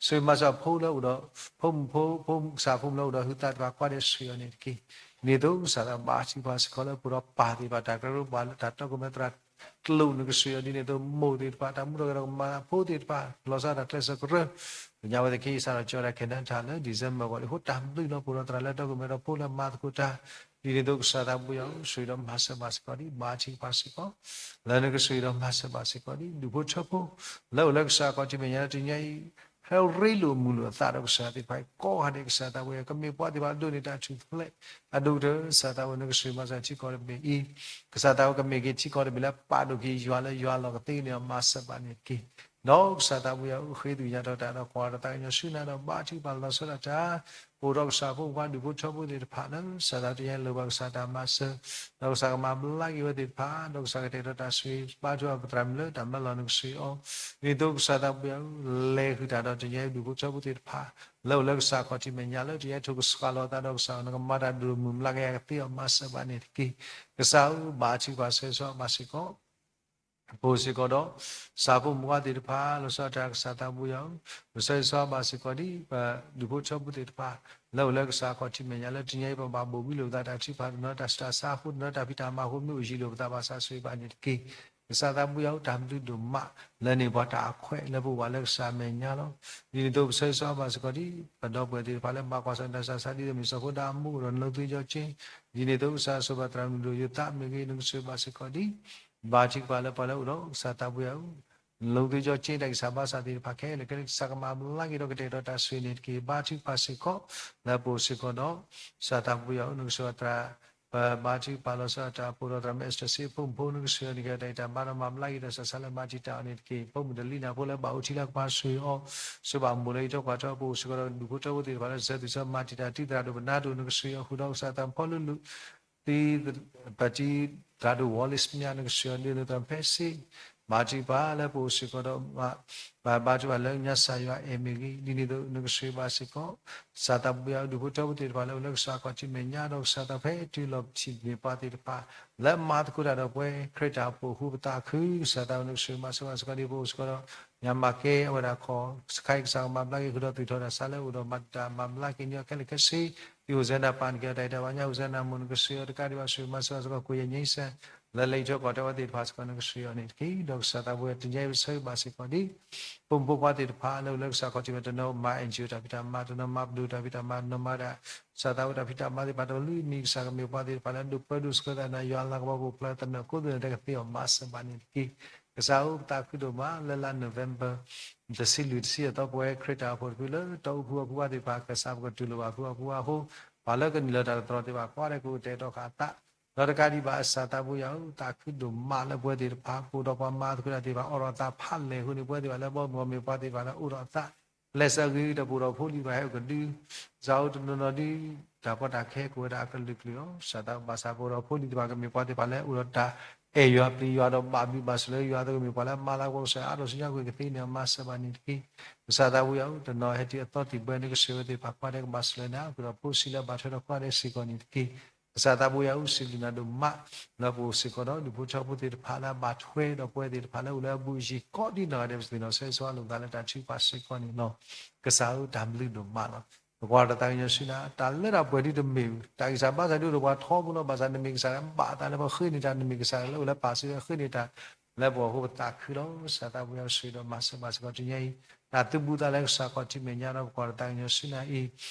ဆိၣ်ဂ့ၤမၤစၢၤအဖိလၢအိၣ်ဒီး ဖိမုၣ်ဖိ ဖိကစၢ်ဖိမုၣ်လၢအိၣ်ဒီးဟုးသးတဖၣ်ကိးဂၤဒဲးဆှၢအီၤန့ၣ်တက့ၢ်. ဒ်န့ၣ်အသိးကစၢ်သးဘါထုကဖၣ်စ့ၢ်ကီးလၢပအိၣ်ဒီးပၢ်သ့ၣ်တဖၣ် တၢ်ကရၢကရိဘၣ်လၢတၢ်တီခိၣ်မဲသရၣ်ကျိာ်နကဆိၣ်ဂ့ၤအီၤ ဒ်န့ၣ်အသိးမိၢ်သ့ၣ်တဖၣ် တၢ်မူထီၣ်က့ၤဒီးကမၤသးဖိသ့ၣ်တဖၣ် လီၤဆီဒၣ်တၢ်ကျဲးစၢးကရၢ ကညးဝဲသ့ၣ်ခံ စးထီၣ်ကၠီတၢ်ခဲနံတၢ်လၢ December ဂီၢ် ဒ်အဃိတၢ်ဘျုးလီၤ ပအိၣ်ဒီးသရၣ်လၢတီခိၣ်မဲဒီးဖိလၢမၤသကိးတၢ် ဒ်န့ၣ်အသိးကစၢ်သးဘိယွၤဧၢ ဆိၣ်ဂ့ၤဒီးမၤစၢၤဘၣ်စ့ၢ်ကီးဒ် ဘါထုကဖၣ်စ့ၢ်ကီး လၢနကဆိၣ်ဂ့ၤဒီးမၤစၢၤဘၣ်စ့ၢ်ကီးဒ် ဒူၣ်ဖိထၢဖိ လၢအိၣ်လၢကစၢ်ခီၣ်ထံးမဲာ်ညါလၢတနံၤအံၤ ဟဲရ့လိာ်မုာ်လိာ်အသးဒီးကစၢ်သ့ၣ်တဖၣ်အံၤ ကိးဂၤဒဲးကစၢ်သးဘိယွၤ ကမ့ၢ်ပှၤသ့ၣ်တဖၣ်ဒိးန့ၢ်တၢ်ထူၣ်ဖျဲး အဒိၣ်ကတၢၢ် ကစၢ်သးဝဲနကဆိၣ်ဂ့ၤမၤစၢၤထံကီၢ်တဘ့ၣ်အံၤ ကစၢ်သးဝဲကမ့ၢ်က့ၤထံကီၢ်တဘ့ၣ်လၢပာ်ဒိၣ်က့ၤယွၤလၢယွၤလီၢ်ကသ့န့ၣ် မၤစၢၤဘၣ်န့ၣ်တက့ၢ်. ဒီးကစၢ်သးဘိယွၤဧၢ ဃ့သ့ၣ်ညါထီၣ်တၢ်ဒီးကွၢ်ဒီးသးကညီၤဆူနၤဒီးဘါထုကဖၣ်လီၤဆီဒၣ်တၢ် ပအိၣ်ဒီးကစၢ်ဖိမုၣ်ဖိဒူၣ်ဖိထၢဖိသ့ၣ်တဖၣ်လၢ ကစၢ်သးတနံၤအံၤလၢပှၤကစၢ်တၢ်မၤစၢၤ ဒီးကစၢ်ကမၤဘျါက့ၤဝဲသ့ၣ်တဖၣ် ဒီးကစၢ်ကတဲာ်ကတီၤတၢ်ဆိၣ်ဂ့ၤ ဘါထုကဖၣ်ပသရၣ်မုၣ်လၢတၢ်မၢလီၤနကဆိၣ်ဂ့ၤအီၤ ဒ်န့ၣ်အသိးကစၢ်သးဘိယွၤဧၢ လဲၤဃုာ်တၢ်ဒီးတနံၤအံၤဒူၣ်ဖိထၢဖိသ့ၣ်တဖၣ် လၢအိၣ်လၢကစၢ်ခီၣ်ထံးမဲာ်ညါလၢတနံၤအံၤထိၣ်ကစှၤလီၤသးဒီးကစၢ်နကမၤတၢ်ဒိၣ်မုၢ်မျးကယၤကသ့အီၤ မၤစၢၤဘၣ်န့ၣ်တက့ၢ်. ကစၢ်ဧၢ ဘါထုကဖၣ်ဆိၣ်ဂ့ၤဆိၣ်ဝါဘၣ်စ့ၢ်ကီး ပအိၣ်စ့ၢ်ကီးဒီး ကစၢ်ဖိမုၣ်ဖိသ့ၣ်တဖၣ် လီၤဆီဒၣ်တၢ်ကစၢ်သးဘိယွၤဧၢ ပဆိၣ်ဂ့ၤဆိၣ်ဝါဘၣ်စ့ၢ်ကီးဒ် ပဒူၣ်ဖိထၢဖိသ့ၣ်တဖၣ် လၢအိၣ်လၢကစၢ်ခီၣ်ထံးမဲာ်ညါလၢတနံၤအံၤပဘၣ်ဘိၣ်ဘံလိာ်ပသးတၢ်ထုကဖၣ် တနီၤတၢ်ဆူးတၢ်ဆါအဃိ တနီၤတၢ်ဖံးတၢ်မၤအဃိ မ့ၢ်အိၣ်ယံၤလိာ်ပသးဘၣ်ဆၣ်ဆိၣ်ဂ့ၤဘၣ်န့ၣ်တက့ၢ်. ကစၢ်သးဘိယွၤဧၢ တၢ်ဘျုးဒိၣ်မး လၢန့ၢ်ပှၤတၢ်အခွဲးလၢပအိၣ်ဘၣ်လၢကစၢ်မဲာ်ညါလီၤ. ဒ်န့ၣ်အသိးပဆိၣ်ဂ့ၤဆိၣ်ဝါဘၣ်စ့ၢ်ကီးဒ် ပဒီပုၢ်ဝဲၢ်သ့ၣ်တဖၣ်လၢဘၣ်ကွၢ်ဆၢၣ်တၢ်ဆူးတၢ်ဆါဒ်သိးမ့ၢ်စီၤဖိဒါအမိၢ်ဒီး နလိသ့ကၠီက့ ဒ်န့ၣ်အသိးကစၢ်ဆိၣ်ဘၣ်သရၣ်မုၣ်ဒိၣ်ယိၤသးမ့ၢ်ဂ့ၤ နကဆိၣ်ဂ့ၤဘၣ်စ့ၢ်ကီးဒ် ဘါထုကဖၣ်လၢပှၤလၢအိၣ်ဒီးကစၢ်သးဘိယွၤဧၢ နလိသ့ကၠီက့ တၢ်ဂံၢ်စၢ်ဘါစၢ်သ့ၣ်တဖၣ်ခဲလၢာ်ခဲဆ့ ကစၢ်ကမၤဘျါက့ၤဒီးကတဲာ်ကတီၤတၢ်ဆိၣ်ဂ့ၤန့ၣ်တက့ၢ်. ဘါထုကဖၣ်စ့ၢ်ကီး လၢပအိၣ်စ့ၢ်ကီးဒီး ကစၢ်သးဘိယွၤဧၢ နကဆိၣ်ဂ့ၤသရၣ် ပဘါထုကဖၣ်လီၤဆီဒၣ်တၢ် ပအိၣ်ဒီးသရၣ်မုၣ် Esther စ့ဖိမုၣ်ဖိ နကဆိၣ်ဂ့ၤအီၤန့ၣ်က့ၤ တၢ်အံၤတၢ်ဘါဒီးမၤဘျါက့ၤဒီးစးဆါလၢမၤတံာ်တာ်အီၤန့ၣ်တက့ၢ်. ဖိမုၣ်တလံၤနၢ်ဖိလၢဘၣ်အိၣ်ထံလၢကပၤဆိၣ်ဂ့ၤအီၤ ဆိၣ်ဘၣ်မိၢ်လၢယထီၣ်ကွၢ်ထီၣ် ပအိၣ်စ့ၢ်ကီးဒီးဒူၣ်ဖိထၢဖိသ့ၣ်တဖၣ်လၢ စၢၤသွံၣ်စၢၤမၤတံာ်တာ် တံၤသရၣ်ဒိၣ်ပနါဒိၣ် နကဆိၣ်ဂ့ၤအီၤဃုာ်ဒီးကစၢ်သးဖီလူလူ တံၤ ပတံၤသရၣ်ဒိၣ် Wallace မၠး နကဆိၣ်ဂ့ၤအီၤဒ်သိးသရၣ်ဖဲစ့ ဘါထုကဖၣ်လၢပအိၣ်စ့ၢ်ကီးဒီး ဘါထုကဖၣ်လၢညါစၢ်ယွၤအဲၣ်မ့ၢ်ဂ့ၤ ဒ်န့ၣ်အသိးနကဆိၣ်ဂ့ၤဘၣ်စ့ၢ်ကီး ကစၢ်သးဘိယွၤဧၢ ဒူၣ်ဖိထၢဖိသ့ၣ်တဖၣ်လၢအိၣ်လၢကစၢ်ခီၣ်ထံးမဲာ်ညါဒီးကစၢ်သးဖဲတုၤလီၤပထံၣ်န့ၢ်ပှၤသ့ၣ်တဖၣ် လၢမၤသကိးတၢ်ဒီးပှၤခရံာ်တၢ်အိၣ်ဖှိၣ်အဃိပသးခု ကစၢ်သးဝဲနကဆိၣ်ဂ့ၤမၤစၢၤဘၣ်စ့ၢ်ကီးဒ်ပအိၣ်စ့ၢ်ကီးဒီး ညါမၤကဲအဝဲဒၣ်ခီၣ် စခါအံၤ ကစၢ်ကမၤဘျါက့ၤဃုာ်ဒီးသွံၣ်ထီၣ်တၢ်ဆါလၢအိၣ်ဒီးမၤတံာ်တာ် မၤဘျါက့ၤန့ၢ်အီၤခဲလၢာ်ခဲဆ့ ဒ် Hosanna ပာ်နက့ၤအီၤတၢ်အံၤတၢ်ဘါညါ Hosanna မိၢ် နကဆိၣ်ဂ့ၤအီၤတကးဒံးဘၣ် ဆိၣ်ဂ့ၤမၤစၢၤဘၣ်စ့ၢ်ကီး ကိၣ်ယဲၢ်ညါစၢ် လၢလၢယထီၣ်ကွၢ်ထီၣ်ဝဲသ့ၣ်တဖၣ်စ့ၢ်ကီး နကဆိၣ်ဂ့ၤအီၤန့ၣ်တက့ၢ်. ဒီးကစၢ်သးဘိယွၤတနံၤအံၤပဆိၣ်ဂ့ၤဘၣ်စ့ၢ်ကီးဒ် ဖိမုၣ်ဖိခွါသ့ၣ်တဖၣ်လၢအိၣ်လၢကစၢ်ခီၣ်ထံးမဲာ်ညါ တနီၤမၤ NGO တၢ်ဖံးတၢ်မၤ တနီၤမၤပဒိၣ်တၢ်ဖံးတၢ်မၤ တနီၤမၤဒၣ် ကစၢ်သးဝဲတၢ်ဖံးတၢ်မၤသ့ၣ်တဖၣ် တၢ်လုၢ်နံၤ ကစၢ်ကမ့ၢ်ပှၤသ့ၣ်တဖၣ်လၢဒိးပၢဒိးဆှၢသးန့ၣ် ယွၤလၤကပီၤပူၤဖျဲးသနၢၣ်ကိးသနၢၣ် တၢ်ကသ့အီၤမၤစၢၤဘၣ်န့ၣ်တက့ၢ်. ကစၢ်ဧၢ ပသးခုဒိၣ်မးလၢလါ November တဆံလွံၢ်တဆံအသီ ပဝဲခရံာ်တၢ်အိၣ်ဖှိၣ်တဖုလၢ တီအူဖုအူဖုဘၣ်သ့ၣ်တဖၣ် ကစၢ်ပကတူၢ်လိာ်ဘၣ်ဖုအူဖုအဃိ ပှၤလၢကနုာ်လီၤတၢ်သတြီၤသ့ၣ်တဖၣ် ကိးဂၤဒဲးကအိၣ်ကတဲာ်ကတီၤဃာ်အသး ဒီးတကးဒံးဘၣ် ကစၢ်သးဘိယွၤဧၢ သးခုဒိၣ်မးလၢပဝဲသ့ၣ်တဖၣ် ပအိၣ်ဒီးပှၤမၤသကိးတၢ်သ့ၣ်တဖၣ် အိၣ်ဒီးသးဖးလဲၢ်အဃိန့ၣ် ပဝဲသ့ၣ်တဖၣ်လၢဘီမုၢ်မ့ၢ်ပှၤသ့ၣ်တဖၣ်လၢအိၣ်ဒီးသး လဲၤစၢၤဂ့ၤဒီးပအိၣ်ဒီးဖိလံၤတဖၣ်ဟဲအိၣ်ကဒု ကစၢ်ဧၢ တနီၤနီၤဒု တၢ်ကီတၢ်ခဲကအိၣ်ဝဲဒၣ်အကလုာ်ကလုာ်လီၤ. ကစၢ်သးဘၣ်ဆၣ်ပအိၣ်ဒီးဖိလံၤသ့ၣ်တဖၣ် ကမ့ၢ်ပှၤသ့ၣ်တဖၣ်လၢအိၣ်ဒီးတၢ်အဲၣ်ယွၤပျံၤယွၤဒီးဘၣ်ဘျုးဘၣ်ဆိၣ်လၢယွၤ သးကမ့ၢ်ပှၤလၢမၤလၤကပီၤကစၢ် အါထီၣ်ဆူညါကွံာ်ကသ့န့ၣ် မၤစၢၤဘၣ်န့ၣ်တက့ၢ်. ကစၢ်သးဘိယွၤဧၢ တနီၤဟဲတုၤအသီတံၢ်ဘၢ နကဆိၣ်ဂ့ၤဝဲသ့ၣ်တဖၣ်ကိးဂၤဒဲးကဘၣ်ဆိၣ်လၢနၤ ဃုာ်ဒီးဖိဆံးလၢအဘၣ်ထွဲဒီးကိးဂၤဒဲးစ့ၢ်ကီးန့ၣ်တက့ၢ်. ကစၢ်သးဘိယွၤဧၢ စံးဘျုးနၤဒိၣ်မး လၢပအိၣ်စ့ၢ်ကီးဒီးဒူၣ်ဖိထၢဖိသ့ၣ်တဖၣ်လၢအဘၣ်ထွဲဒီးပဝဲသ့ၣ်တဖၣ်လၢအိၣ်လၢအဘူးအယံၤကိးဒ်နီၢ်ဂၤဒဲး ပသ့ၣ်နီၣ်ဆၢဂ့ၤဆၢဝါလိာ်ပသးလၢတၢ်ထုကဖၣ်စ့ၢ်ကီးန့ၣ်လီၤ. ကစၢ်ဧၢ တၢ်ဘျုးဒိၣ်မးလီၤ. ပကွၢ်တၢ်သးကညီၤဆူနၤ, တၢ်လၢတၢ်ပှဲၤဒ်တမ့ၢ်, တၢ်ဂံၢ်စၢ်ဘါစၢ်ဒ်တပှၤထီဘိလီၤ, ဘၣ်ဆၣ်နမ့ၢ်ကစၢ်လၢဘၣ်အသးလၢပဃ့န့ၢ်တၢ်, နမ့ၢ်ကစၢ်လၢအိၣ်လၢပာ်စုလၢဃ့န့ၢ်တၢ်လၢပဂီၢ်အဃိ ပသးခုလီၤ. ကစၢ်သးပှဲၤအီၤဆိၣ်ဂ့ၤဒီးမၤစၢၤဘၣ်စ့ၢ်ကီးတနံၤအံၤ, တၢ်သုးဘူးသးလၢကစၢ်ခီၣ်ထံးမဲာ်ညါဒီး ပကွၢ်တၢ်သးကညီၤဆူနၤအံၤ,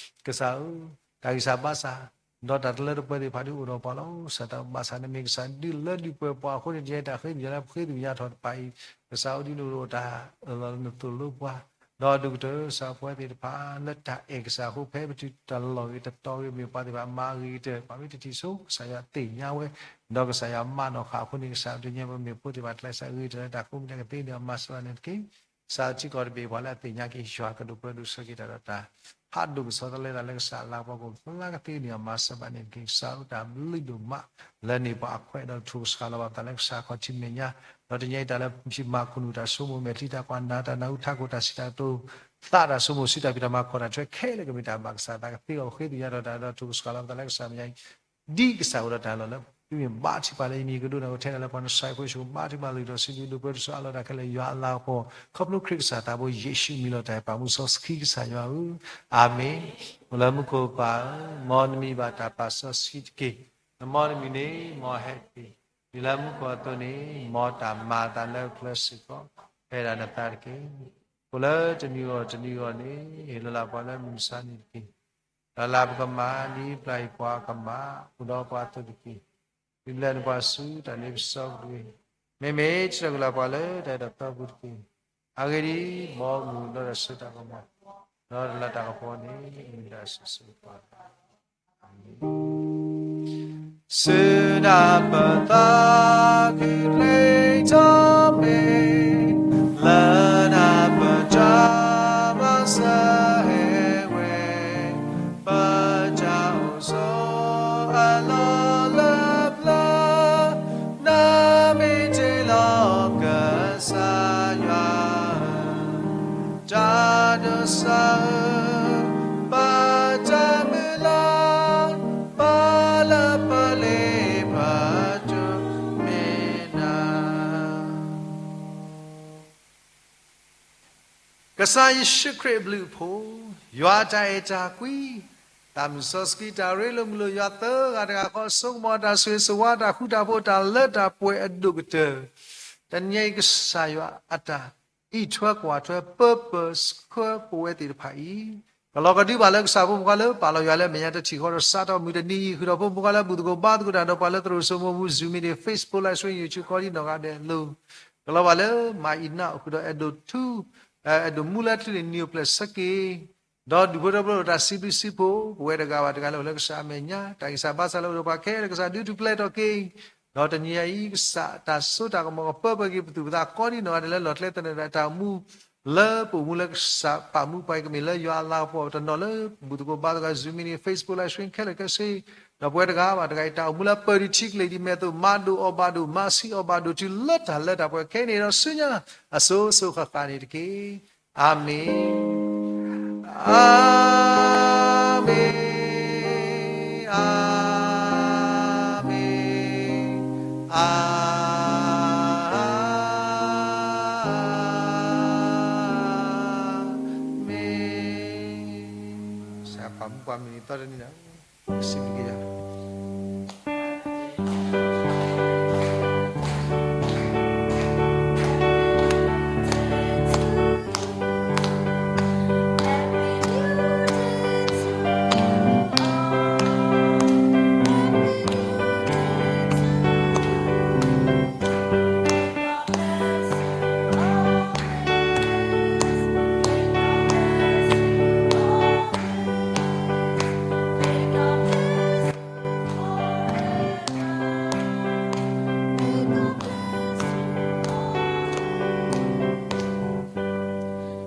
ကစၢ်ဧၢ, တၢ်ဂံၢ်စၢ်ဘါစၢ် ဒီးတၢ်တလၢတပှဲၤသ့ၣ်တဖၣ်ဒ်အိၣ်ဒီးပှၤလီၤ. ကစၢ်သးဘၣ်ဆၣ်နမ့ၢ်ကစၢ်ဒ်လၢဒ်ပှဲၤပှၤအဃိန့ၣ် တနံၤအံၤတၢ်ဃ့န့ၢ်ယၤလၢပဃ့သ့ၣ်ညါထီၣ်တဖၣ်အံၤ, ကစၢ်အိၣ်ဒ်နအိၣ်ဒီးတၢ်အၢၣ်လီၤလၢနသိၣ်လိပှၤ, ဒီးဒိၣ်ကတၢၢ်ကစၢ်ပဝဲသ့ၣ်တဖၣ် လၢတၢ်အဲၣ်ကစၢ်အဃိ ဖဲပတုၤတၢ်လီၢ်ဂ့ၤတတီၤဂ့ၤ မ့ၢ်ပှၤသ့ၣ်တဖၣ်မၤဂ့ၤကတၢၢ် ပှၤမ့ၢ်တထံၣ်ဆိ ကစၢ်ယွၤသ့ၣ်ညါဝဲ, ဒီးကစၢ်ယွၤမၤနီၣ်ဃာ်အဃိန့ၣ် ကစၢ်တနံၤအံၤ ပမ့ၢ်ဖိသ့ၣ်တဖၣ် ကျဲးစၢးဂ့ၤကတၢၢ်လၢတၢ်ဃူမ့ၢ်တၢ်ကသ့န့ၣ် အမၤစၢၤဘၣ်န့ၣ်တက့ၢ်. ကစၢ်ထံကီၢ်တဘ့ၣ်ပှၤလၢအသ့ၣ်ညါက့ၤယွၤကဒိၣ်ပှဲၤဒိၣ်ဆၢက့ၤတၢ်ဒီးတၢ် ဖးဒိၣ်ကဆီတလဲသးလၢကစၢ်အလၤကပီၤကအိၣ် ပျါကသ့န့ၣ် အမၤစၢၤဘၣ်န့ၣ်တက့ၢ်. ကစၢ်ဧၢ တၢ်ဘျုးဒိၣ်မး လၢန့ၢ်ပှၤအခွဲးဒီးထိၣ်ကဆှီလီၤဘၣ်ပသးလၢကစၢ်ခီၣ်ထံးမဲာ်ညါ, ဒီးတနံၤအံၤတၢ်လၢဖံးမၤခိၣ်နူာ် တၢ်ဆိကမိၣ်မဲာ်ချံ တၢ်ကွၢ်နၢ် တၢ်နၢ်ဟူထးခိၣ် တၢ်စံးတၢ်ကတိၤ သးတၢ်ဆိကမိၣ်ဆူတၢ်ဖံးတၢ်မၤ ခီၣ်တၢ်ထွဲခဲလၢာ်ကမ့ၢ်တၢ်ဘၣ်ကစၢ်သးကသ့အီၤ ဃ့သ့ၣ်ညါထီၣ်တၢ်ဒီးထိၣ်ကဆှီလီၤပသးလၢကစၢ်မဲာ်ညါအံၤ ဒ်ကစၢ်အိၣ်ဒီးတၢ်လီၢ်လၢ သုမ့ၢ်ဘါထုကဖၣ်လၢယမံၤကဒိၣ်န့ၣ် ကထဲဒၣ်လၢပှၤနဆှၢဖိဆူၣ် ဘါထုကဖၣ်လုၢ်ထီၣ်စုဒုဒိၣ်ပှဲၤဒိၣ်ဆူအလီၢ်တၢ်ခဲလၢာ် ယွၤအလၤကပီၤ ခီဖျိခရံာ်ကစၢ်သးဘိ ယ့ၣ်ၡူးမံၤလီၤတၢ်ပာ်မူစီဆှံကစၢ်ယွၤဧၢ, အၤမ့ၣ်. အိၣ်လၢမူခိၣ်ပၢ်ဧၢ, မ်နမံၤဘၣ်တၢ်ပာ်စီဆှံတက့ၢ်. မ်နမံၤန့ၣ် မ်ဟဲတက့ၢ်. ဒ်လၢမူခိၣ်အသိးန့ၣ် မ်တၢ်မၤအသးလၢကျဲစ့ၢ်ကီး ဖဲဒၣ်နသးတက့ၢ်. အိၣ်လၢတနံၤဂီၢ်တနံၤဂီၢ်န့ၣ် ဟ့ၣ်လီၤလၢပှၤလၢမုၢ်မဆါန့ၣ်တက့ၢ်. တၢ်လၢပကမၤ ဒ်ပျၢ်ယပှၤကမၤ အိၣ်ဒီးပှၤအသိးတက့ၢ်. ဒုးဘျၢနပှၤဆူတၢ်လ့ပစီပူၤတက့ၢ်. မ့မ့ၢ်တၢ်ကလၢပှၤလၢတၢ်အဲၣ်တၢ်သီပူၤတက့ၢ်. အဂ့ၢ်ဒ်အံၤ, မ်မုၢ်ဒီးတၢ်စိတၢ်ကမီၤ ဒီးတၢ်လၤတၢ်ကပီၤန့ၣ် မ့ၢ်တၢ်စုဆူပှၤ စုဒၣ်ပသးခုကျ့ထီၣ်မ့ၢ် လၢနပတၢ်မၤစၢၤဟဲဝဲ, ပတၢ်အိၣ်ဆိးအလီၢ်လၢပျၢၤ နမ့ၢ်တ့လီၤကစၢ်ယွၤဧၢ, တၢ်ဒိးစၢ်ဧၢ, ဘၣ်တၢ်မုၢ်လၢ်, ဘၣ်လၢပလ့ပဒိၣ်မ့ၢ်နၤ ကစၢ်ယ့ၣ်ၡူးခရံာ်အဘျုးအဖှိၣ်, ယွၤအတၢ်အဲၣ်တၢ်ကွံ, သးမုၢ်စီဆှံတၢ်ရ့လိာ်မုာ်လိာ်ယွၤသၢဂၤတဂၤဃီ စိကမီၤတၢ်ဆိၣ်ဂ့ၤဆိၣ်ဝါ တၢ်ဃူတၢ်ဖိး တၢ်လၢတၢ်ပှဲၤအဒိၣ်ကတၢၢ်, တနံၤအံၤကစၢ်ယွၤအတၢ်အံးထွဲကွၢ်ထွဲ ပၢပၢဆှၢပဝဲသ့ၣ်တဖၣ်အံၤ, ကလီၤကဒုဘၣ်လၢကစၢ်ဖိမုၣ်ဖိခွါလၢပာ်လီၤယွၤလၢအမဲာ်ညါတထံၣ်ဃီဒီး စးထီၣ်မုၢ်တနံၤအံၤ ဃုာ်ဒီးဖိမုၣ်ဖိခွါလၢ ဘူၣ်သကိးဘါသကိးတၢ်ဒီး ပှၤလၢသရိာ်စိမိၢ်မူ Zoom meeting, Facebook live stream, YouTube ကိးဒံနီၢ်ဂၤဒဲးအလိၤ, ကလီၤဘၣ်လၢမၤအံးနၢ်အိၣ်ဃုာ်ဒီး အဲၣ်ဒိးထူ, အဲၣ်ဒိးမူလၢထူန့ၣ် နံၤအိၣ်ဖျဲၣ်ဆၢက့ၤ ဒီးဒူၣ်ဖိထၢဖိတၢ်စံးဘျုးစံးဖှိၣ် ပဝဲတဂၤဘၣ်တဂၤလၢအိၣ်လၢကစၢ်အမဲာ်ညါ တၢ်ဂံၢ်စၢ်ဘါစၢ်လၢအိၣ်ဒီးပှၤခဲလၢာ် ကစၢ်ဒုးထူၣ်ဖျဲးထီၣ်က့ၤ, ဒီးတနံၤအံၤ ကစၢ်တၢ်စိတၢ်ကမီၤကပၢပၢက့ၤပသူၣ်ပသး ကိးဒံနီၢ်ဂၤဒဲးလၢလီၢ်ကျဲသနၢၣ်ဒၣ်တၢ်အိၣ်မူ လၢပအိၣ်မူလၢကစၢ်ပာ်မူပှၤအံၤ ကမ့ၢ်လၢယွၤအလၤကပီၤတနီၤလၢ ဘူၣ်သကိးဘါသကိး Zoom meeting, Facebook live stream ခဲလၢာ်ခဲဆ့, ဒီးပဝဲတဂၤဘၣ်တဂၤအံၤ တၢ်အိၣ်မူလၢပၢၤဒံးထံကျဲၤဒံး မ့ၢ်အသိး မၤဒိၣ်အီၣ်ဘၣ်ဒိၣ် မၤဆံးအီၣ်ဘၣ်ဒိၣ် တုၤလၢတၢ်လၢတၢ်ပှဲၤခဲအံၤန့ၣ်ဒီး ဆူညါအစိၤစိၤဃၣ်ဃၣ်န့ၣ်တက့ၢ်. အၤမ့ၣ်, အၤမ့ၣ်, အၤမ့ၣ်, အၤမ့ၣ်. ကစၢ်ပာ်မူပှၤမုၢ်နံၤသီတနံၤလီၤ. စံးဘျုးက့ၤယွၤ.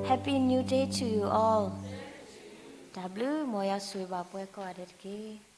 Happy New Day to you all. တၢ်ဘျုး မ်ယွၤဆိၣ်ဂ့ၤဘၣ်ပှၤကိးဂၤဒဲးတက့ၢ်.